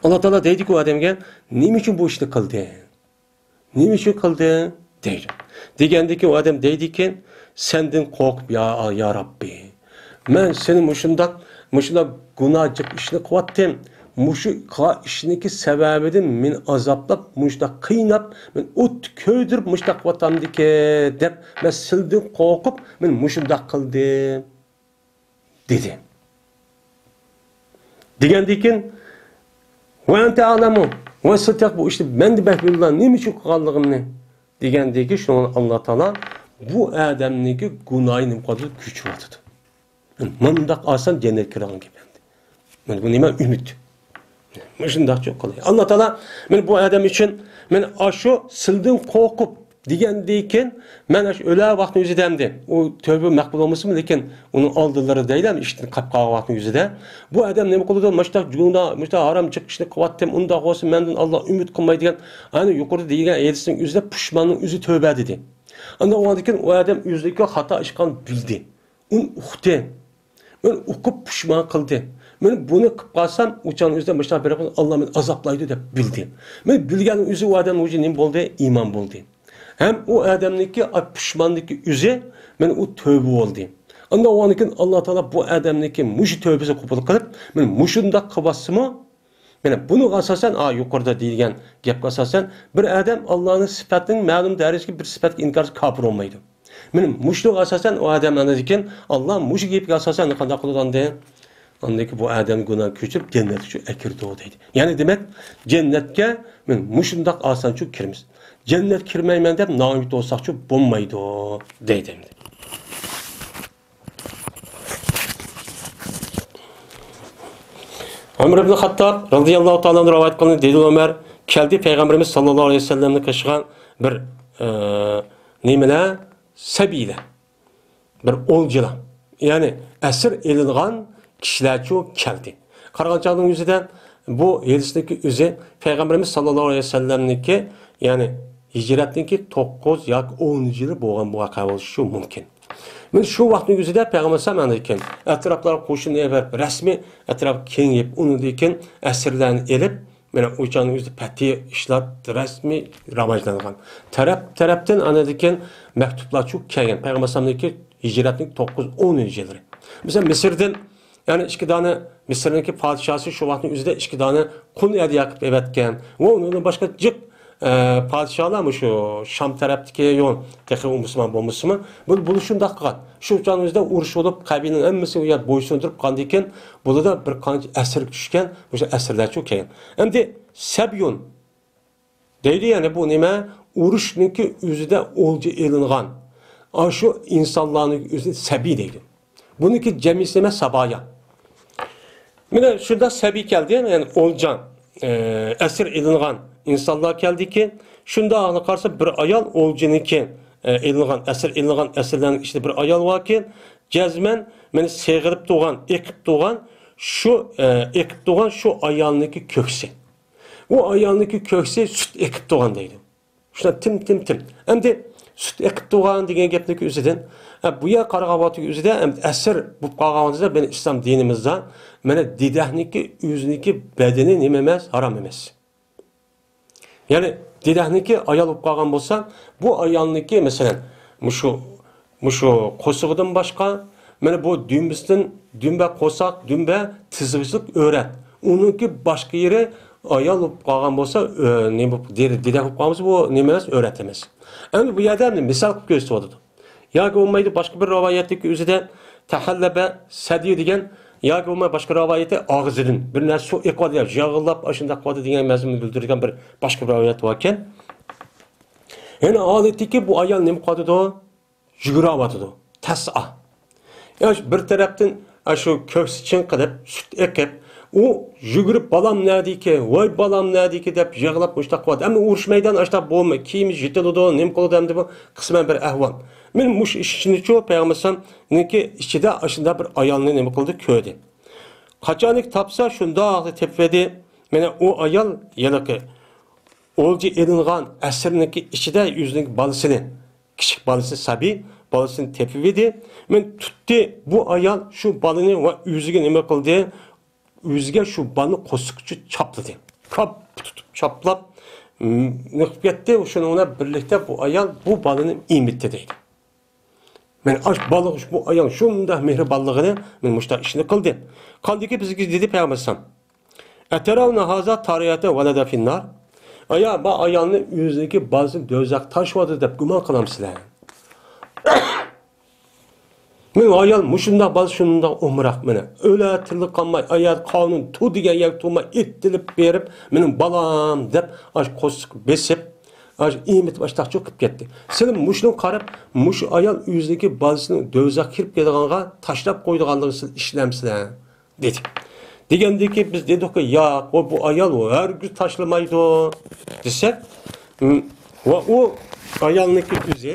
ئاللا تائالا دەيدىكى ئۇ ئادەمگە، نېمە ئۈچۈن بۇ ئىشنى قىلدى؟ نېمە ئۈچۈن قىلدى؟ دەيدۇ. دېگەندىكىن ئۇ ئادەم دەيدىكەن، سەندىن قورقۇپ، يا، يا رەببى. مەن سېنى مۇشۇنداق، مۇشۇنداق گۇناھ جىق ئىشنى قىلىۋاتتىم. مۇشۇ قىلغان ئىشنىڭكى سەۋەبىدىن مېنى ئازابلاپ، مۇشۇنداق قىيناپ، مېنى ئوتتا كۆيدۈرۈپ مۇشۇنداق قىلىۋاتامدىكى دەپ، مەن سىلىدىن قورقۇپ، مەن مۇشۇنداق قىلدىم، دېدى. دېگەندىكىن، ۋە ئەنتە ئەئلەمۇ، ۋە سىز تېخى بۇ ئىشنى مەندىن بەك بىلىلا، نېمە ئۈچۈن قىلغانلىقىمنى، دېگەندىكىن، شۇڭا ئاللا تائالا بۇ ئادەمنىڭكى گۇناھى نېمە قىلىۋاتىدۇ؟ كۆچۈرۈۋاتىدۇ. مۇنداق ئاسان جەننەتكە كىرىدىغان گەپ ئەمدى. مانا بۇ نېمە؟ ئۈمىد. مۇشۇنداقچۇ قىلدى. ئاللا تائالا، مانا بۇ ئادەم ئۈچۈن، مانا ئاشۇ سىلدىن قورقۇپ دېگەندىن كېيىن، مەن ئاشۇ ئۆلە ۋاقتىنىڭ ئۆزىدە ئەمدى، ئۇ تۆبە مەقبۇل بولمىسىمۇ، لېكىن ئۇنىڭ ئالدىلىرى دەيلى، ئىشتىن قاپ قالغان ۋاقتىنىڭ ئۆزىدە، بۇ ئادەم نېمە قىلىدۇ؟ مۇشۇنداق گۇناھ، مۇشۇنداق ھارام جىق ئىشنى قىلىۋاتتىم، ئۇنداق بولسا مەندىن ئاللا ئۈمىد قىلماي دېگەن، ئەنە يۇقىرىدا دېگەن ھەدىسنىڭ ئۆزىدە پۇشماننىڭ ئۆزى تۆبە دېدى. ئاندىن ئۇنىڭدىن كېيىن ئۇ ئادەم ئۆزىنىڭكى خاتا ئىش قىلغاننى بىلدى. ئۇنى ئۇقتى. مەن ئۇقۇپ پۇشمان قىلدى. مەن بۇنى قىلىپ قالسام، ئۇ چاغنىڭ ئۆزىدە مۇشۇنداق بىر قىلسا، ئاللا مېنى ئازابلايدۇ دەپ بىلدى. مەن بىلگەننىڭ ئۆزى ئۇ ئادەمنىڭ ئۆزى نېمە بولدى؟ ئىمان بولدى. ھەم ئۇ ئادەمنىڭكى پۇشمانلىقى ئۆزى، مەن ئۇ تۆبە بولدى. ئاندىن ئۇنىڭدىن كېيىن ئاللا تائالا بۇ ئادەمنىڭكى مۇشۇ تۆبىسىنى قوبۇل قىلىپ، مەن مۇشۇنداق قىلىۋاتسىمۇ، مانا بۇنىڭغا ئاساسەن، ئا، يۇقىرىدا دېيىلگەن گەپكە ئاساسەن، بىر ئادەم ئاللانىڭ سۈپەتىنىڭ مەلۇم دەرىجىدىكى بىر سۈپەتكە ئىنكارچى كاپىر بولمايدۇ. مانا مۇشۇنىڭغا ئاساسەن ئۇ ئادەم ئاندىن كېيىن ئاللا مۇشۇ گېپىگە ئاساسەن قانداق قىلىدۇ ئاندىن؟ ئاندىن كېيىن بۇ ئادەمنى گۇناھىنى كۆچۈرۈپ جەننەتكە ئەكىرىدۇ دەيدۇ. يەنى دېمەك، جەننەتكە مانا مۇشۇنداق ئاسانچۇ كىرىمىز. جەننەتكە كىرمەيمەن دەپ نائۈمىد بولساقچۇ بولمايدۇ دەيدۇ ئەمدى. ئۆمەر ئىبن خاتتاب رەزىياللاھۇ تائالا ئەنھۇ رىۋايەت قىلىندى، دېدى ئۆمەر، كەلدى پەيغەمبىرىمىز ساللاللاھۇ ئەلەيھى ۋەسەللەمنىڭ قېشىغا بىر، ئە، نېمىلەر، سەبىيلەر، بىر ئولجىلار، يەنى ئەسىر ئېلىنغان كىشىلەرچۇ كەلدى. قارىغان چاغنىڭ ئۆزىدە بۇ ھەدىسنىڭكى ئۆزى پەيغەمبىرىمىز ساللاللاھۇ ئەلەيھى ۋەسەللەمنىڭكى، يەنى ھىجرەتنىڭكى توققۇز ياكى ئونىنچى يىلى بولغان بۇ ۋەقە بولۇشى مۇمكىن. مانا شۇ ۋاقىتنىڭ ئۆزىدە پەيغەمبەر ئەلەيھىسسالام ئاندىن كېيىن ئەتراپلارغا قوشۇن ئېلىپ، رەسمىي ئەتراپ كېڭىيىپ، ئۇنىڭدىن كېيىن ئەسىرلەرنى ئېلىپ، مانا ئۇ چاغنىڭ ئۆزىدە پەتھىي ئىشلار رەسمىي راۋاجلانغان. تەرەپ تەرەپتىن ئاندىن كېيىن مەكتۇپلارچۇ كەلگەن. پەيغەمبەر ئەلەيھىسسالامنىڭكى ھىجرەتنىڭ توققۇز، ئونىنچى يىللىرى. مىسال، مىسىردىن، يەنى ئىككى دانە، مىسىرنىڭكى پادىشاھى شۇ ۋاقىتنىڭ ئۆزىدە ئىككى دانە قۇل ھەدىيە قىلىپ ئەۋەتكەن ۋە ئۇنىڭدىن باشقا جىق، ئە، پادىشاھلار مۇشۇ شام تەرەپتىكى يول تېخى ئۇ مۇسۇلمان بولمىسىمۇ، بۇ، بۇ شۇنداق قىلغان. شۇ چاغنىڭ ئۆزىدە ئۇرۇش بولۇپ، قەبىلىنىڭ ھەممىسى ئۇ يەر بويسۇندۇرۇپ قالغاندىن كېيىن، بۇلاردا بىر قانچە ئەسىرگە چۈشكەن، مۇشۇ ئەسىرلەرچۇ كەلگەن. ئەمدى سەبيۇن دەيدۇ، يەنى بۇ نېمە؟ ئۇرۇشنىڭكى ئۆزىدە ئولجا ئېلىنغان ئاشۇ ئىنسانلارنىڭ ئۆزىنى سەبىي دەيدۇ. بۇنىڭكى جەمئىيسى نېمە؟ سابايا. مانا شۇنداق سەبىي كەلدى، يەنى ئولجا، ئە، ئەسىر ئېلىنغان ئىنسانلار كەلدىكى، شۇنداقلا قارىسا بىر ئايال ئولجىنىڭكى، ئە، ئېلىنغان، ئەسىر ئېلىنغان ئەسىرلەرنىڭ ئىچىدە بىر ئايال باركى، جەزمەن مېنى سېغىنىپ تۇرغان، ئېقىپ تۇرغان شۇ، ئە، ئېقىپ تۇرغان شۇ ئايالنىڭكى كۆكسى. ئۇ ئايالنىڭكى كۆكسى سۈت ئېقىپ تۇرغان دەيدۇ. شۇنداق تىم، تىم، تىم. ئەمدى سۈت ئېقىپ تۇرغان دېگەن گەپنىڭكى ئۆزىدىن، ئە، بۇ يەر قارىغان ۋاقتىدىكى ئۆزىدە، ئەمدى ئەسىر بولۇپ قالغان ۋاقتىدا بىزنىڭ ئىسلام دىنىمىزدا، مانا، دېدەكنىڭكى ئۆزىنىڭكى بەدىنى نېمە ئەمەس؟ ھارام ئەمەس. يەنى دېدەكنىڭكى ئايال بولۇپ قالغان بولسا، بۇ ئايالنىڭكى، مەسىلەن، مۇشۇ مۇشۇ قورسىقىدىن باشقا، مانا بۇ دۈمبىسىدىن، دۈمبە قورساق، دۈمبە تىزىغۇچىلىق ئۆرەت. ئۇنىڭكى باشقا يېرى ئايال بولۇپ قالغان بولسا، ئۆ، نېمە بولۇپ، دېدەك بولۇپ قالغان بولسا، بۇ نېمە ئەمەس، ئۆرەت ئەمەس. ئەمدى بۇ يەردە مىسال قىلىپ كۆرسىتىۋاتىدۇ. ياكى بولمايدۇ، باشقا بىر رىۋايەتتىكى ئۆزىدە تەھەللەبە سەدىيۇ دېگەن، ياكى بولماي باشقا رىۋايەتتە ئاغزىدىن بىر نەرسە سۇ ئېقىۋاتىدۇ، ياغىللاپ ئاشۇنداق قىلىۋاتىدۇ دېگەن مەزمۇننى بىلدۈرىدىغان بىر باشقا بىر رىۋايەت باركەن. يەنى ھالىتىكى بۇ ئايال نېمە قىلىۋاتىدۇ؟ يۈگۈرۈۋاتىدۇ. تەسئا. يا بىر تەرەپتىن ئاشۇ كۆكسى چىڭقىلىپ، سۈت ئېقىپ، ئۇ يۈگۈرۈپ، «بالام نەدىكى؟ ۋاي، بالام نەدىكى؟» دەپ يىغلاپ مۇشتاق قىلىۋاتىدۇ. ئەمما ئۇرۇش مەيدانى ئاشتاق بولماي، كىيىمى يىرتىلىدۇ، نېمە قىلىدۇ ئەمدى بۇ؟ قىسمەن بىر ئەھۋال. مەن مۇشۇ ئىش ئىچىدىچۇ پەيغەمبەر ئەلەيھىسسالامنىڭكى ئىچىدە ئاشۇنداق بىر ئايالنى نېمە قىلدى، كۆردى. قاچانكى تاپسا، شۇنداقلا تېپىۋىدى. مانا ئۇ ئايال ھېلىقى ئولجا ئېلىنغان ئەسىرنىڭكى ئىچىدە ئۆزىنىڭ بالىسىنى، كىچىك بالىسى، سەبىي بالىسىنى تېپىۋىدى. مانا تۇتتى، بۇ ئايال شۇ بالىنى ۋە ئۆزىگە نېمە قىلدى؟ ئۆزىگە شۇ بالىنى قورسىقىچە چاپلىدى. كاپ تۇتۇپ چاپلاپ، م، نېمە قىلىپ كەتتى. شۇنىڭ بىلەن بىرلىكتە بۇ ئايال بۇ بالىنى ئېمىتتى دەيدۇ. مانا ئاش بالىغا بۇ ئايال شۇنداق مېھرىبانلىقىنى، مانا مۇشۇنداق ئىشنى قىلدى. قالدىكى بىزگە دېدى پەيغەمبەر ئەلەيھىسسالام، «ئەتەرەۋنە ھازا تارىيەتە ۋەلەدە فىننار؟» ئايا، بۇ ئايالنى ئۆزىنىڭكى بالىسىنى دوزاخقا تاشلىۋاتىدۇ دەپ گۇمان قىلامسىلەر؟ مانا ئايال مۇشۇنداق بالىسى شۇنداق ئومراق، مانا ئۆلە تىلى قالماي، ئايال قانۇن تۇ دېگەن يەرگە تۇرماي ئېتىلىپ بېرىپ، «مېنىڭ بالام» دەپ ئاش قورسىقى بېسىپ، ئاش ئېمىتىپ ئاشتاق چوقۇپ كەتتى. سىلەر مۇشۇنى قاراپ، مۇشۇ ئايال ئۆزىنىڭكى بالىسىنى دوزاخقا كىرىپ كېتىدىغانغا تاشلاپ قويىدىغانلىقىنى سىلەر ئىشىنەمسىلەر؟ دېدى. دېگەندىكىن بىز دېدۇقكى، ياق، ئۇ، بۇ ئايال ھەرگىز تاشلىمايدۇ دېسەك، م، ۋە ئۇ ئايالنىڭكى ئۆزى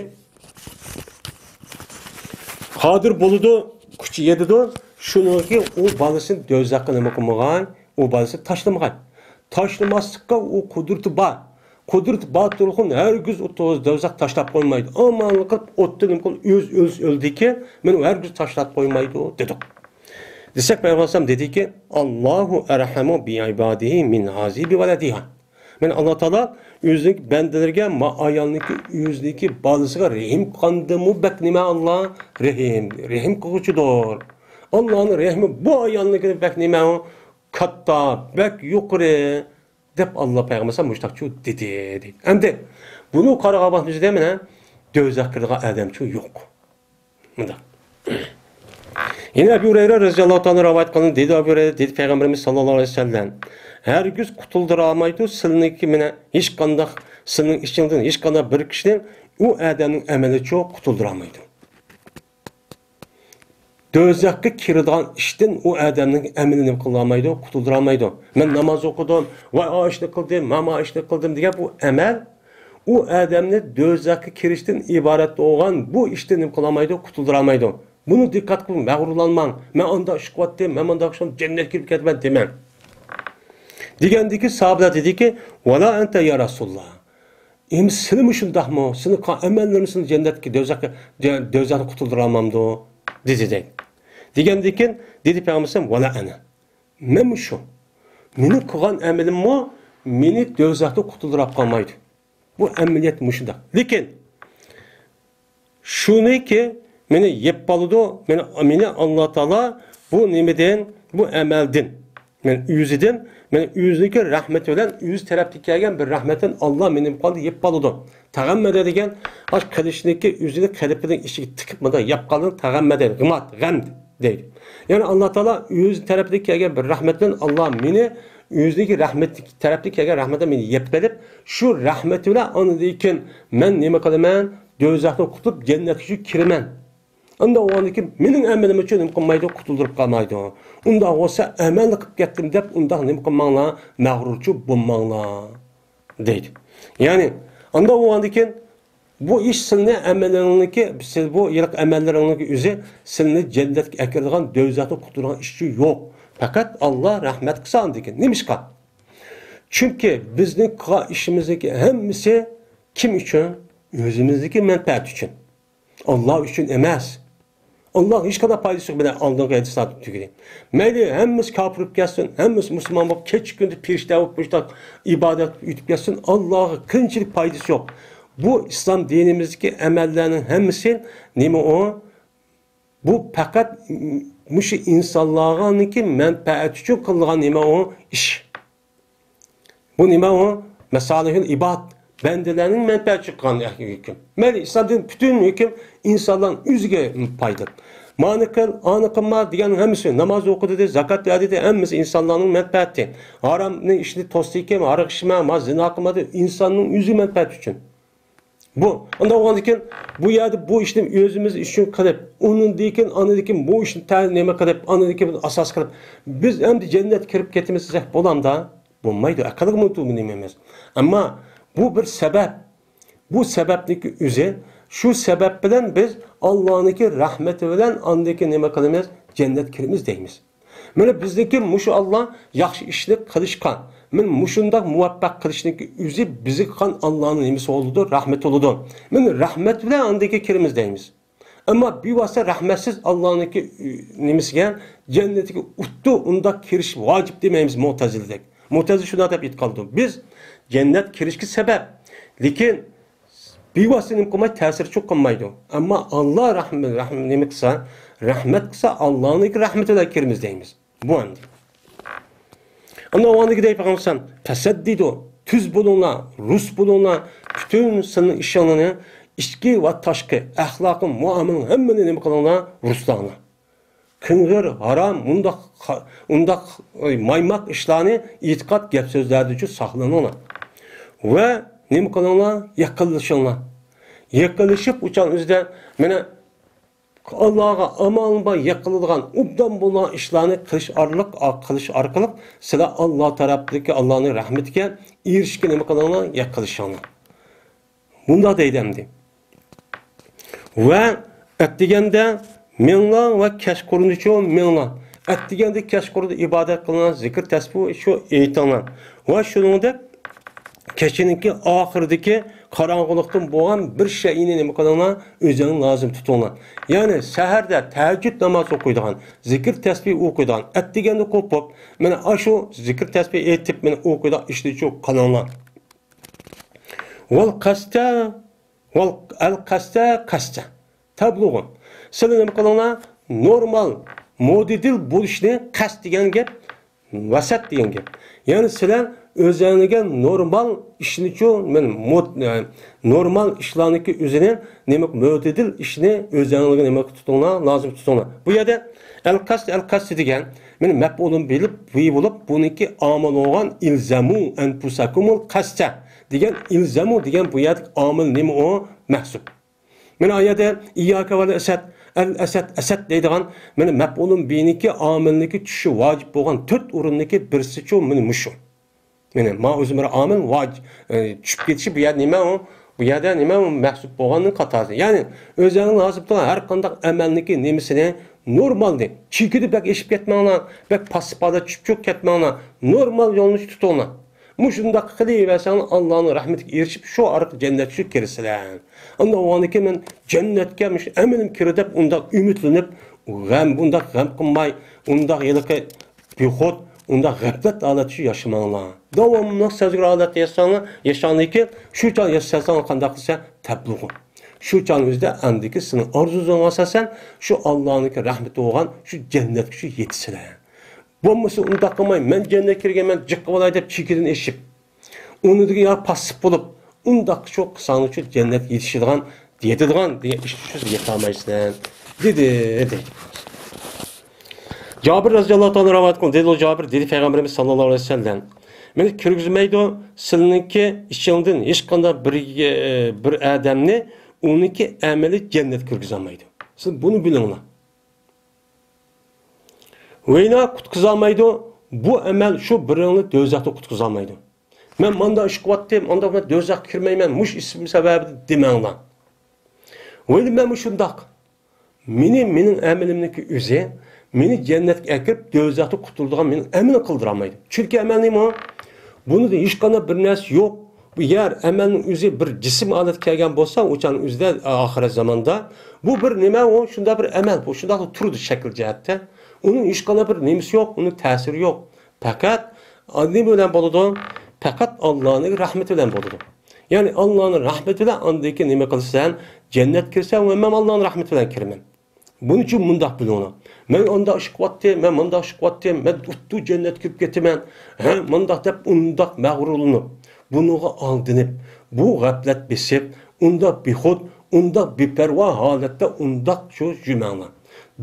قادىر بولىدۇ، كۈچى يېتىدۇ، شۇنىڭكى ئۇ بالىسىنى دوزاخقا نېمە قىلمىغان، ئۇ بالىسىنى تاشلىمىغان. تاشلىماسلىققا ئۇ قۇدرىتى بار. قۇدرىتى بار تۇرغۇن ھەرگىز ئۇ دوزاخقا تاشلاپ قويمايدۇ. ئامانلىق قىلىپ ئوتتا نېمە قىلىپ ئۆز ئۆلسە ئۆلدىكى، مېنى ھەرگىز تاشلاپ قويمايدۇ دېدۇق. دېسەك، پەيغەمبەر ئەلەيھىسسالام دېدىكى، «ئاللاھۇ ئەرھەمۇ بىئىبادىھى مىن ھازى بىۋەلەدىھا.» مانا ئاللا تائالا ئۆزىنىڭ بەندىلىرىگە، ما ئايالنىڭكى ئۆزىنىڭكى بالىسىغا رەھىم قىلغاندىنمۇ بەك نېمە ئاللا؟ رەھىم، رەھىم قىلغۇچىدۇر. ئاللانىڭ رەھمى بۇ ئايالنىڭكىدىن بەك نېمە ئۇ؟ كاتتا، بەك يۇقىرى، دەپ ئاللا پەيغەمبەر مۇشتاقچۇ دېدى، دەيدۇ. ئەمدى بۇنى قارىغان ۋاقتىمىزدا مانا دوزاخقا كىرىدىغان ئادەمچۇ يوق. مۇنداق. يەنە ئەبۇ ھۇرەيرە رەزىياللاھۇ تائالا رىۋايەت قىلىندى. دېدى ئەبۇ ھۇرەيرە، دېدى پەيغەمبىرىمىز ساللاللاھۇ ئەلەيھى ۋەسەللەم، ھەرگىز قۇتۇلدۇرالمايدۇ سىلىنىڭكى مانا ھېچقانداق، سىلىنىڭ ئىچىڭدىن ھېچقانداق بىر كىشىنى ئۇ ئادەمنىڭ ئەمەلىچۇ قۇتۇلدۇرالمايدۇ. دوزاخقا كىرىدىغان ئىشتىن ئۇ ئادەمنىڭ ئەمىلى نېمە قىلالمايدۇ، قۇتۇلدۇرالمايدۇ. مەن ناماز ئوقۇدۇم، ۋاي ئا ئىشنى قىلدىم، مانا ئىشنى قىلدىم دېگەن بۇ ئەمەل ئۇ ئادەمنى دوزاخقا كىرىشتىن ئىبارەت بولغان بۇ ئىشتىن نېمە قىلالمايدۇ، قۇتۇلدۇرالمايدۇ. بۇنى دىققەت قىلىپ مەغرۇرلانماڭ. مەن ئانداق ئىش قىلىۋاتتىم، مەن مۇنداق ئىش قىلدىم، جەننەتكە كىرىپ كەتىمەن دېمەڭ. دېگەندىكى ساھابىلەر دېدىكى، ۋەلا ئەنتە يا رەسۇلاللا. ئەمدى سىلىمۇ شۇنداقمۇ؟ سېنىڭ قىلغان ئەمەللىرىڭ سېنى جەننەتكە، دوزاخقا، دۆ-، دوزاختىن قۇتۇلدۇرالمامدۇ؟ دېدى دەيدۇ. دېگەندىكىن دېدى پەيغەمبەر ۋەلا ئەنە. مەنمۇ شۇ. مېنىڭ قىلغان ئەمىلىممۇ مېنى دوزاختىن قۇتۇلدۇرۇپ قالمايدۇ. بۇ ئەمەلىيەت مۇشۇنداق. لېكىن شۇنىكى مېنى يەپ قالىدۇ، مېنى، مېنى ئاللا تائالا بۇ نېمىدىن، بۇ ئەمەلدىن، مېنى ئۆزىدىن، مېنى ئۆزىنىڭكى رەھمىتى بىلەن، ئۆزى تەرەپتىن كەلگەن بىر رەھمەتتىن ئاللا مېنى نېمە قىلدى، يەپ قالىدۇ. تەغەممەدە دېگەن، ئاش قىلىچنىكى ئۆزىنى قېلىپىنىڭ ئىچىگە تىقىپ مۇنداق يەپ قالدى، تەغەممەدە، غىمات، غەمد دەيدۇ. يەنى ئاللا تائالا ئۆزى تەرەپتىن كەلگەن بىر رەھمەت بىلەن ئاللا مېنى ئۆزىنىڭكى رەھمىتى تەرەپتىن كەلگەن رەھمەتتىن مېنى يەپ قېلىپ، شۇ رەھمىتى بىلەن ئاندىن كېيىن مەن نېمە قىلىمەن؟ دوزاختىن قۇتۇلۇپ جەننەتكە كىرىمەن. ئۇنداق بولغاندىن كېيىن مېنىڭ ئەمىلىم ئۈچۈن نېمە قىلمايدۇ؟ قۇتۇلدۇرۇپ قالمايدۇ. ئۇنداق بولسا ئەمەلنى قىلىپ كەتتىم دەپ ئۇنداق نېمە قىلماڭلار، مەغرۇرچۇ بولماڭلار دەيدۇ. يەنى ئۇنداق بولغاندىن كېيىن بۇ ئىش سىلنى ئەمەلىڭنىڭكى، سىز بۇ ھېلىقى ئەمەللىرىڭنىڭكى ئۆزى سىلنى جەننەتكە ئەكىرىدىغان، دوزاختىن قۇتۇلىدىغان ئىش ئۈچۈن يوق. پەقەت ئاللا رەھمەت قىلسا ئاندىن كېيىن. نېمىشقا؟ چۈنكى بىزنىڭ قىلغان ئىشىمىزنىڭكى ھەممىسى كىم ئۈچۈن؟ ئۆزىمىزنىڭكى مەنپەئەت ئۈچۈن. ئاللا ئۈچۈن ئەمەس. ئاللاغا ھېچقانداق پايدىسى يوق، مانا ئالدىنقى ھەدىستە تۈگىدى. مەيلى ھەممىسى كاپىر بولۇپ كەتسۇن، ھەممىسى مۇسۇلمان بولۇپ، كېچە كۈندە پەرىشتە بولۇپ، مۇشۇنداق ئىبادەت ئۆتۈپ كەتسۇن، ئاللاغا قىلچىلىك پايدىسى يوق. بۇ ئىسلام دىنىمىزدىكى ئەمەللەرنىڭ ھەممىسى نېمە ئۇ؟ بۇ پەقەت مۇشۇ ئىنسانلارنىڭكى مەنپەئەتى ئۈچۈن قىلىنغان نېمە ئۇ؟ ئىش. بۇ نېمە ئۇ؟ مەسالىھۇل ئىباد، بەندىلەرنىڭ مەنپەئەتى ئۈچۈن قىلغان ھۆكۈم. مەيلى، ئىسلام دىنى پۈتۈن ھۆكۈم ئىنسانلارنىڭ ئۆزىگە پايدا. مانى قىل، ئانى قىلما دېگەن ھەممىسى، ناماز ئوقۇ دېدى، زاكات بەر دېدى، ھەممىسى ئىنسانلارنىڭ مەنپەئەتى. ھارامنىڭ ئىشىنى توستىكىن، ھاراق ئىچمە، ما زىنا قىلما دېدى، ئىنساننىڭ ئۆزى مەنپەئەتى ئۈچۈن. بۇ، ئۇنداق بولغاندىكىن، بۇ يەردە بۇ ئىشنى ئۆزىمىز ئۈچۈن قىلىپ، ئۇنىڭدىن كېيىن، ئاندىن كېيىن بۇ ئىشنى تە-، نېمە قىلىپ، ئاندىن كېيىن بۇنى ئاساس قىلىپ، بىز ئەمدى جەننەتكە كىرىپ كېتىمىز دېسەك بولامدا؟ بولمايدۇ. ئەقىلگە مۇۋاپىق نېمە ئەمەس. ئەمما بۇ بىر سەۋەب. بۇ سەۋەبنىڭكى ئۆزى، شۇ سەۋەب بىلەن بىز ئاللانىڭكى رەھمىتى بىلەن ئاندىن كېيىن نېمە قىلىمىز؟ جەننەتكە كىرىمىز دەيمىز. مانا بىزنىڭكى مۇشۇ ئاللا ياخشى ئىشنى قىلىشقا، مانا مۇشۇنداق مۇۋەپپەق قىلىشنىڭكى ئۆزى بىزگە قىلغان ئاللانىڭ نېمىسى بولىدۇ، رەھمىتى بولىدۇ. مانا رەھمەت بىلەن ئاندىن كېيىن كىرىمىز دەيمىز. ئەمما بىۋاسىتە رەھمەتسىز ئاللانىڭكى، ئى، نېمىسىگە، جەننىتىگە ئۇتتۇ، ئۇنداق كىرىش ۋاجىپ دېمەيمىز مۇتەزىلىدەك. مۇتەزىلە شۇنداق دەپ ئېيتقانىدۇ. بىز جەننەت كىرىشكە سەۋەب، لېكىن بىۋاسىتە نېمە قىلمايدۇ، تەسىرچۇ قىلمايدۇ. ئەمما ئاللا رەھمە-، رەھمە-، نېمە قىلسا، رەھمەت قىلسا، ئاللانىڭكى رەھمىتى بىلەن كىرىمىز دەيمىز. بۇ ئەمدى. ئەمما ئۇنىڭدىكى دەپ قالسام، پەسەددىدۇ، تۈز بولۇڭلار، رۇس بولۇڭلار، پۈتۈن سىلىنىڭ ئىشىڭلارنى، ئىچكى ۋە تاشقى، ئەخلاقىي مۇئامىلىنىڭ ھەممىنى نېمە قىلىڭلار، رۇسلاڭلار. قىڭغىر، ھارام، مۇنداق قا-، ئۇنداق، ئاي، مايماق ئىشلارنى ئېتىقاد گەپ سۆزلەردىنچۇ ساقلىنىڭلار. ۋە نېمە قىلىڭلار؟ يېقىنلىشىڭلار. يېقىنلىشىپ، ئۇچان ئۆزىدە، مانا، ئاللاغا ئامال بار يېقىنلىغان، ئوبدان بولغان ئىشلارنى قىلىش ئارقىلىق، قىلىش ئارقىلىق سىلەر ئاللا تەرەپتىكى ئاللانىڭ رەھمىتىگە ئېرىشكە نېمە قىلىڭلار؟ يېقىنلىشىڭلار. مۇنداق دەيدۇ ئەمدى. ۋە ئەتىگەندە مېڭىڭلار ۋە كەچقۇرۇنچۇ مېڭىڭلار. ئەتىگەندە كەچقۇرۇندا ئىبادەت قىلىڭلار، زىكىر تەسبىھ شۇ ئېيتىڭلار. ۋە شۇنىڭدەك كېچىنىڭكى ئاخىرىدىكى قاراڭغۇلۇقتىن بولغان بىر شەيئىنى نېمە قىلىڭلار؟ ئۆزۈڭلار لازىم تۇتۇڭلار. يەنى سەھەردە تەھەججۇد نامازى ئوقۇيدىغان، زىكىر تەسبىھ ئوقۇيدىغان، ئەتىگەندە قوپۇپ، مانا ئاشۇ زىكىر تەسبىھ ئېيتىپ، مانا ئوقۇيدىغان ئىشنىچۇ قىلىڭلار. ۋەل قەستە، ۋەل، ئەل قەستە، قەستە. تەبلۇغۇ. سىلەر نېمە قىلىڭلار؟ نورمال، مۆتىدىل بولۇشنى قەست دېگەن گەپ، ۋەسەت دېگەن گەپ. يەنى سىلەر ئۆزەڭلىگە نورمال ئىشنىچۇ، مەن مۆت-، ئە، نورمال ئىشلارنىكى ئۆزىنى، نېمە، مۆتىدىل ئىشنى ئۆزەڭلىگە نېمە تۇتۇڭلار، لازىم تۇتۇڭلار. بۇ يەردە ئەل قەست، ئەل قەست دېگەن، مانا مەپئۇلۇن بىلىپ، بى بولۇپ، بۇنىڭكى ئامىل بولغان ئىلزەمۇ ئەنپۇسەكۇمۇل قەستە دېگەن، ئىلزەمۇ دېگەن بۇ يەردىكى ئامىل نېمە ئۇ؟ مەھسۇپ. مانا ئۇ يەردە ئىيياكە ۋەل ئەسەد، ئەل ئەسەد، ئەسەد دەيدىغان، مانا مەپئۇلۇن بىنىڭكى ئامىلنىكى چۈشۈشى ۋاجىپ بولغان تۆت ئورۇننىكى بىرسىچۇ مانا مۇشۇ. مانا ما ئۆزى بىر ئامىل ۋاج-، ئە، چۈشۈپ كېتىشى بۇ يەردە نېمە ئۇ؟ بۇ يەردە نېمە ئۇ؟ مەھسۇپ بولغاننىڭ قاتارى. يەنى ئۆزەڭنىڭ لازىم تۇرغان ھەر قانداق ئەمەلنىكى نېمىسىنى نورمالنى، چېكىدە بەك ئېشىپ كەتمەڭلار، بەك پاسسىپ ھالەتتە چۈشۈپ چۈشۈپ كەتمەڭلار، نورمال يولنى تۇتۇڭلار. مۇشۇنداق قىلىۋەرسەڭلار، ئاللانىڭ رەھمىتىگە ئېرىشىپ، شۇ ئارقىلىق جەننەتكە كىرىسىلەر. ئاندىن ئۇنىڭدىن كېيىن مەن جەننەتكە مۇشۇ ئەمىلىم كىرىدۇ دەپ ئۇنداق ئۈمىدلىنىپ، غەم، ئۇنداق غەم قىلماي، ئۇنداق ھېلىقى بىخۇد، ئۇنداق غەپلەت ھالەتتە ياشىماڭلار. داۋاملىق سەزگۈر ھالەتتە ياشىساڭلار، ياشاڭلىكى شۇ چاغ ياشىساڭلار قانداق قىلسا تەبلۇغۇ. شۇ چاغنىڭ ئۆزىدە ئەمدىكى سىزنىڭ ئارزۇسىڭىز ئاساسەن شۇ ئاللانىڭكى رەھمىتى بولغان شۇ جەننەتكە شۇ يېتىسىلەر. بولمىسا ئۇنداق قىلماي، مەن جەننەتكە كىرگەن، مەن جىق قىلالاي دەپ چېكىدىن ئېشىپ، ئۇنىڭدىن يا پاسسىپ بولۇپ، ئۇنداق شۇ قىلساڭلارچۇ جەننەتكە يېتىشىدىغان، يېتىدىغان دېگەن ئىشقا شۇ يېتەلمەيسەن، دېدى، دېدى. جابىر رەزىياللاھۇ تائالا رىۋايەت قىلغان، دېدى، ئۇ جابىر دېدى، پەيغەمبىرىمىز ساللاللاھۇ ئەلەيھى ۋەسەللەم، مېنى كىرگۈزمەيدۇ، سىلىنىڭكى ئىچىڭدىن ھېچقانداق بىر، بىر ئادەمنى ئۇنىڭكى ئەمىلى جەننەتكە كىرگۈزەلمەيدۇ. سىز بۇنى بىلىڭلار. ۋەينا قۇتقۇزالمايدۇ، بۇ ئەمەل شۇ بىرىڭنى دوزاختىن قۇتقۇزالمايدۇ. مەن ماندا ئىش قىلىۋاتتىم، ئانداق مەن دوزاخقا كىرمەيمەن، مۇشۇ ئىسىم سەۋەبىدىن دېمەڭلار. ۋەيلى مەن مۇشۇنداق. مېنى، مېنىڭ ئەمىلىمنىڭكى ئۆزى، مېنى جەننەتكە ئەكىرىپ، دوزاختىن قۇتۇلىدىغان مېنىڭ ئەمىلىم قىلدۇرالمايدۇ. چۈنكى ئەمەل نېمە؟ بۇنىڭدا ھېچقانداق بىر نەرسە يوق. بۇ يەر، ئەمەلنىڭ ئۆزى بىر جىسىم ھالەتكە كەلگەن بولسا، ئۇ چاغنىڭ ئۆزىدە، ئاخىرەت زاماندا، بۇ بىر نېمە، ئۇ شۇنداق بىر ئەمەل، بۇ شۇنداقلا تۇرىدۇ شەكىل جەھەتتە. ئۇنىڭ ھېچقانداق بىر نېمىسى يوق، ئۇنىڭ تەسىرى يوق. پەقەت نېمە بىلەن بولىدۇ؟ پەقەت ئاللانىڭ رەھمىتى بىلەن بولىدۇ. يەنى ئاللانىڭ رەھمىتى بىلەن ئاندىن كېيىن نېمە قىلىسەن؟ جەننەتكە كىرسەن، ۋە مەن ئاللانىڭ رەھمىتى بىلەن كىرىمەن. بۇنىڭ ئۈچۈن مۇنداق بىلىڭلار. مەن ئانداق ئىش قىلىۋاتتىم، مەن مۇنداق ئىش قىلىۋاتتىم، مەن ئۇتتۇ جەننەتكە كىرىپ كېتىمەن، ھە، مۇنداق دەپ ئۇنداق مەغرۇرلىنىپ، بۇنىڭغا ئالدىنىپ، بۇ غەپلەت بېسىپ، ئۇنداق بىخۇد، ئۇنداق بىپەرۋا ھالەتتە ئۇنداق شۇ يۈرمەڭلار.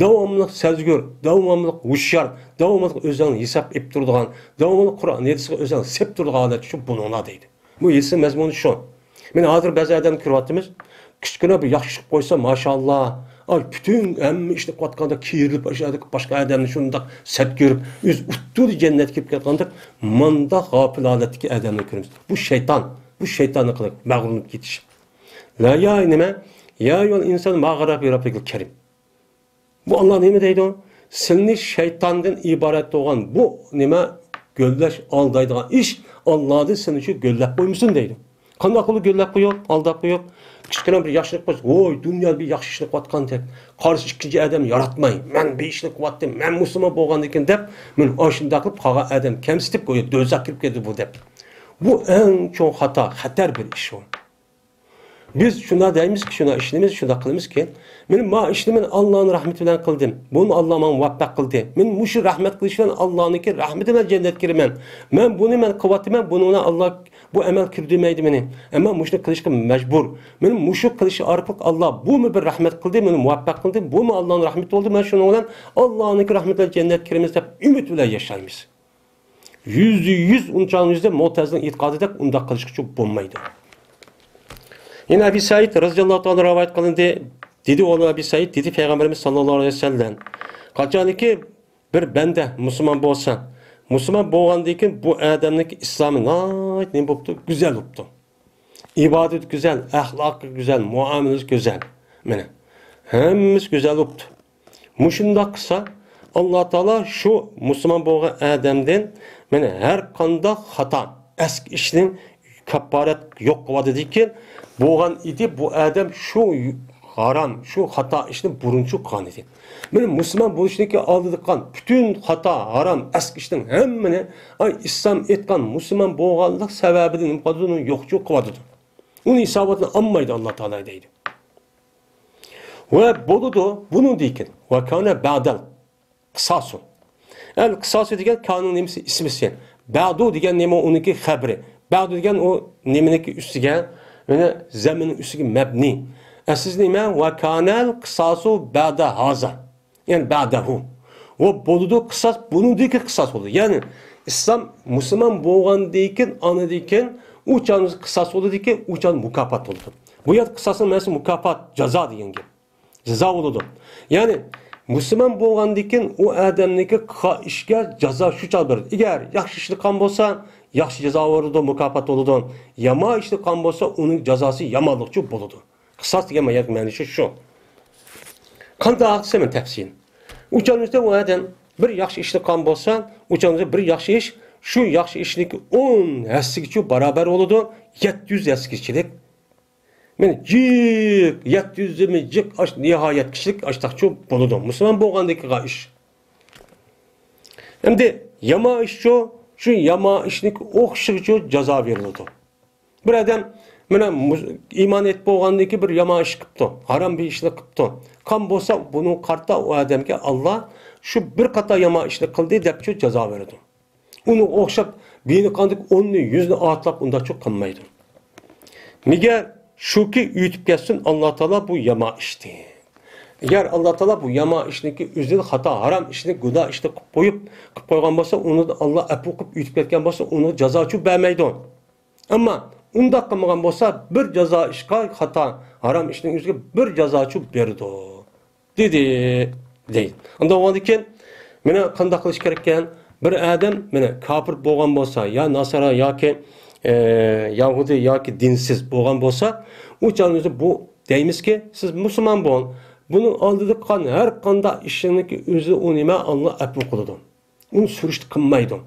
داۋاملىق سەزگۈر، داۋاملىق ھوشيار، داۋاملىق ئۆزۈڭنى ھېساب ئېلىپ تۇرىدىغان، داۋاملىق قۇرئان ھەدىسكە ئۆزۈڭنى سېلىپ تۇرىدىغان ھالەتتە شۇ بولۇڭلار دەيدۇ. بۇ ھېسنىڭ مەزمۇنى شۇ. مانا ھازىر بەزى ئادەمنى كۆرۈۋاتىمىز. كىچىككىنە بىر ياخشى ئىش قىلىپ قويسا، ماشائاللا، ئاي، پۈتۈن ھەممە ئىشنى قىلىۋاتقاندا كېرىلىپ، ئاشۇ يەردىكى باشقا ئادەمنى شۇنداق سەت كۆرۈپ، ئۆزى ئۇتتۇردى، جەننەتكە كىرىپ كەتكەندەك، مانداق غاپىل ھالەتتىكى ئادەمنى كۆرىمىز. بۇ شەيتان، بۇ شەيتاننىڭ قىلىقى، مەغرۇرلىنىپ كېتىش. لا يا نېمە؟ يا ئەييۇھەل ئىنسان ما غەررەكە بىرەببىكەل كەرىم. بۇ ئاللا نېمە دەيدۇ؟ سېنى شەيتاندىن ئىبارەت بولغان بۇ نېمە، گۆللەش، ئالدايدىغان ئىش ئاللادىن سېنى شۇ گۆللەپ قويمىسۇن دەيدۇ. قانداق قىلىپ گۆللەپ قويۇپ، ئالداپ قويۇپ، كىچىككىنە بىر ياخشىلىق قىلسا، ۋوي، دۇنيادا بىر ياخشى ئىشنى قىلىۋاتقاندەك، قارشى ئىككىنچى ئادەم ياراتماي، مەن بىر ئىشنى قىلىۋاتتىم، مەن مۇسۇلمان بولغاندىكىن دەپ، مانا ئاشۇنداق قىلىپ قالغان ئادەم كەمسىتىپ قويۇپ، دوزاخقا كىرىپ كەتتى بۇ دەپ. بۇ ئەڭ چوڭ خاتا، خەتەر بىر ئىش ئۇ. بىز شۇنداق دەيمىزكى، شۇنداق ئىشلەيمىز، شۇنداق قىلىمىزكى، مېنىڭ ما ئىشنى مەن ئاللانىڭ رەھمىتى بىلەن قىلدىم. بۇنى ئاللا ماڭا مۇۋەپپەق قىلدى. مەن مۇشۇ رەھمەت قىلىش بىلەن ئاللانىڭكى رەھمىتى بىلەن جەننەتكە كىرىمەن. مەن بۇنى مەن قىلىۋاتىمەن، بۇنىڭ بىلەن ئاللا بۇ ئەمەل كىردۈرمەيدۇ مېنى. ئەمما مۇشۇنى قىلىشقا مەجبۇر. مېنى مۇشۇ قىلىش ئارقىلىق ئاللا بۇمۇ بىر رەھمەت قىلدى، مېنى مۇۋەپپەق قىلدى، بۇمۇ ئاللانىڭ رەھمىتى بولدى. مەن شۇنىڭ بىلەن ئاللانىڭكى رەھمىتى بىلەن جەننەتكە كىرىمىز دەپ ئۈمىد بىلەن ياشايمىز. يۈزدە يۈز ئۇنچانىڭ يۈزىدە مۇئتەزىلىنىڭ ئېتىقادىدەك ئۇنداق قىلىشقىچۇ بولمايدۇ. يەنە ئەبى سەئىد رەزىياللاھۇ تائالا رىۋايەت قىلىندى. دېدى ئۇ ئەبى سەئىد، دېدى پەيغەمبىرىمىز ساللاللاھۇ ئەلەيھى ۋەسەللەم، قاچانكى بىر بەندە مۇسۇلمان بولسا، مۇسۇلمان بولغاندىن كېيىن بۇ ئادەمنىڭكى ئىسلامى ناھايىتى نېمە بوپتۇ؟ گۈزەل بوپتۇ. ئىبادىتى گۈزەل، ئەخلاقى گۈزەل، مۇئامىلىسى گۈزەل. مانا، ھەممىسى گۈزەل بوپتۇ. مۇشۇنداق قىلسا، ئاللا تائالا شۇ مۇسۇلمان بولغان ئادەمدىن، مانا، ھەر قانداق خاتا، ئەسكى ئىشنى كاپپارەت يوق قىلىۋاتىدىكەن، بولغان ئىدى، بۇ ئادەم شۇ ھارام، شۇ خاتا ئىشنى بۇرۇنچۇ قىلغان ئىدى. مانا مۇسۇلمان بولۇشنىڭكى ئالدىدا قىلغان پۈتۈن خاتا، ھارام، ئەسكى ئىشنىڭ ھەممىنى، ئاي، ئىسلام ئېيتقان مۇسۇلمان بولغانلىق سەۋەبىدىن نېمە قىلىدۇ؟ ئۇنى يوقچۇ قىلىۋاتىدۇ. ئۇنى ھېساباتىنى ئالمايدۇ ئاللا تائالا دەيدۇ. ۋە بولىدۇ، بۇنىڭدىن كېيىن. ۋە كانە بەدەل قىساسۇ. ئەل قىساسۇ دېگەن كانىڭ نېمىسى؟ ئىسمىسى. بەدۇ دېگەن نېمە؟ ئۇنىڭكى خەبىرى. بەدۇ دېگەن ئۇ نېمىنىڭكى ئۈستىگە، يەنى زەمىننىڭ ئۈستىگە مەبنى. ئەسلىسى نېمە؟ ۋە كانەل قىساسۇ بەدە ھازا. يەنى بەدەھۇ. ۋە بولىدۇ قىساس، بۇنىڭدىن كېيىن قىساس بولىدۇ. يەنى ئىسلام، مۇسۇلمان بولغاندىن كېيىن، ئاندىن كېيىن ئۇ چاغنىڭ قىساس بولىدۇ دېگەن، ئۇ چاغ مۇكاپات بولىدۇ. بۇ يەردە قىساسنىڭ مەنىسى مۇكاپات، جازا دېگەن گەپ. جازا بولىدۇ. يەنى مۇسۇلمان بولغاندىن كېيىن ئۇ ئادەمنىڭكى قىلغان ئىشىگە جازا شۇ چاغ بېرىدۇ. ئەگەر ياخشى ئىشنى قىلغان بولسا، ياخشى جازا بېرىدۇ، مۇكاپات بولىدۇ. يامان ئىشنى قىلغان بولسا، ئۇنىڭ جازاسى يامانلىقچۇ بولىدۇ. قىساس دېگەن مەنىسى شۇ. قانداق دېسە مەن تەپسىلىي. ئۇ چاغنىڭدا ئۇ ئادەم بىر ياخشى ئىشنى قىلغان بولسا، ئۇ چاغنىڭدا بىر ياخشى ئىش، شۇ ياخشى ئىشنىڭكى ئون ھەسسىگىچە بارابەر بولىدۇ، يەتتە يۈز ھەسسىگىچىلىك. مانا جىق، يەتتە يۈز يىگىرمە جىق، ئاش-، نىھايەتكىچىلىك ئاشتاقچۇ بولىدۇ. مۇسۇلمان بولغاندىن كېيىن قىلغان ئىش. ئەمدى يامان ئىشچۇ، شۇ يامان ئىشنىڭكى ئوخشىغىچۇ جازا بېرىلىدۇ. بىر ئادەم مانا مۇ-، ئىمان ئېيتىپ بولغاندىن كېيىن بىر يامان ئىش قىپتۇ، ھارام بىر ئىشنى قىپتۇ. قىلغان بولسا، بۇنىڭغا قارىتا ئۇ ئادەمگە ئاللا شۇ بىر قاتار يامان ئىشنى قىلدى دەپچۇ جازا بېرىدۇ. ئۇنىڭغا ئوخشاپ بىرنى قىلغاندىكىن ئوننى، يۈزنى ئاتلاپ ئۇنداقچۇ قىلمايدۇ. مەگەر شۇكى ئۆتۈپ كەتسۇن ئاللا تائالا بۇ يامان ئىشنى. ئەگەر ئاللا تائالا بۇ يامان ئىشنىڭكى ئۆزىنى خاتا، ھارام ئىشنى، گۇناھ ئىشنى قىلىپ قويۇپ، قىلىپ قويغان بولسا، ئۇنى ئاللا ئەپۇ قىلىپ ئۆتۈپ كەتكەن بولسا، ئۇنىڭغا جازاچۇ بەرمەيدۇ. ئەمما ئۇنداق قىلمىغان بولسا، بىر جازا ئىشقا، خاتا، ھارام ئىشنىڭ ئۆزىگە بىر جازاچۇ بېرىدۇ، دېدى، دەيدۇ. ئۇنداق بولغاندىكىن، مانا قانداق قىلىش كېرەككەن؟ بىر ئادەم، مانا، كاپىر بولغان بولسا، يا ناسارا ياكى، ئە، يەھۇدىي ياكى دىنسىز بولغان بولسا، ئۇ چاغنىڭدا بۇ دەيمىزكى، سىز مۇسۇلمان بول، بۇنىڭ ئالدىدا قىلغان ھەر قانداق ئىشىڭنىڭكى ئۆزى ئۇ نېمە، ئاللا ئەپۇ قىلىدۇ. ئۇنى سۈرۈشتە قىلمايدۇ.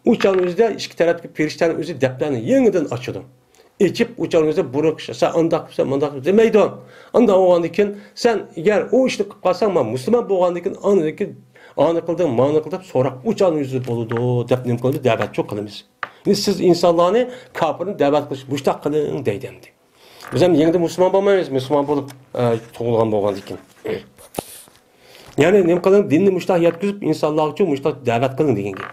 ئۇ چاغنىڭ ئۆزىدە ئىككى تەرەپتىكى پەرىشتەنىڭ ئۆزى دەپتەرنى يېڭىدىن ئاچىدۇ. ئېچىپ، ئۇ چاغنىڭ ئۆزىدە بۇرۇن قىلسا، سەن ئانداق قىلسا، مانداق قىلسا دېمەيدۇ. ئانداق بولغاندىن كېيىن، سەن ئەگەر ئۇ ئىشنى قىلىپ قالساڭ، مانا مۇسۇلمان بولغاندىن كېيىن ئاندىن كېيىن ئانى قىلدىڭ، مانى قىلدىڭ دەپ سوراپ، ئۇ چاغنىڭ ئۆزىدە بولىدۇ دەپ نېمە قىلىدۇ؟ دەۋەتچۇ قىلىمىز. يەنى سىز ئىنسانلارنى كاپىرنى دەۋەت قىلىش مۇشۇنداق قىلىڭ دەيدۇ ئەمدى. بىز ھەم يېڭىدىن مۇسۇلمان بولمايمىز، مۇسۇلمان بولۇپ، ئە، تۇغۇلغان بولغاندىن كېيىن. يەنى نېمە قىلىڭ، دىننى مۇشۇنداق يەتكۈزۈپ، ئىنسانلارغىچۇ مۇشۇنداق دەۋەت قىلىڭ دېگەن گەپ.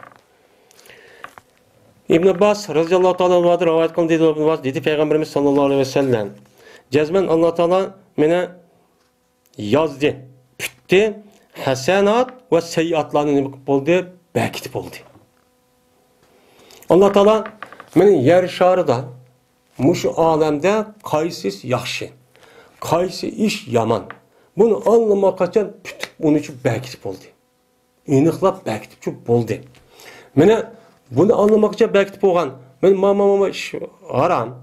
ئىبن ئابباس رەزىياللاھۇ تائالا ئەنھۇدىن رىۋايەت قىلىندى، دېدى ئىبن ئابباس، دېدى پەيغەمبىرىمىز ساللاللاھۇ ئەلەيھى ۋەسەللەم، جەزمەن ئاللا تائالا مېنى يازدى، پۈتتى، ھەسەنات ۋە سەييئاتلارنى نېمە قىلىپ بولدى؟ بەركىتىپ بولدى. ئاللا تائالا مېنى يەر شارىدا مۇشۇ ئالەمدە قايسى ئىش ياخشى، قايسى ئىش يامان، بۇنى ئاللىماقاچان پۈتۈپ ئۇنى ئۈچۈن بەكىتىپ بولدى. ئېنىقلاپ بەكىتىپچۇ بولدى. مانا بۇنى ئاڭلىماقچە بەكىتىپ بولغان. مانا ماما ماما ئىش ھارام.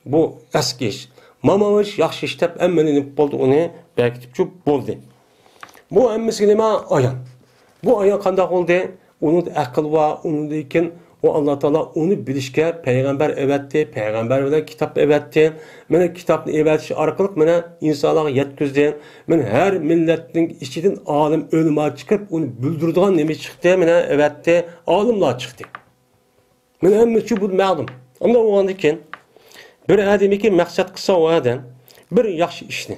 بۇ ئەسكى ئىش. ماما ئىش ياخشى ئىش دەپ ھەممىنى نېمە بولدى، ئۇنى بەكىتىپچۇ بولدى. بۇ ھەممىسىگە نېمە ئايان؟ بۇ ئايان قانداق بولدى؟ ئۇنىڭدا ئەقىل بار، ئۇنىڭدىن كېيىن ئۇ ئاللا تائالا ئۇنى بىلىشكە پەيغەمبەر ئەۋەتتى، پەيغەمبەر بىلەن كىتاب ئەۋەتتى. مانا كىتابنى ئەۋەتىش ئارقىلىق مانا ئىنسانلارغا يەتكۈزدى. مانا ھەر مىللەتنىڭ ئىچىدىن ئالىم، ئۆلىما چىقىپ، ئۇنى بىلدۈرىدىغان نېمە چىقتى، مانا ئەۋەتتى، ئالىملار چىقتى. مانا ھەممە ئۈچۈن بۇ مەلۇم. ئۇنداق بولغاندىن كېيىن بىر ئادەمكى مەقسەت قىلسا ئۇ ئادەم بىر ياخشى ئىشنى،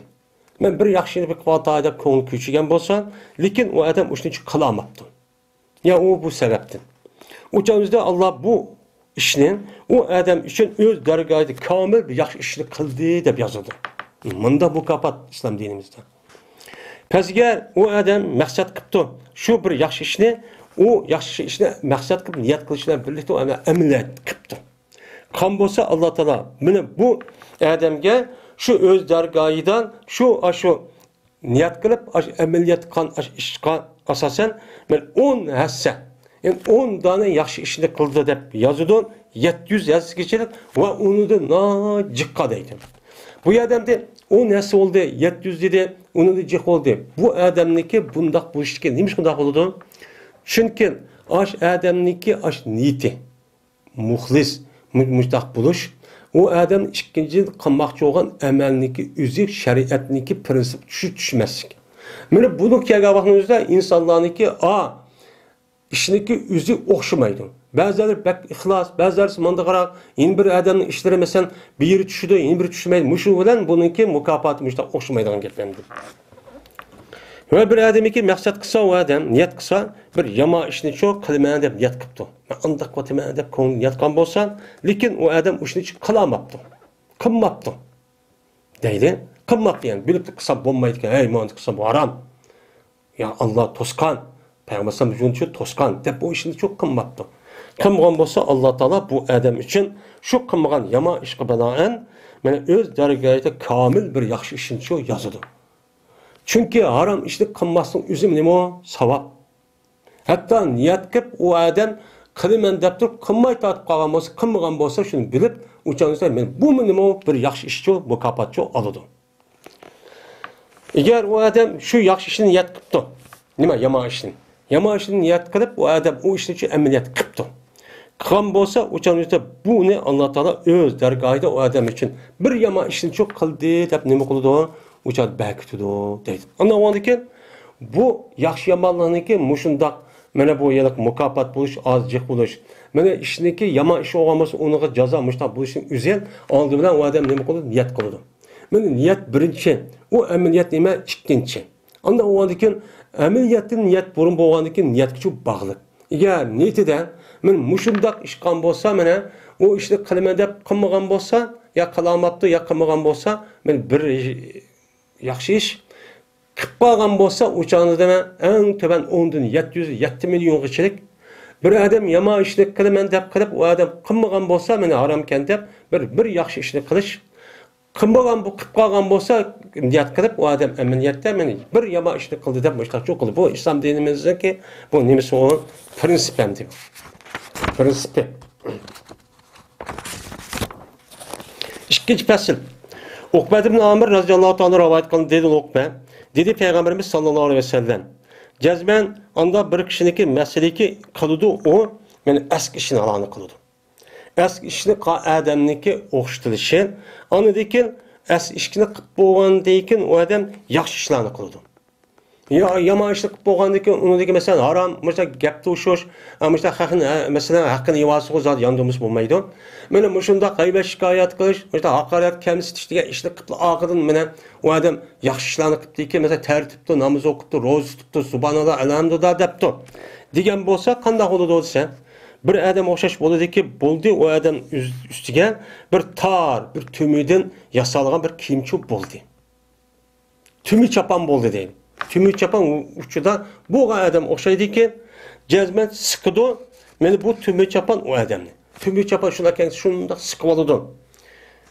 مەن بىر ياخشى ئىشنى قىلىۋاتاي دەپ كۆڭلى كۆچۈرگەن بولسا، لېكىن ئۇ ئادەم ئۇ ئىشنى قىلالماپتۇ. يا ئۇ بۇ سەۋەبتىن. ئۇ چاغدا ئاللا بۇ ئىشنى ئۇ ئادەم ئۈچۈن ئۆز دەرگاھىدا كامىل بىر ياخشى ئىشنى قىلدى دەپ يازىدۇ. مۇنداق مۇكاپات ئىسلام دىنىمىزدا. پەس ئەگەر ئۇ ئادەم مەقسەت قىپتۇ، شۇ بىر ياخشى ئىشنى، ئۇ ياخشى ئىشنى مەقسەت قىلىپ نىيەت قىلىش بىلەن بىرلىكتە ئۇ ئەمەل، ئەمەلىيەت قىپتۇ. قان بولسا، ئاللا تائالا مانا بۇ ئادەمگە شۇ ئۆز دەرگاھىدىن شۇ، ئاشۇ نىيەت قىلىپ، ئاشۇ ئەمەلىيەت قىلغان ئاشۇ ئىشقا ئاساسەن، مەن ئون ھەسسە، يەنى ئون دانە ياخشى ئىشنى قىلدى دەپ يازىدۇ، يەتتە يۈز ھەسسىگىچىلىك ۋە ئۇنىڭدىن ناجىققا دەيدۇ. بۇ ئادەمدە ئون ھەسسە بولدى، يەتتە يۈز دېدى، ئۇنىڭدىن جىق بولدى. بۇ ئادەمنىكى بۇنداق بولۇشتىكى نېمە ئىش بۇنداق بولىدۇ؟ چۈنكى ئاش ئادەمنىكى ئاش نىيىتى، مۇخلىس، مۇ-، مۇشتاق بولۇش، ئۇ ئادەم ئىككىنچىدىن قىلماقچى بولغان ئەمەلنىكى ئۆزى شەرىئەتنىكى پرىنسىپ چۈشۈپ چۈشمەسلىك. مانا بۇنى كەلگەن ۋاقتىنىڭ ئۆزىدە ئىنسانلارنىڭكى، ئا، ئىشنىكى ئۆزى ئوخشىمايدۇ. بەزىلەر بەك ئىخلاس، بەزىلەر ماندىغىراق، يەنە بىر ئادەمنىڭ ئىشلىرى مەسىلەن بىرى چۈشىدۇ، يەنە بىرى چۈشمەيدۇ. مۇشۇ بىلەن بۇنىڭكى مۇكاپاتى مۇشتاق ئوخشىمايدىغان گەپلەردىن. ۋە بىر ئادەمكى مەقسەت قىلسا، ئۇ ئادەم نىيەت قىلسا، بىر يامان ئىشنىچۇ قىلىمەن دەپ نىيەت قىپتۇ. مەن ئانداق قىلىمەن دەپ كۆڭلىدە نىيەت قىلغان بولسا، لېكىن ئۇ ئادەم ئۇ ئىشنىچۇ قىلالماپتۇ. قىلماپتۇ. دەيدۇ. قىلماپتۇ يەنى. بىلىپلا قىلسا بولمايدىكەن. ھەي، مانا قىلسا بۇ ھارام. يا ئاللا توسقان، پەيغەمبەر ئەلەيھىسسالام يولىنى توسقان دەپ ئۇ ئىشنىچۇ قىلماپتۇ. قىلمىغان بولسا، ئاللا تائالا بۇ ئادەم ئۈچۈن شۇ قىلمىغان يامان ئىشقا بىنائەن، مانا ئۆز دەرگاھىدا كامىل بىر ياخشى ئىشنىچۇ يازىدۇ. چۈنكى ھارام ئىشنى قىلماسلىق ئۆزى نېمە؟ ساۋاب. ھەتتا نىيەت قىلىپ ئۇ ئادەم قىلىمەن دەپ تۇرۇپ قىلماي تارتىپ قالغان بولسا، قىلمىغان بولسا، شۇنى بىلىپ، ئۇ چاغدا مەن بۇمۇ نېمە بىر ياخشى ئىشچۇ، مۇكاپاتچۇ ئالىدۇ. ئەگەر ئۇ ئادەم شۇ ياخشى ئىشنى نىيەت قىپتۇ، نېمە يامان ئىشنى، يامان ئىشنى نىيەت قىلىپ، ئۇ ئادەم ئۇ ئىشنى ئەمەلىيەت قىپتۇ. قىلغان بولسا، ئۇ چاغدا بۇنى ئاللا تائالا ئۆز دەرگاھىدا ئۇ ئادەم ئۈچۈن بىر يامان ئىشنىچۇ قىلدى دەپ نېمە قىلىدۇ؟ ئۇ چاغدا بەكىتىدۇ دەيدۇ. ئاندىن ئاندىن كېيىن بۇ ياخشى يامانلىقنىڭكى مۇشۇنداق، مانا بۇ ھېلىقى مۇكاپات بولۇش، ئاز جىق بولۇش. مانا ئىشنىڭكى يامان ئىش بولغان بولسا، ئۇنىڭغا جازا مۇشۇنداق بولۇشنىڭ ئۆزى ئالدى بىلەن ئۇ ئادەم نېمە قىلىدۇ؟ نىيەت قىلىدۇ. مانا نىيەت بىرىنچى، ئۇ ئەمەلىيەت نېمە؟ ئىككىنچى. ئاندىن ئۇنىڭدىن كېيىن ئەمەلىيەتتىن نىيەت بۇرۇن بولغاندىن كېيىن نىيەتكىچۇ باغلىق. ئەگەر نىيىتىدە مەن مۇشۇنداق ئىش قىلغان بولسا، مانا ئۇ ئىشنى قىلىمەن دەپ قىلمىغان بولسا، يا قىلالماپتۇ، يا قىلمىغان بولسا، مەن بىر ياخشى ئىش قىلىپ قالغان بولسا، ئۇ چاغدا مەن ئەڭ تۆۋەن ئوندىن يەتتە يۈز، يەتتە مىليونغىچىلىك بىر ئادەم يامان ئىشنى قىلىمەن دەپ قىلىپ، ئۇ ئادەم قىلمىغان بولسا، مانا ھارامكەن دەپ بىر، بىر ياخشى ئىشنى قىلىش قىلمىغان، بۇ قىلىپ قالغان بولسا، نىيەت قىلىپ، ئۇ ئادەم ئەمەلىيەتتە مەن بىر يامان ئىشنى قىلدى دەپ مۇشۇنداق چوڭ قىلدى. بۇ ئىسلام دىنىمىزنىڭكى بۇ نېمىسى ئۇ؟ پرىنسىپ ئەمدى. پرىنسىپى. ئىككىنچى پەسىل. ئۇقبەت ئىبن ئامىر رەزىياللاھۇ تائالا رىۋايەت قىلدى، دېدى ئۇقبە. دېدى پەيغەمبىرىمىز ساللاللاھۇ ئەلەيھى ۋەسەللەم. جەزمەن ئاندا بىر كىشىنىڭكى مەسىلىكى قىلىدۇ ئۇ، يەنى ئەسكى ئىشنى ئالانى قىلىدۇ. ئەسكى ئىشنى قىلغان ئادەمنىڭكى ئوخشىتىلىشى. ئاندىن كېيىن ئەسكى ئىشنى قىلىپ بولغاندىن كېيىن ئۇ ئادەم ياخشى ئىشلارنى قىلىدۇ. يا، يامان ئىشنى قىلىپ بولغاندىن كېيىن ئۇنىڭدىكى مەسىلەن ھارام، مۇشۇنداق گەپ توشۇش، ئە، مۇشۇنداق خەقنى، ئە، مەسىلەن ھەققىنى يېۋالسىغۇ زادى ياندۇرمىسا بولمايدۇ. مانا مۇشۇنداق غەيۋەت شىكايەت قىلىش، مۇشۇنداق ھاقارەت، كەمسىتىش دېگەن ئىشنى قىلىپلا ئارقىدىن مانا ئۇ ئادەم ياخشى ئىشلارنى قىپتىكەن، مەسىلەن تەرىتىپتۇ، ناماز ئوقۇپتۇ، روزا تۇتۇپتۇ، سۇبھاناللا، ئەلھەمدۇلىللا دەپتۇ دېگەن بولسا قانداق بولىدۇ دېسە، بىر ئادەم ئوخشاش بولىدۇكى، بولدى، ئۇ ئادەم ئۈز-، ئۈستىگە بىر تار، بىر تۈمىدىن ياسالغان بىر كىيىمچۇ بولدى. تۈمى چاپان بولدى دەيدۇ. تۈمى چاپان ئۇچىدا بولغان ئادەم ئوخشايدىكەن، جەزمەن سىقىدۇ. مانا بۇ تۈمى چاپان ئۇ ئادەمنى. تۈمى چاپان شۇنداق كەلسە شۇنداق سىقىۋالىدۇ.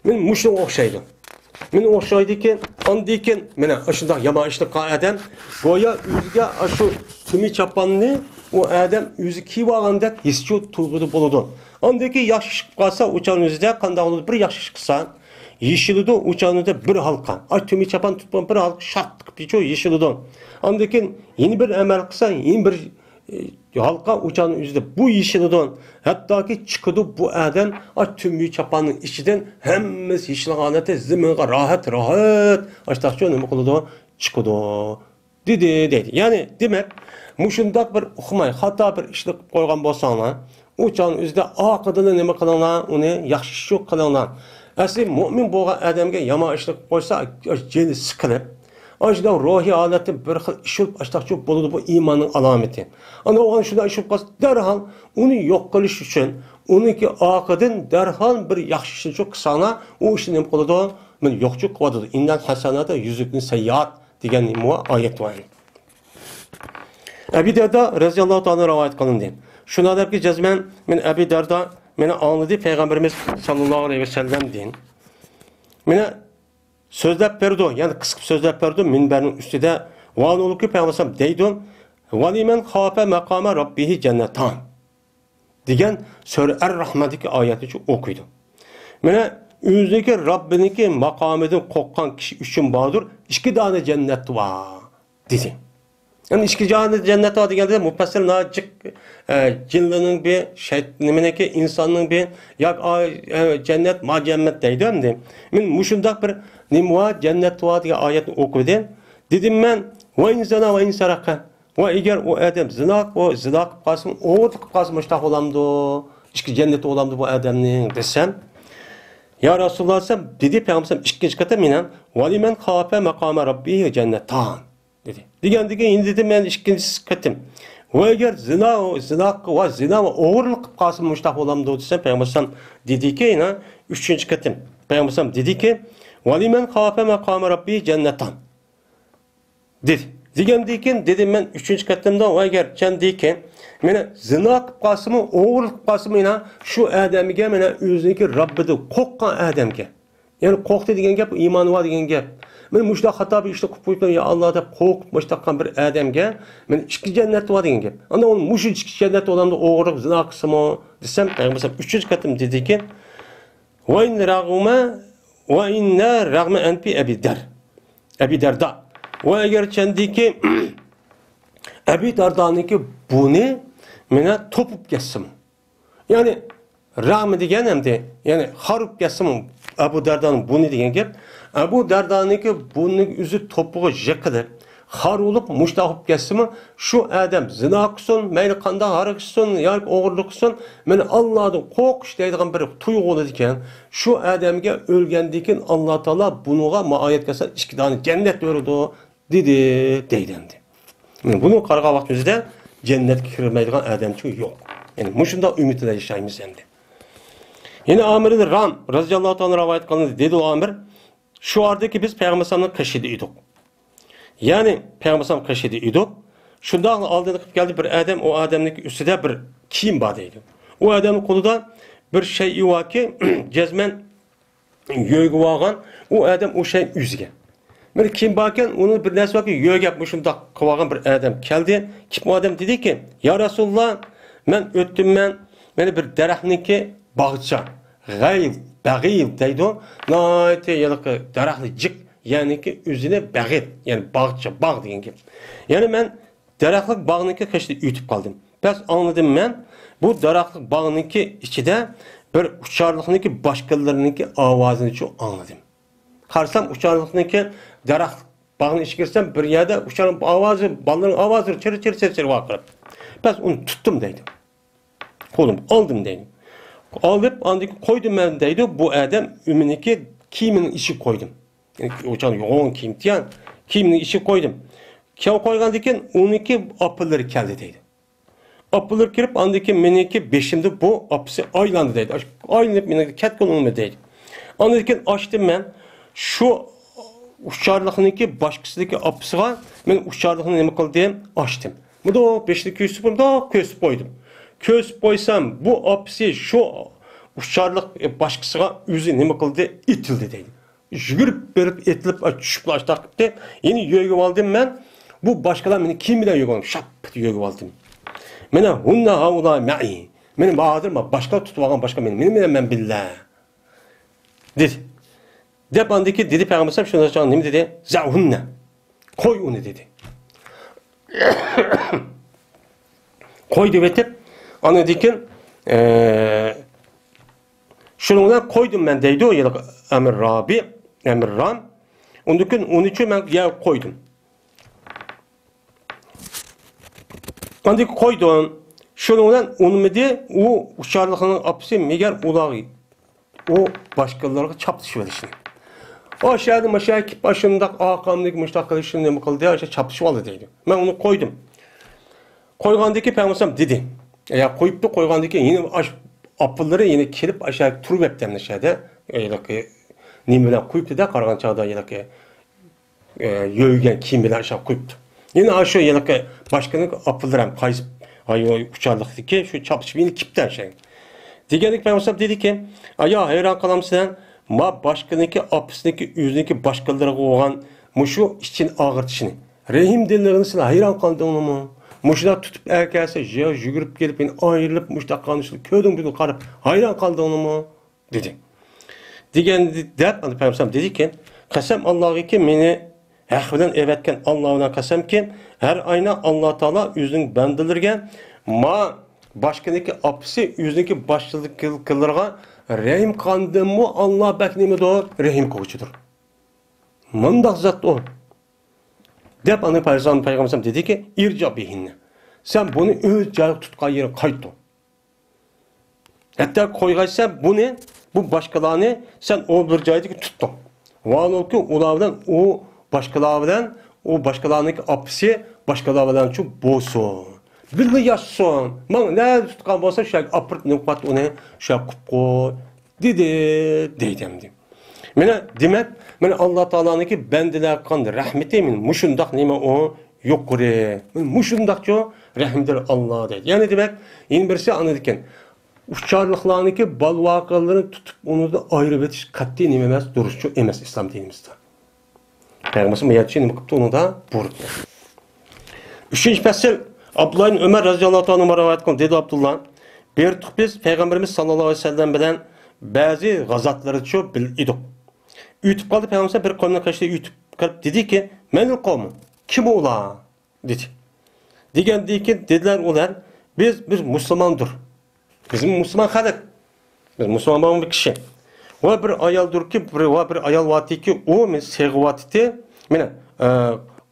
مانا مۇشۇنىڭغا ئوخشايدۇ. مانا ئوخشايدىكەن، ئاندىن كېيىن مانا ئاشۇنداق يامان ئىشنى قىلغان ئادەم گويا ئۆزىگە ئاشۇ تۈمى چاپاننى ئۇ ئادەم ئۆزى كىيىۋالغاندەك ھېسچۇ تۇيغۇدا بولىدۇ. ئاندىن كېيىن ياخشى ئىش قىلىپ قالسا، ئۇ چاغنىڭ ئۆزىدە قانداق بولىدۇ؟ بىر ياخشى ئىش قىلسا، يېشىلىدۇ، ئۇ چاغنىڭ ئۆزىدە بىر ھالقا. ئاي، تۈمى چاپان تۇتقان بىر ھالقا شارتلىق قىپچۇ يېشىلىدۇ. ئاندىن كېيىن يەنە بىر ئەمەل قىلسا، يەنە بىر ئى، ھالقا ئۇچارنىڭ ئۆزىدە بۇ يېشىلىدۇ. ھەتتاكى چىقىدۇ بۇ ئادەم، ئا، تۈمبۈك چاپاننىڭ ئىچىدىن ھەممىسى يېشىلغان ھالەتتە زېمىنغا راھەت، راھەت، ئاشتاقچۇ نېمە قىلىدۇ؟ چىقىدۇ. دېدى، دەيدۇ. يەنى، دېمەك، مۇشۇنداق بىر ئۇقماي، خاتا بىر ئىشنى قىلىپ قويغان بولساڭلار، ئۇ چاغنىڭ ئۆزىدە ئارقىدىنلا نېمە قىلىڭلار؟ ئۇنى ياخشى ئىش قىلىڭلار. ئەسلى مۆمىن بولغان ئادەمگە يامان ئىشنى قىلىپ قويسا، جېنى سىقىلىپ، ئاشۇنداق روھىي ھالەتتە بىر خىل ئىش بولۇپ، ئاشتاقچۇ بولىدۇ، بۇ ئىماننىڭ ئالامىتى. ئانا ئوغان شۇنداق ئىش بولۇپ قالسا، دەرھال ئۇنى يوق قىلىش ئۈچۈن، ئۇنىڭكى ئارقىدىن دەرھال بىر ياخشى ئىشنى شۇ قىلساڭلار، ئۇ ئىشنى نېمە قىلىدۇ؟ مانا يوقچۇ قىلىۋاتىدۇ. «ئىننەل ھەسەناتە يۇزھىبنە سەييىئات» دېگەن نېمە ئايەت بار. ئەبى دەردە رەزىياللاھۇ تائالا رىۋايەت قىلىندى. شۇنداق دەپكى جەزمەن، مانا ئەبى دەردە مانا ئاڭلىدى پەيغەمبىرىمىز ساللاللاھۇ ئەلەيھى ۋەسەللەمدىن. مانا سۆزلەپ بەردى، يەنى قىسقا سۆزلەپ بەردى مىنبەرنىڭ ئۈستىدە. ۋانۇلۇكى پەيغەمبەر دەيدۇ، «ۋەلىمەن خافە مەقامە رەببىھى جەننەتان» دېگەن سۈرە ئەر رەھماندىكى ئايەتنى ئوقۇيدۇ. مانا ئۆزىنىڭكى رەببىنىڭكى ماقامىدىن قورققان كىشى ئۈچۈن باردۇر ئىككى دانە جەننەت بار. دېدى. يەنى ئىككى جاھاندا جەننەت بار دېگەندە مۇپەسسىر ناجىق، ئە، جىنلىنىڭ بىر، شەيت-، نېمىنىڭكى، ئىنساننىڭ بىر، ياكى ئا-، ئە، جەننەت، ما جەننەت دەيدۇ ئەمدى. مەن مۇشۇنداق بىر نېمە بار، جەننەت بار دېگەن ئايەتنى ئوقۇدى. دېدىم مەن، «ۋە ئىن زانا ۋە ئىن سەرەقە.» ۋە ئەگەر ئۇ ئادەم زىنا، ئۇ زىنا قىلىپ قالسىمۇ، ئوغرىلىق قىلىپ قالسىمۇ، مۇشۇنداق بولامدۇ؟ ئىككى جەننەت بولامدۇ بۇ ئادەمنىڭ دېسەم، يا رەسۇلاللا دېسەم، دېدى پەيغەمبەر ئىككىنچى قېتىم مېنىڭ، «ۋەلىمەن خافە مەقامە رەببىھى جەننەتان» دېدى. دېگەندىن كېيىن دېدىم مەن ئىككىنچى قېتىم. ۋە ئەگەر زىنا، زىنا، ۋە زىنا ۋە ئوغرىلىق قىلىپ قالسىمۇ مۇشۇنداق بولامدۇ دېسەم، پەيغەمبەر دېدىكى، يەنە ئۈچىنچى قېتىم. پەيغەمبەر دېدىكى، «ۋەلىمەن خافە مەقامە رەببىھى جەننەتان» دېدى. دېگەندىن كېيىن دېدىم مەن ئۈچىنچى قېتىمدا، ۋە ئەگەر چەندىكى، مانا زىنا قىلىپ قالسىمۇ، ئوغرىلىق قىلىپ قالسىمۇ، مانا شۇ ئادەمگە، مانا ئۆزىنىڭكى رەببىدىن قورققان ئادەمگە. يەنى قورقتى دېگەن گەپ، ئىمانى بار دېگەن گەپ. مانا مۇشۇنداق خاتا بىر ئىشنى قىلىپ قويۇپتۇ، يا ئاللا دەپ قورقۇپ مۇشۇنداق قىلغان بىر ئادەمگە، مانا ئىككى جەننەت بار دېگەن گەپ. ئاندىن ئۇنى مۇشۇ ئىككى جەننەت بولامدۇ، ئوغرىلىق، زىنا قىلسىمۇ دېسەم، پەيغەمبەر ئۈچىنچى قېتىم دېدىكى، «ۋە ئىن رەغمە، ۋە ئىن رەغمە ئەنپى ئەبى دەر.» ئەبى دەردا. ۋە ئەگەر چەندىكى ئەبى دەردانىڭكى بۇنى مانا توپۇپ كەتسىمۇ. يەنى رەغمە دېگەن ئەمدى، يەنى خار بولۇپ كەتسىمۇ، ئەبۇ دەردانىڭ بۇنى دېگەن گەپ. ئەبۇ دەردانىڭكى بۇنىڭ ئۆزى توپىغا يىقىلىپ، خار بولۇپ، مۇشتاق بولۇپ كەتسىمۇ، شۇ ئادەم زىنا قىلسۇن، مەيلى قانداق ھاراق ئىچسۇن ياكى ئوغرىلىق قىلسۇن، مانا ئاللادىن قورقۇش دەيدىغان بىر تۇيغۇ بولىدىكەن. شۇ ئادەمگە ئۆلگەندىن كېيىن ئاللا تائالا بۇنىڭغا مۇئايەت قىلسا ئىككى دانە جەننەت بېرىدۇ، دېدى، دەيدۇ ئەمدى. مانا بۇنى قارىغان ۋاقتىمىزدا جەننەتكە كىرمەيدىغان ئادەمچۇ يوق. يەنى مۇشۇنداق ئۈمىدتە ياشايمىز ئەمدى. يەنە ئامىر ئىبن رام رەزىياللاھۇ تائالا رىۋايەت قىلىندى، دېدى ئۇ ئامىر، شۇ ئاردىكى بىز پەيغەمبەر ئەلەيھىسسالامنىڭ قېشىدا ئىدۇق. يەنى پەيغەمبەر ئەلەيھىسسالام قېشىدا ئىدۇق. شۇنداقلا ئالدىدا قىلىپ كەلدى بىر ئادەم، ئۇ ئادەمنىڭ ئۈستىدە بىر كىيىم بار دەيدۇ. ئۇ ئادەمنىڭ قولىدا بىر شەيئى باركى، جەزمەن يۆگىۋالغان، ئۇ ئادەم ئۇ شەينى ئۈزگەن. بىر كىيىم باركەن، ئۇنىڭ بىر نەرسە باركى، يۆگەپ مۇشۇنداق قىلىۋالغان بىر ئادەم كەلدى. كېلىپ ئۇ ئادەم دېدىكى، يا رەسۇلاللا، مەن ئۆتتۈم، مەن، مانا بىر دەرەخنىڭكى باغچا، غەيل، بەغىل دەيدۇ. ناھايىتى ھېلىقى دەرەخلىك جىق، يەنىكى ئۆزىنى بەغىل، يەنى باغچا، باغ دېگەن گەپ. يەنى مەن دەرەخلىك باغنىڭكى قېشىدا ئۆتۈپ قالدىم. بەس ئاڭلىدىم مەن، بۇ دەرەخلىك باغنىڭكى ئىچىدە بىر ئۇچارلىقنىڭكى باشقىلىرىنىڭكى ئاۋازىنىچۇ ئاڭلىدىم. قارىسام، ئۇچارلىقنىڭكى دەرەخلىك باغنىڭ ئىچىگە كىرسەم، بىر يەردە ئۇچارنىڭ ئاۋازى، بالىلارنىڭ ئاۋازى چىر، چىر، چىر، چىر ۋارقىراپ. بەس ئۇنى تۇتتۇم دەيدۇ. قولۇم ئالدىم دەيدۇ. ئالىپ، ئاندىن كېيىن قويدۇم مەن دەيدۇ. بۇ ئادەم ئۆمىنىڭكى كىيىمىنىڭ ئىچىگە قويدۇم. يەنى ئۇچان يوغان كىيىم دېگەن كىيىمنىڭ ئىچىگە قويدۇم. كېيىن قويغاندىن كېيىن ئۇنىڭكى ئاپىلىرى كەلدى دەيدۇ. ئاپىلىرى كىرىپ، ئاندىن كېيىن مېنىڭكى بېشىمدا بۇ ئاپىسى ئايلاندى دەيدۇ. ئاش-، ئايلىنىپ مېنىڭكى كەتكىنىڭمۇ دەيدۇ. ئاندىن كېيىن ئاچتىم مەن. شۇ ئۇچارلىقنىڭكى باشقىسىدىكى ئاپىسىغا مەن ئۇچارلىقنى نېمە قىلدىم؟ ئاچتىم. مۇنداق بېشىنى كۆرسىتىپ، مۇنداق كۆرسىتىپ قويدۇم. كۆرسىتىپ قويسام، بۇ ئاپىسى شۇ ئۇچارلىق باشقىسىغا ئۆزى نېمە قىلدى؟ ئېتىلدى دەيدۇ. يۈگۈرۈپ بېرىپ ئېتىلىپ، چۈشۈپلا ئاشتاق قىپتى. يەنە يۆگىۋالدىم مەن. بۇ باشقىلار مېنى كىيىم بىلەن يۆگىۋالدى. شاپپىتى يۆگىۋالدىم. مانا، ھۇننە ھاۋلا مەئى. مېنى ھازىر ما باشقىلار تۇتۇپ ئالغان باشقا مېنى، مېنى بىلەن مەن بىللە. دېدى. دەپ ئاندىن كېيىن دېدى پەيغەمبەر ئەلەيھىسسالام شۇنىڭ ئۈچۈن نېمە دېدى؟ زەئۇننە. قوي ئۇنى دېدى. قوي دەپ ئېيتىپ، ئاندىن كېيىن، ئە، شۇنىڭ بىلەن قويدۇم مەن دەيدۇ، ھېلىقى ئەمىر رابى، ئەمىر رام. ئۇندىن كېيىن ئۇنى ئۈچۈن مەن يەپ قويدۇم. ئاندىن قويدۇم. شۇنىڭ بىلەن ئۇنىمىدى، ئۇ ئۇچارلىقنىڭ ئاپىسى مېگەر ئۇلارغا، ئۇ باشقىلارغا چاپلىشىۋېلىشنى. ئاشۇ يەردە ماشۇ كېلىپ، ئاشۇنداق ئاقامدىكى مۇشتاق قىلىشنى نېمە قىلدى، ئاشۇ چاپلىشىۋالدى دەيدۇ. مەن ئۇنى قويدۇم. قويغاندىن كېيىن پەيغەمبەر دېدى. يا قويۇپتۇ، قويغاندىن كېيىن يەنە ئاش-، ئاپىلىرى يەنە كېلىپ، ئاشۇ تۇرۇۋەپتۇ ئەمدى شۇ يەردە. ھېلىقى نېمە بىلەن قويۇپتۇ-دە، قارىغان چاغدا ھېلىقى ئە، يۆگىگەن كىيىم بىلەن ئاشۇ قويۇپتۇ. يەنە ئاشۇ ھېلىقى باشقىنىڭ ئاپىلىرى ھەم قايسى، ھاي، ئۇچارلىقتىكى شۇ چاپلىشىپ يەنە كېپتە شەي. دېگەندىكىن پەيغەمبەر دېدىكى، ئايا، ھەيران قالامسەن؟ ما باشقىنىڭكى ئاپىسىنىڭكى ئۆزىنىڭكى باشقىلىرىغا بولغان مۇشۇ ئىچىنى ئاغرىتىشىنى، رەھىمدىللىقىنى سىلەر ھەيران قالدىڭلارمۇ؟ مۇشۇنداق تۇتۇپ ئەكەلسە، يا يۈگۈرۈپ كېلىپ يەنە ئايرىلىپ مۇشۇنداق قىلىشىنى كۆردۈڭ بۇنى قاراپ ھەيران قالدىڭلارمۇ؟ دېدى. دېگەن دەپ، ئاندىن پەيغەمبەر دېدىكى، قەسەم ئاللاغىكى، مېنى ھەق بىلەن ئەۋەتكەن ئاللا بىلەن قەسەمكى، ھەر ئاينا ئاللا تائالا ئۆزىنىڭ بەندىلىرىگە ما باشقىنىڭكى ئاپىسى ئۆزىنىڭكى باشچىلىقلىرىغا رەھىم قىلغاندىنمۇ ئاللا بەك نېمىدۇر؟ رەھىم قىلغۇچىدۇر. مۇنداق زات ئۇ. دەپ ئاندىن پەيغەمبەر دېدىكى، ئىرجا بىھىننە. سەن بۇنى ئۆز جايىغا تۇتقان يېرىگە قايتۇر. ھەتتا قويغاچسەن بۇنى، بۇ باشقىلارنى سەن ئۇ بىر جايدىكى تۇتتۇڭ. ۋالوكى ئۇلار بىلەن ئۇ باشقىلار بىلەن، ئۇ باشقىلارنىڭكى ئاپىسى باشقىلار بىلەنچۇ بولسۇن. بىللە ياشىسۇن. ماڭا نەدە تۇتقان بولسا شۇ يەرگە ئاپىرىپ نېمە قىلىۋاتتى ئۇنى، شۇ يەرگە قويۇپ قوي، دېدى، دەيدۇ ئەمدى. مانا دېمەك، مانا ئاللا تائالانىڭكى بەندىلەرگە قىلغان رەھمىتى مانا مۇشۇنداق نېمە ئۇ يۇقىرى. مانا مۇشۇنداقچۇ رەھمدىل ئاللا دەيدۇ. يەنى دېمەك، يەنە بىرسى ئاندىن كېيىن ئۇچارلىقلارنىڭ بالىۋاقىلىرىنى تۇتۇپ ئۇنىڭدىن ئايرىۋېتىش قەتئىي نېمە ئەمەس، دۇرۇسچۇ ئەمەس ئىسلام دىنىمىزدا. پەيغەمبەرمۇ يەتتە نېمە قىپتۇ ئۇنىڭدا بۇيرۇپتۇ. ئۈچىنچى پەسىل، ئابدۇللا ئىبن ئۆمەر رەزىياللاھۇ تائالا ئەنھۇ رىۋايەت قىلغان، دېدى ئابدۇللا، بېرىتۇق بىز پەيغەمبىرىمىز ساللاللاھۇ ئەلەيھى ۋەسەللەم بىلەن بەزى غازاتلىرىچۇ بىللە ئىدۇق. ئۆتۈپ قالدى پەيغەمبەر بىر قومنىڭ قېشىدا ئۆتۈپ قېلىپ دېدىكى، مەنىل قومۇ، كىم ئۇلار؟ دېدى. دېگەندىن كېيىن دېدىلەر ئۇلار، بىز، بىز مۇسۇلماندۇر. بىزمۇ مۇسۇلمان خەلق. بىز مۇسۇلمان بولغان بىر كىشى. ۋە بىر ئايالدۇركى، بىر، ۋە بىر ئايال ۋاتىكى، ئۇ مېنى سېغىۋاتىتى، مېنى، ئە،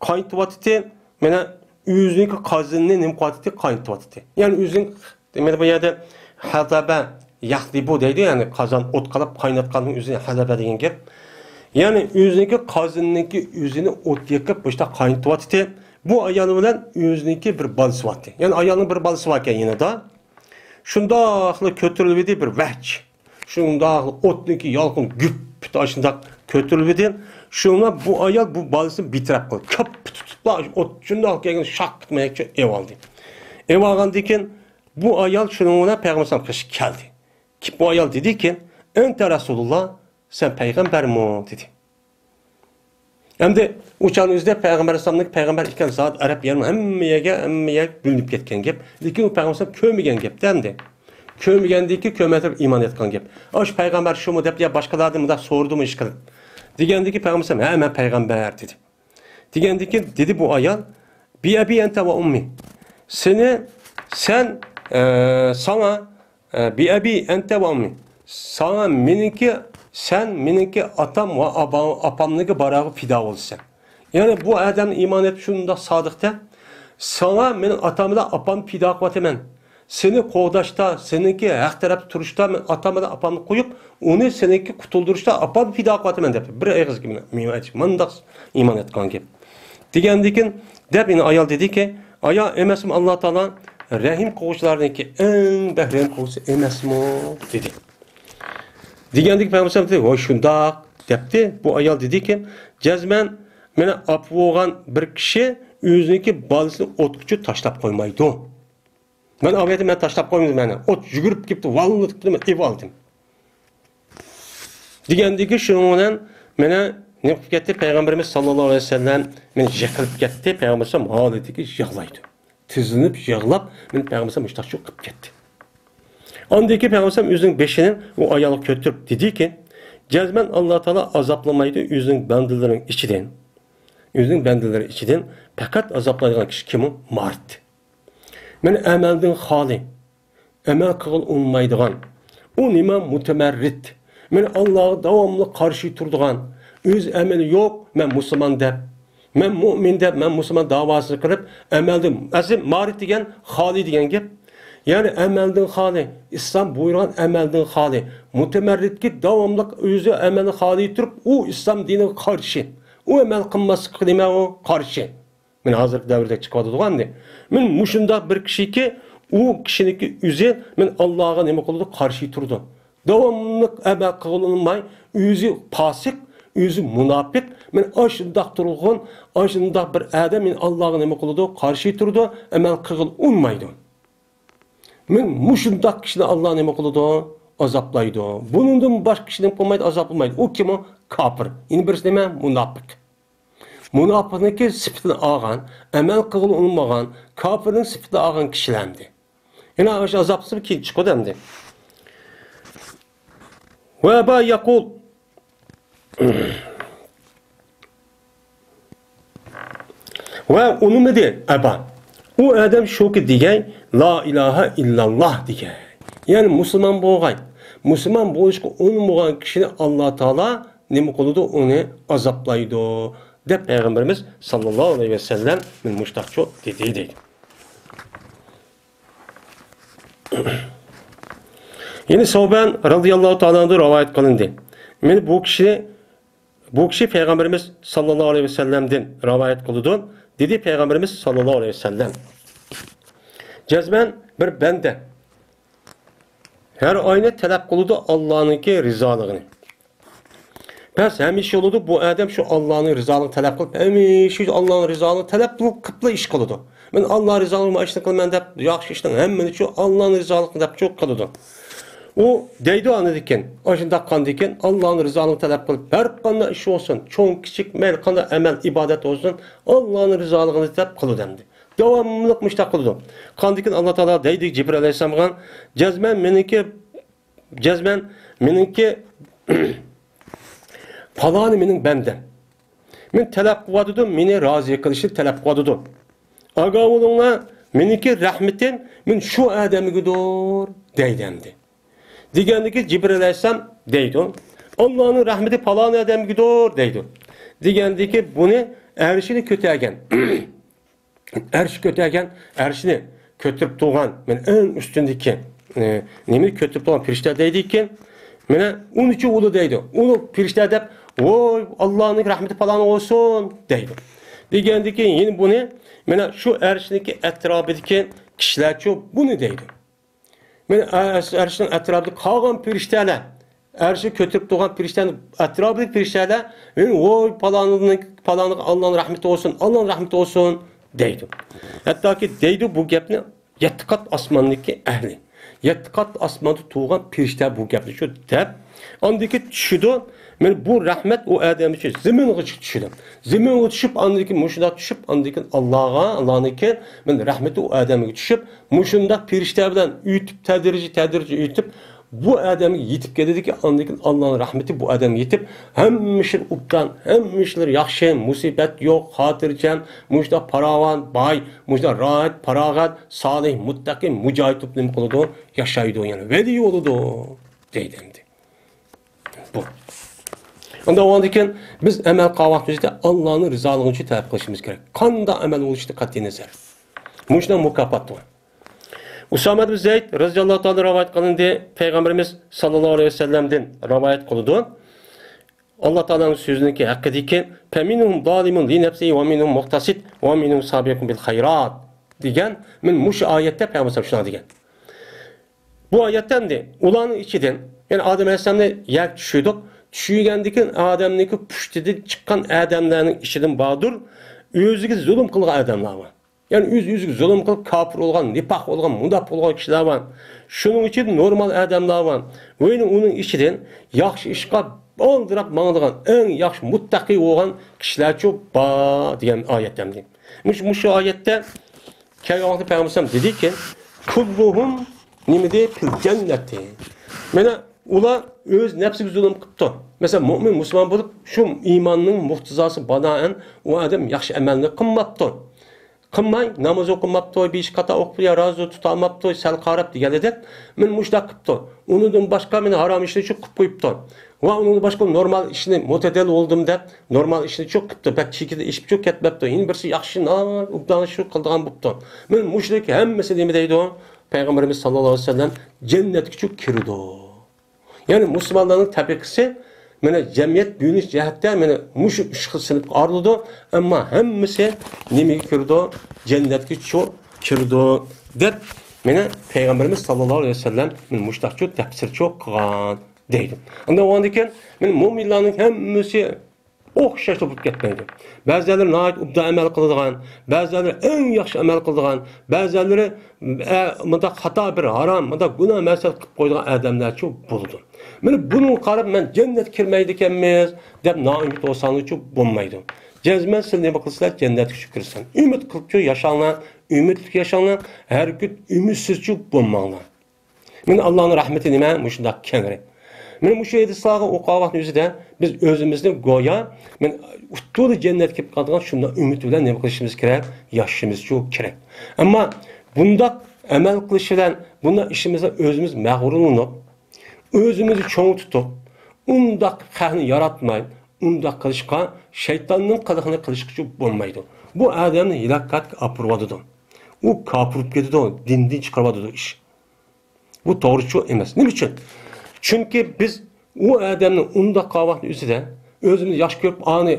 قاينىتىۋاتىتى، مېنى ئۆزىنىڭكى قازىنىنى نېمە قىلىۋاتىتى، قاينىتىۋاتىتى. يەنى ئۆزىنىڭ، دېمەككى، بۇ يەردە ھەلەبە يەخلىبۇ دەيدۇ، يەنى قازان ئوت قالاپ قايناتقاننىڭ ئۆزى ھەلەبە دېگەن گەپ. يەنى ئۆزىنىڭكى قازىنىنىڭكى ئۆزىنى ئوت يېقىپ، بۇ يەردە قاينىتىۋاتىتى. بۇ ئايال بىلەن ئۆزىنىڭكى بىر بالىسى بارتى. يەنى ئايالنىڭ بىر بالىسى باركەن يېنىدا. شۇنداقلا كۆتۈرۈلۈۋىدى بىر ۋەچ. شۇنداقلا ئوتنىڭكى يالقۇن گۈپپىتى ئاشۇنداق كۆتۈرۈلۈۋىدى. شۇڭا بۇ ئايال بۇ بالىسىنى بىتەرەپ قىلدى. كاپپىتى تۇتۇپلا ئوت شۇنداق كەلگەن شاققىتمايچە ئېۋالدى. ئېۋالغاندىن كېيىن بۇ ئايال شۇنىڭ بىلەن پەيغەمبەر ئەلەيھىسسالام قېشىغا كەلدى. كېلىپ بۇ ئايال دېدىكى، ئەنتە رەسۇلۇللا، سەن پەيغەمبەرمۇ؟ دېدى. ئەمدى ئۇ چاغنىڭ ئۆزىدە پەيغەمبەر ئەلەيھىسسالامنىڭ پەيغەمبەر ئىكەن زادى ئەرەب يەرنىڭ ھەممە يەرگە، ھەممە يەرگە بىلىنىپ كەتكەن گەپ. لېكىن ئۇ پەيغەمبەر ئەلەيھىسسالام كۆرمىگەن گەپتە ئەمدى. كۆرمىگەندىكى كۆرمەي تۇرۇپ ئىمان ئېيتقان گەپ. ئاشۇ پەيغەمبەر شۇمۇ دەپ يا باشقىلاردىن مۇنداق سورىدىمۇ ئىشقىلىپ. دېگەندىكى پەيغەمبەر ئەلەيھىسسالام، ھە، مەن پەيغەمبەر دېدى. دېگەندىكىن دېدى بۇ ئايال، بىئەبى ئەنتە ۋە ئۇممى. سېنى، سەن، ئە، ساڭا، ئە، بىئەبى ئەنتە ۋە ئۇممى. ساڭا مېنىڭكى، سەن مېنىڭكى ئاتام ۋە ئاپا-، ئاپامنىڭكى باراغا پىدا بولىسەن. يەنى بۇ ئادەمنى ئىمان ئېيتىپ شۇنداق سادىقتە، ساڭا مېنىڭ ئاتام بىلەن ئاپامنى پىدا قىلىۋاتىمەن. سېنى قوغداشتا، سېنىڭكى ھەق تەرەپتە تۇرۇشتا مەن ئاتام بىلەن ئاپامنى قويۇپ، ئۇنى سېنىڭكى قۇتۇلدۇرۇشتا ئاپامنى پىدا قىلىۋاتىمەن دەپ، بىر ئېغىز گېپىنى مېنىڭ ئېيتىش، مۇنداق ئىمان ئېيتقان گەپ. دېگەندىكىن، دەپ يەنە ئايال دېدىكى، ئايا، ئەمەسمۇ ئاللا تائالا رەھىم قىلغۇچىلارنىڭكى ئەڭ بەك رەھىم قىلغۇچىسى ئەمەسمۇ؟ دېدى. دېگەندىكىن پەيغەمبەر ئەلەيھىسسالام دېدى، ۋاي شۇنداق دەپتۇ. بۇ ئايال دېدىكى، جەزمەن مېنى ئاپا بولغان بىر كىشى ئۆزىنىڭكى بالىسىنى ئوتقىچۇ تاشلاپ قويمايدۇ. مەن ئاۋۇ يەردە مەن تاشلاپ قويمىدىم مەنى. ئوت يۈگۈرۈپ كېلىپتۇ، ۋاللىتىپتۇ، مەن ئېلىۋالدىم. دېگەندىكى شۇنىڭ بىلەن مانا نېمە قىلىپ كەتتى؟ پەيغەمبىرىمىز ساللاللاھۇ ئەلەيھى ۋەسەللەم مانا يىقىلىپ كەتتى. پەيغەمبىرىمىز ھالىتىگە يىغلايدۇ. تىزلىنىپ يىغلاپ، مانا پەيغەمبىرىمىز مۇشتاق چوقۇپ كەتتى. ئاندىن كېيىن پەيغەمبىرىمىز ئۆزىنىڭ بېشىنى ئۇ ئايالغا كۆتۈرۈپ دېدىكى، جەزمەن ئاللا تائالا ئازابلىمايدۇ ئۆزىنىڭ بەندىلىرىنىڭ ئىچىدىن. ئۆزىنىڭ بەندىلىرى ئىچىدىن پەقەت ئازابلايدىغان كىشى كىم ئۇ؟ مارىت. مانا ئەمەلدىن خالىي، ئەمەل قىلغىلى ئۇنىمايدىغان. ئۇ نېمە؟ مۇتەمەررىت. مانا ئاللاغا داۋاملىق قارشى تۇرىدىغان، ئۆز ئەمىلى يوق، مەن مۇسۇلمان دەپ، مەن مۇئمىن دەپ، مەن مۇسۇلمان داۋاسىنى قىلىپ، ئەمەلدىن، ئەسلى مارىت دېگەن خالىي دېگەن گەپ. يەنى ئەمەلدىن خالىي، ئىسلام بۇيرۇغان ئەمەلدىن خالىي. مۇتەمەررىتكى داۋاملىق ئۆزى ئەمەلدىن خالىي تۇرۇپ، ئۇ ئىسلام دىنىغا قارشى. ئۇ ئەمەل قىلماسلىققا نېمە ئۇ؟ قارشى. مانا ھازىرقى دەۋردە چىقىۋاتىدىغان ئەمدى. مانا مۇشۇنداق بىر كىشىكى، ئۇ كىشىنىڭكى ئۆزى مانا ئاللاغا نېمە قىلىدۇ؟ قارشى تۇرىدۇ. داۋاملىق ئەمەل قىلغىلى ئۇنىماي، ئۆزى پاسىق، ئۆزى مۇناپىق. مانا ئاشۇنداق تۇرغان، ئاشۇنداق بىر ئادەم مانا ئاللاغا نېمە قىلىدۇ؟ قارشى تۇرىدۇ، ئەمەل قىلغىلى ئۇنىمايدۇ. مانا مۇشۇنداق كىشىنى ئاللا نېمە قىلىدۇ؟ ئازابلايدۇ. بۇنىڭدىن باشقا كىشىنى نېمە قىلمايدۇ؟ ئازابلىمايدۇ. ئۇ كىم ئۇ؟ كاپىر. يەنە بىرسى نېمە؟ مۇناپىق. مۇناپىقنىڭكى سۈپىتىنى ئالغان، ئەمەل قىلغىلى ئۇنىمىغان، كاپىرنىڭ سۈپىتىنى ئالغان كىشىلەر ئەمدى. يەنە ئاشۇ ئازابسىز كېيىن چىقىدۇ ئەمدى. ۋە با يەقۇل. ۋە ئۇنىمىدى ئەبا. ئۇ ئادەم شۇكى دېگەي، لا ئىلاھە ئىللاللا دېگەي. يەنى مۇسۇلمان بولغاي. مۇسۇلمان بولۇشقا ئۇنىمىغان كىشىنى ئاللا تائالا نېمە قىلىدۇ؟ ئۇنى ئازابلايدۇ، دەپ پەيغەمبىرىمىز ساللاللاھۇ ئەلەيھى ۋەسەللەم مۇشتاقچۇ دېدى، دەيدۇ. يەنە سەۋبان رەزىياللاھۇ تائالا ئەنھۇ رىۋايەت قىلىندى. مېنى بۇ كىشى، بۇ كىشى پەيغەمبىرىمىز ساللاللاھۇ ئەلەيھى ۋەسەللەمدىن رىۋايەت قىلىدۇ، دېدى پەيغەمبىرىمىز ساللاللاھۇ ئەلەيھى ۋەسەللەم. جەزمەن بىر بەندە ھەر ئاينى تەلەپ قىلىدۇ ئاللانىڭكى رىزالىقىنى. بەس، ھەمىشە بولىدۇ، بۇ ئادەم شۇ ئاللانىڭ رىزالىقىنى تەلەپ قىلىپ، ھەمىشە ئاللانىڭ رىزالىقىنى تەلەپ قىلىپ، قىپلا ئىش قىلىدۇ. مەن ئاللا رىزالىقى ئىشنى قىلىمەن دەپ، ياخشى ئىشنىڭ ھەممىنى شۇ ئاللانىڭ رىزالىقى دەپ شۇ قىلىدۇ. ئۇ دەيدۇ ئاندىن كېيىن، ئاشۇنداق قاندىن كېيىن ئاللانىڭ رىزالىقىنى تەلەپ قىلىپ، ھەر قانداق ئىش بولسۇن، چوڭ، كىچىك، مەيلى قانداق ئەمەل، ئىبادەت بولسۇن، ئاللانىڭ رىزالىقىنى دەپ قىلىدۇ ئەمدى. داۋاملىق مۇشۇنداق قىلىدۇ. قاندىن كېيىن ئاللا تائالا دەيدۇ، جىبرىل ئەلەيھىسسالامغا، جەزمەن مېنىڭكى جەزمەن مېنىڭكى پالانى مېنىڭ بەندەم. مېنى تەلەپ قىلىۋاتىدۇ، مېنى رازى قىلىشنى تەلەپ قىلىۋاتىدۇ. ئاگاھ بولۇڭلار، مېنىڭكى رەھمىتىم مېنى شۇ ئادەمگىدۇر دەيدۇ ئەمدى. دېگەندىكى جىبرىل ئەلەيھىسسالام دەيدۇ، ئاللانىڭ رەھمىتى پالان ئادەمگىدۇر دەيدۇ. دېگەندىكى بۇنى ئەرشىنى كۆتەرگەن. ئەرش كۆتەرگەن، ئەرشنى كۆتۈرۈپ تۇرغان، مانا ئەڭ ئۈستۈندىكى، ئى، نېمىنى كۆتۈرۈپ تۇرغان پىرىشتە دەيدىكەن، مانا ئۇنىچۇ ئۇلۇ دەيدۇ. ئۇلۇ پىرىشتە دەپ، ۋوي، ئاللانىڭ رەھمىتى پالان بولسۇن دەيدۇ. دېگەندىكىن يەنە بۇنى، مانا شۇ ئەرشنىڭكى ئەتراپىدىكى كىشىلەرچۇ بۇنى دەيدۇ. مانا ئەرش-، ئەرشنىڭ ئەتراپىدا قالغان پىرىشتەلەر، ئەرشنى كۆتۈرۈپ تۇرغان پىرىشتەلەر ئەتراپىدىكى پىرىشتەلەر، مانا ۋوي پالانىنىڭ، پالانىغا ئاللانىڭ رەھمىتى بولسۇن، ئاللانىڭ رەھمىتى بولسۇن دەيدۇ. ھەتتاكى دەيدۇ بۇ گەپنى يەتتە قات ئاسماننىڭكى ئەھلى. يەتتە قات ئاسماندا تۇرغان پىرىشتە بۇ گەپنى شۇ دەپ، ئاندىكى چۈشىدۇ. مانا بۇ رەھمەت ئۇ ئادەم ئۈچۈن زېمىنغا چۈشىدۇ. زېمىنغا چۈشۈپ، ئاندىن كېيىن مۇشۇنداق چۈشۈپ، ئاندىن كېيىن ئاللاغا، ئاللانىڭ كېيىن مانا رەھمىتى ئۇ ئادەمگە چۈشۈپ، مۇشۇنداق پىرىشتە بىلەن ئۆتۈپ، تەدرىجىي، تەدرىجىي ئۆتۈپ، بۇ ئادەمگە يېتىپ كېلىدىكەن، ئاندىن كېيىن ئاللانىڭ رەھمىتى بۇ ئادەمگە يېتىپ، ھەممە ئىشلىرى ئوبدان، ھەممە ئىشلىرى ياخشى، مۇسىبەت يوق، خاتىرجەم، مۇشۇنداق پاراۋان، باي، مۇشۇنداق راھەت، پاراغەت، سالىھ، مۇتتەقى، مۇجاھىد بولۇپ نېمە قىلىدۇ؟ ياشايدۇ، يەنى ۋەلىي بولىدۇ، دەيدۇ ئەمدى. بۇ. ئۇنداق بولغاندىكىن بىز ئەمەل قىلغان ۋاقتىمىزدا ئاللانىڭ رىزالىقى ئۈچۈن تەلەپ قىلىشىمىز كېرەك. قانداق ئەمەل بولۇشىدىن قەتئىينەزەر. مۇشۇنىڭ مۇكاپاتى بار. ئۇسامە ئىبن زەيد رەزىياللاھۇ تائالا رىۋايەت قىلىندى. پەيغەمبىرىمىز ساللاللاھۇ ئەلەيھى ۋەسەللەمدىن رىۋايەت قىلىدۇ. ئاللا تائالانىڭ سۆزىنىڭكى ھەققىدىكى، فَمِنْهُمْ ظَالِمٌ لِنَفْسِهِ وَمِنْهُمْ مُقْتَصِدٌ وَمِنْهُمْ سَابِقٌ بِالْخَيْرَاتِ دېگەن، مەن مۇشۇ ئايەتتە پەيغەمبەر سەللەللاھۇ ئەلەيھى ۋەسەللەم شۇنداق دېگەن. بۇ ئايەتتە ئەمدى ئۇلارنىڭ ئىچىدىن، يەنى ئادەم ئەلەيھىسسالامنى يەرگە چۈشۈردۇق. چۈشۈرگەندىكىن ئادەمنىڭكى پۇشتىدىن چىققان ئادەملەرنىڭ ئىچىدىن باردۇر، ئۆزىگە زۇلۇم قىلغان ئادەملەر بار. يەنى ئۆز-ئۆزىگە زۇلۇم قىلىپ، كاپىر بولغان، نىپاق بولغان، مۇنداق بولغان كىشىلەر بار. شۇنىڭ ئۈچۈن نورمال ئادەملەر بار. ۋە يەنە ئۇنىڭ ئىچىدىن ياخشى ئىشقا ئالدىراپ ماڭىدىغان، ئەڭ ياخشى مۇتتەقى بولغان كىشىلەرچۇ بار دېگەن ئايەت ئەمدى. مۇش-، مۇشۇ ئايەتتە كەلگەن ۋاقىتتا پەيغەمبەر ئەلەيھىسسالام دېدىكى، «كۇللۇھۇم نېمىدى؟ فىل جەننەتى.» مانا ئۇلار ئۆز نەپسىگە زۇلۇم قىپتۇ. مەسىلەن، مۇئمىن مۇسۇلمان بولۇپ، شۇ ئىماننىڭ مۇقتىزاسى بىنائەن ئۇ ئادەم ياخشى ئەمەلنى قىلماپتۇ. قىلماي، ناماز ئوقۇماپتۇ، بېشى قاتا ئوقۇپ، يا رازا تۇتالماپتۇ، سەل قاراپ دېگەندەك، مېنى مۇشۇنداق قىپتۇ. ئۇنىڭدىن باشقا مېنى ھارام ئىشنى شۇ قىپ قويۇپتۇ. ۋە ئۇنىڭدىن باشقا نورمال ئىشنى مۇتەدەل بولدۇم دەپ، نورمال ئىشنى شۇ قىپتۇ. بەك چېكىدىن ئېشىپ شۇ كەتمەپتۇ. يەنە بىرسى ياخشى، ئوبدان شۇ قىلىدىغان بوپتۇ. مېنى مۇشۇلىك ھەممىسى نېمە دەيدۇ؟ پەيغەمبىرىمىز ساللاللاھۇ ئەلەيھى ۋەسەللەم جەننەتكىچۇ كىرىدۇ. يەنى مۇسۇلمانلارنىڭ تەبىقىسى، مانا، جەمئىيەت بۆلۈنۈش جەھەتتە، مانا، مۇشۇ ئۈچ خىل سىنىپقا ئايرىلىدۇ. ئەمما ھەممىسى نېمىگە كىرىدۇ؟ جەننەتكىچۇ كىرىدۇ، دەپ، مانا، پەيغەمبىرىمىز ساللاللاھۇ ئەلەيھى ۋەسەللەم مانا مۇشۇنداقچۇ تەپسىرچۇ قىلغان دەيدۇ. ئاندىن ئۇنىڭدىن كېيىن، مانا، مۆمىنلارنىڭ ھەممىسى ئوخشاشلا بولۇپ كەتمەيدۇ. بەزىلەر ناھايىتى ئوبدان ئەمەل قىلىدىغان، بەزىلەر ئەڭ ياخشى ئەمەل قىلىدىغان، بەزىلەر، ئە، مۇنداق خاتا بىر ھارام، مۇنداق گۇناھ مەسىلە قىلىپ قويىدىغان ئادەملەرچۇ بولىدۇ. مانا بۇنىڭغا قاراپ، مەن جەننەتكە كىرمەيدىكەنمىز دەپ نائۈمىد بولساڭلارچۇ بولمايدۇ. جەزمەن سىلەر نېمە قىلىسىلەر؟ جەننەتكە شۈكۈرسەن. ئۈمىد قىلىپچۇ ياشاڭلار، ئۈمىدلىك ياشاڭلار، ھەرگىز ئۈمىدسىزچۇ بولماڭلار. مانا ئاللانىڭ رەھمىتى نېمە؟ مۇشۇنداق كەڭرى. مانا مۇشۇ ھەدىسلارغا ئوقۇغان ۋاقىتنىڭ ئۆزىدە بىز ئۆزىمىزنى گويا، مانا، ئۇتتۇردا جەننەتكە كىرىپ قالىدىغان شۇنداق ئۈمىد بىلەن نېمە قىلىشىمىز كېرەك؟ ياشىشىمىزچۇ كېرەك. ئەمما بۇنداق ئەمەل قىلىش بىلەن، بۇنداق ئىشىمىز بىلەن ئۆزىمىز مەغرۇرلىنىپ، ئۆزىمىزنى چوڭ تۇتۇپ، ئۇنداق خەقنى ياراتماي، ئۇنداق قىلىشقا شەيتاننىڭ قىلىقىنى قىلىشقىچۇ بولمايدۇ. بۇ ئادەمنى ھالاكەتكە ئاپىرىۋاتىدۇ. ئۇ كاپىر بولۇپ كېتىدۇ، دىندىن چىقىرىۋاتىدۇ ئىش. بۇ توغرىچۇ ئەمەس. نېمە ئۈچۈن؟ چۈنكى بىز ئۇ ئادەمنى ئۇنداق قىلغان ۋاقىتنىڭ ئۆزىدە ئۆزىمىزنى ياخشى كۆرۈپ، ئانى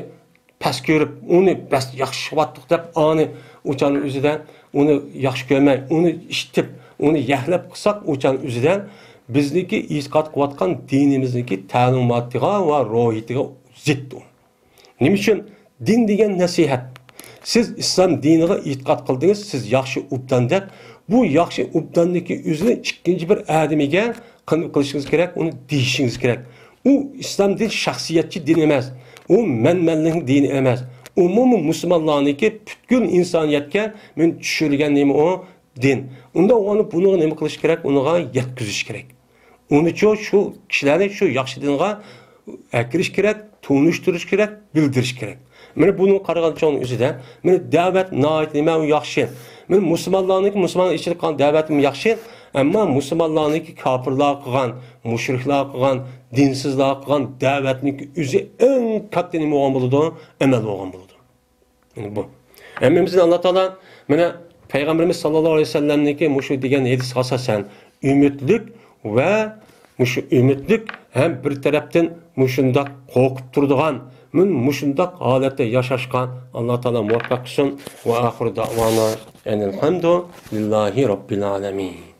پەس كۆرۈپ، ئۇنى بەس ياخشى قىلىۋاتتۇق دەپ، ئانى ئۇ چاغنىڭ ئۆزىدە ئۇنى ياخشى كۆرمەي، ئۇنى ئىشتىپ، ئۇنى يەھلەپ قىلساق، ئۇ چاغنىڭ ئۆزىدە بىزنىڭكى ئېتىقاد قىلىۋاتقان دىنىمىزنىڭكى تەلىماتىغا ۋە روھىيىتىگە زىت ئۇ. نېمە ئۈچۈن؟ دىن دېگەن نەسىھەت. سىز ئىسلام دىنىغا ئېتىقاد قىلدىڭىز، سىز ياخشى ئوبدان دەپ، بۇ ياخشى ئوبداننىڭكى ئۆزىنى ئىككىنچى بىر ئادەمگە قىلىپ قىلىشىڭىز كېرەك، ئۇنى دېيىشىڭىز كېرەك. ئۇ ئىسلام دىن شەخسىيەتچى دىن ئەمەس، ئۇ مەنمەنلىك دىنى ئەمەس. ئومۇمىي مۇسۇلمانلارنىڭكى پۈتكۈل ئىنسانىيەتكە مەن چۈشۈرگەن نېمە ئۇ؟ دىن. ئۇنداق بولغاندا بۇنىڭغا نېمە قىلىش كېرەك؟ ئۇنىڭغا يەتكۈزۈش كېرەك. ئۇنىچۇ شۇ كىشىلەرنى شۇ ياخشى دىنغا ئەكىرىش كېرەك، تونۇشتۇرۇش كېرەك، بىلدۈرۈش كېرەك. مانا بۇنىڭغا قارىغاندا چوڭ ئۆزىدە، مانا دەۋەت ناھايىتى نېمە ياخشى. مانا مۇسۇلمانلارنىڭكى، مۇسۇلمان ئىچىدە قىلغان دەۋەتمۇ ياخشى، ئەمما مۇسۇلمانلارنىڭكى كاپىرلارغا قىلغان، مۇشرىكلارغا قىلغان، دىنسىزلارغا قىلغان دەۋەتنىڭكى ئۆزى ئەڭ كاتتا نېمە بولغان بولىدۇ؟ ئەمەل بولغان بولىدۇ. يەنى بۇ. ھەممىمىزنى ئاللا تائالا مانا پەيغەمبىرىمىز ساللاللاھۇ ئەلەيھى ۋەسەللەمنىڭكى مۇشۇ دېگەن ھەدىسىگە ئاساسەن ئۈمىدلىك ۋە مۇشۇ ئۈمىدلىك ھەم بىر تەرەپتىن مۇشۇنداق قورقۇپ تۇرىدىغان، مۇن-، مۇشۇنداق ھالەتتە ياشاشقا ئاللا تائالا مۇۋەپپەق قىلسۇن. ۋە ئاخىرۇ دەئۋانا ئەنىل ھەمدۇ لىللاھى رەببىل ئالەمىن.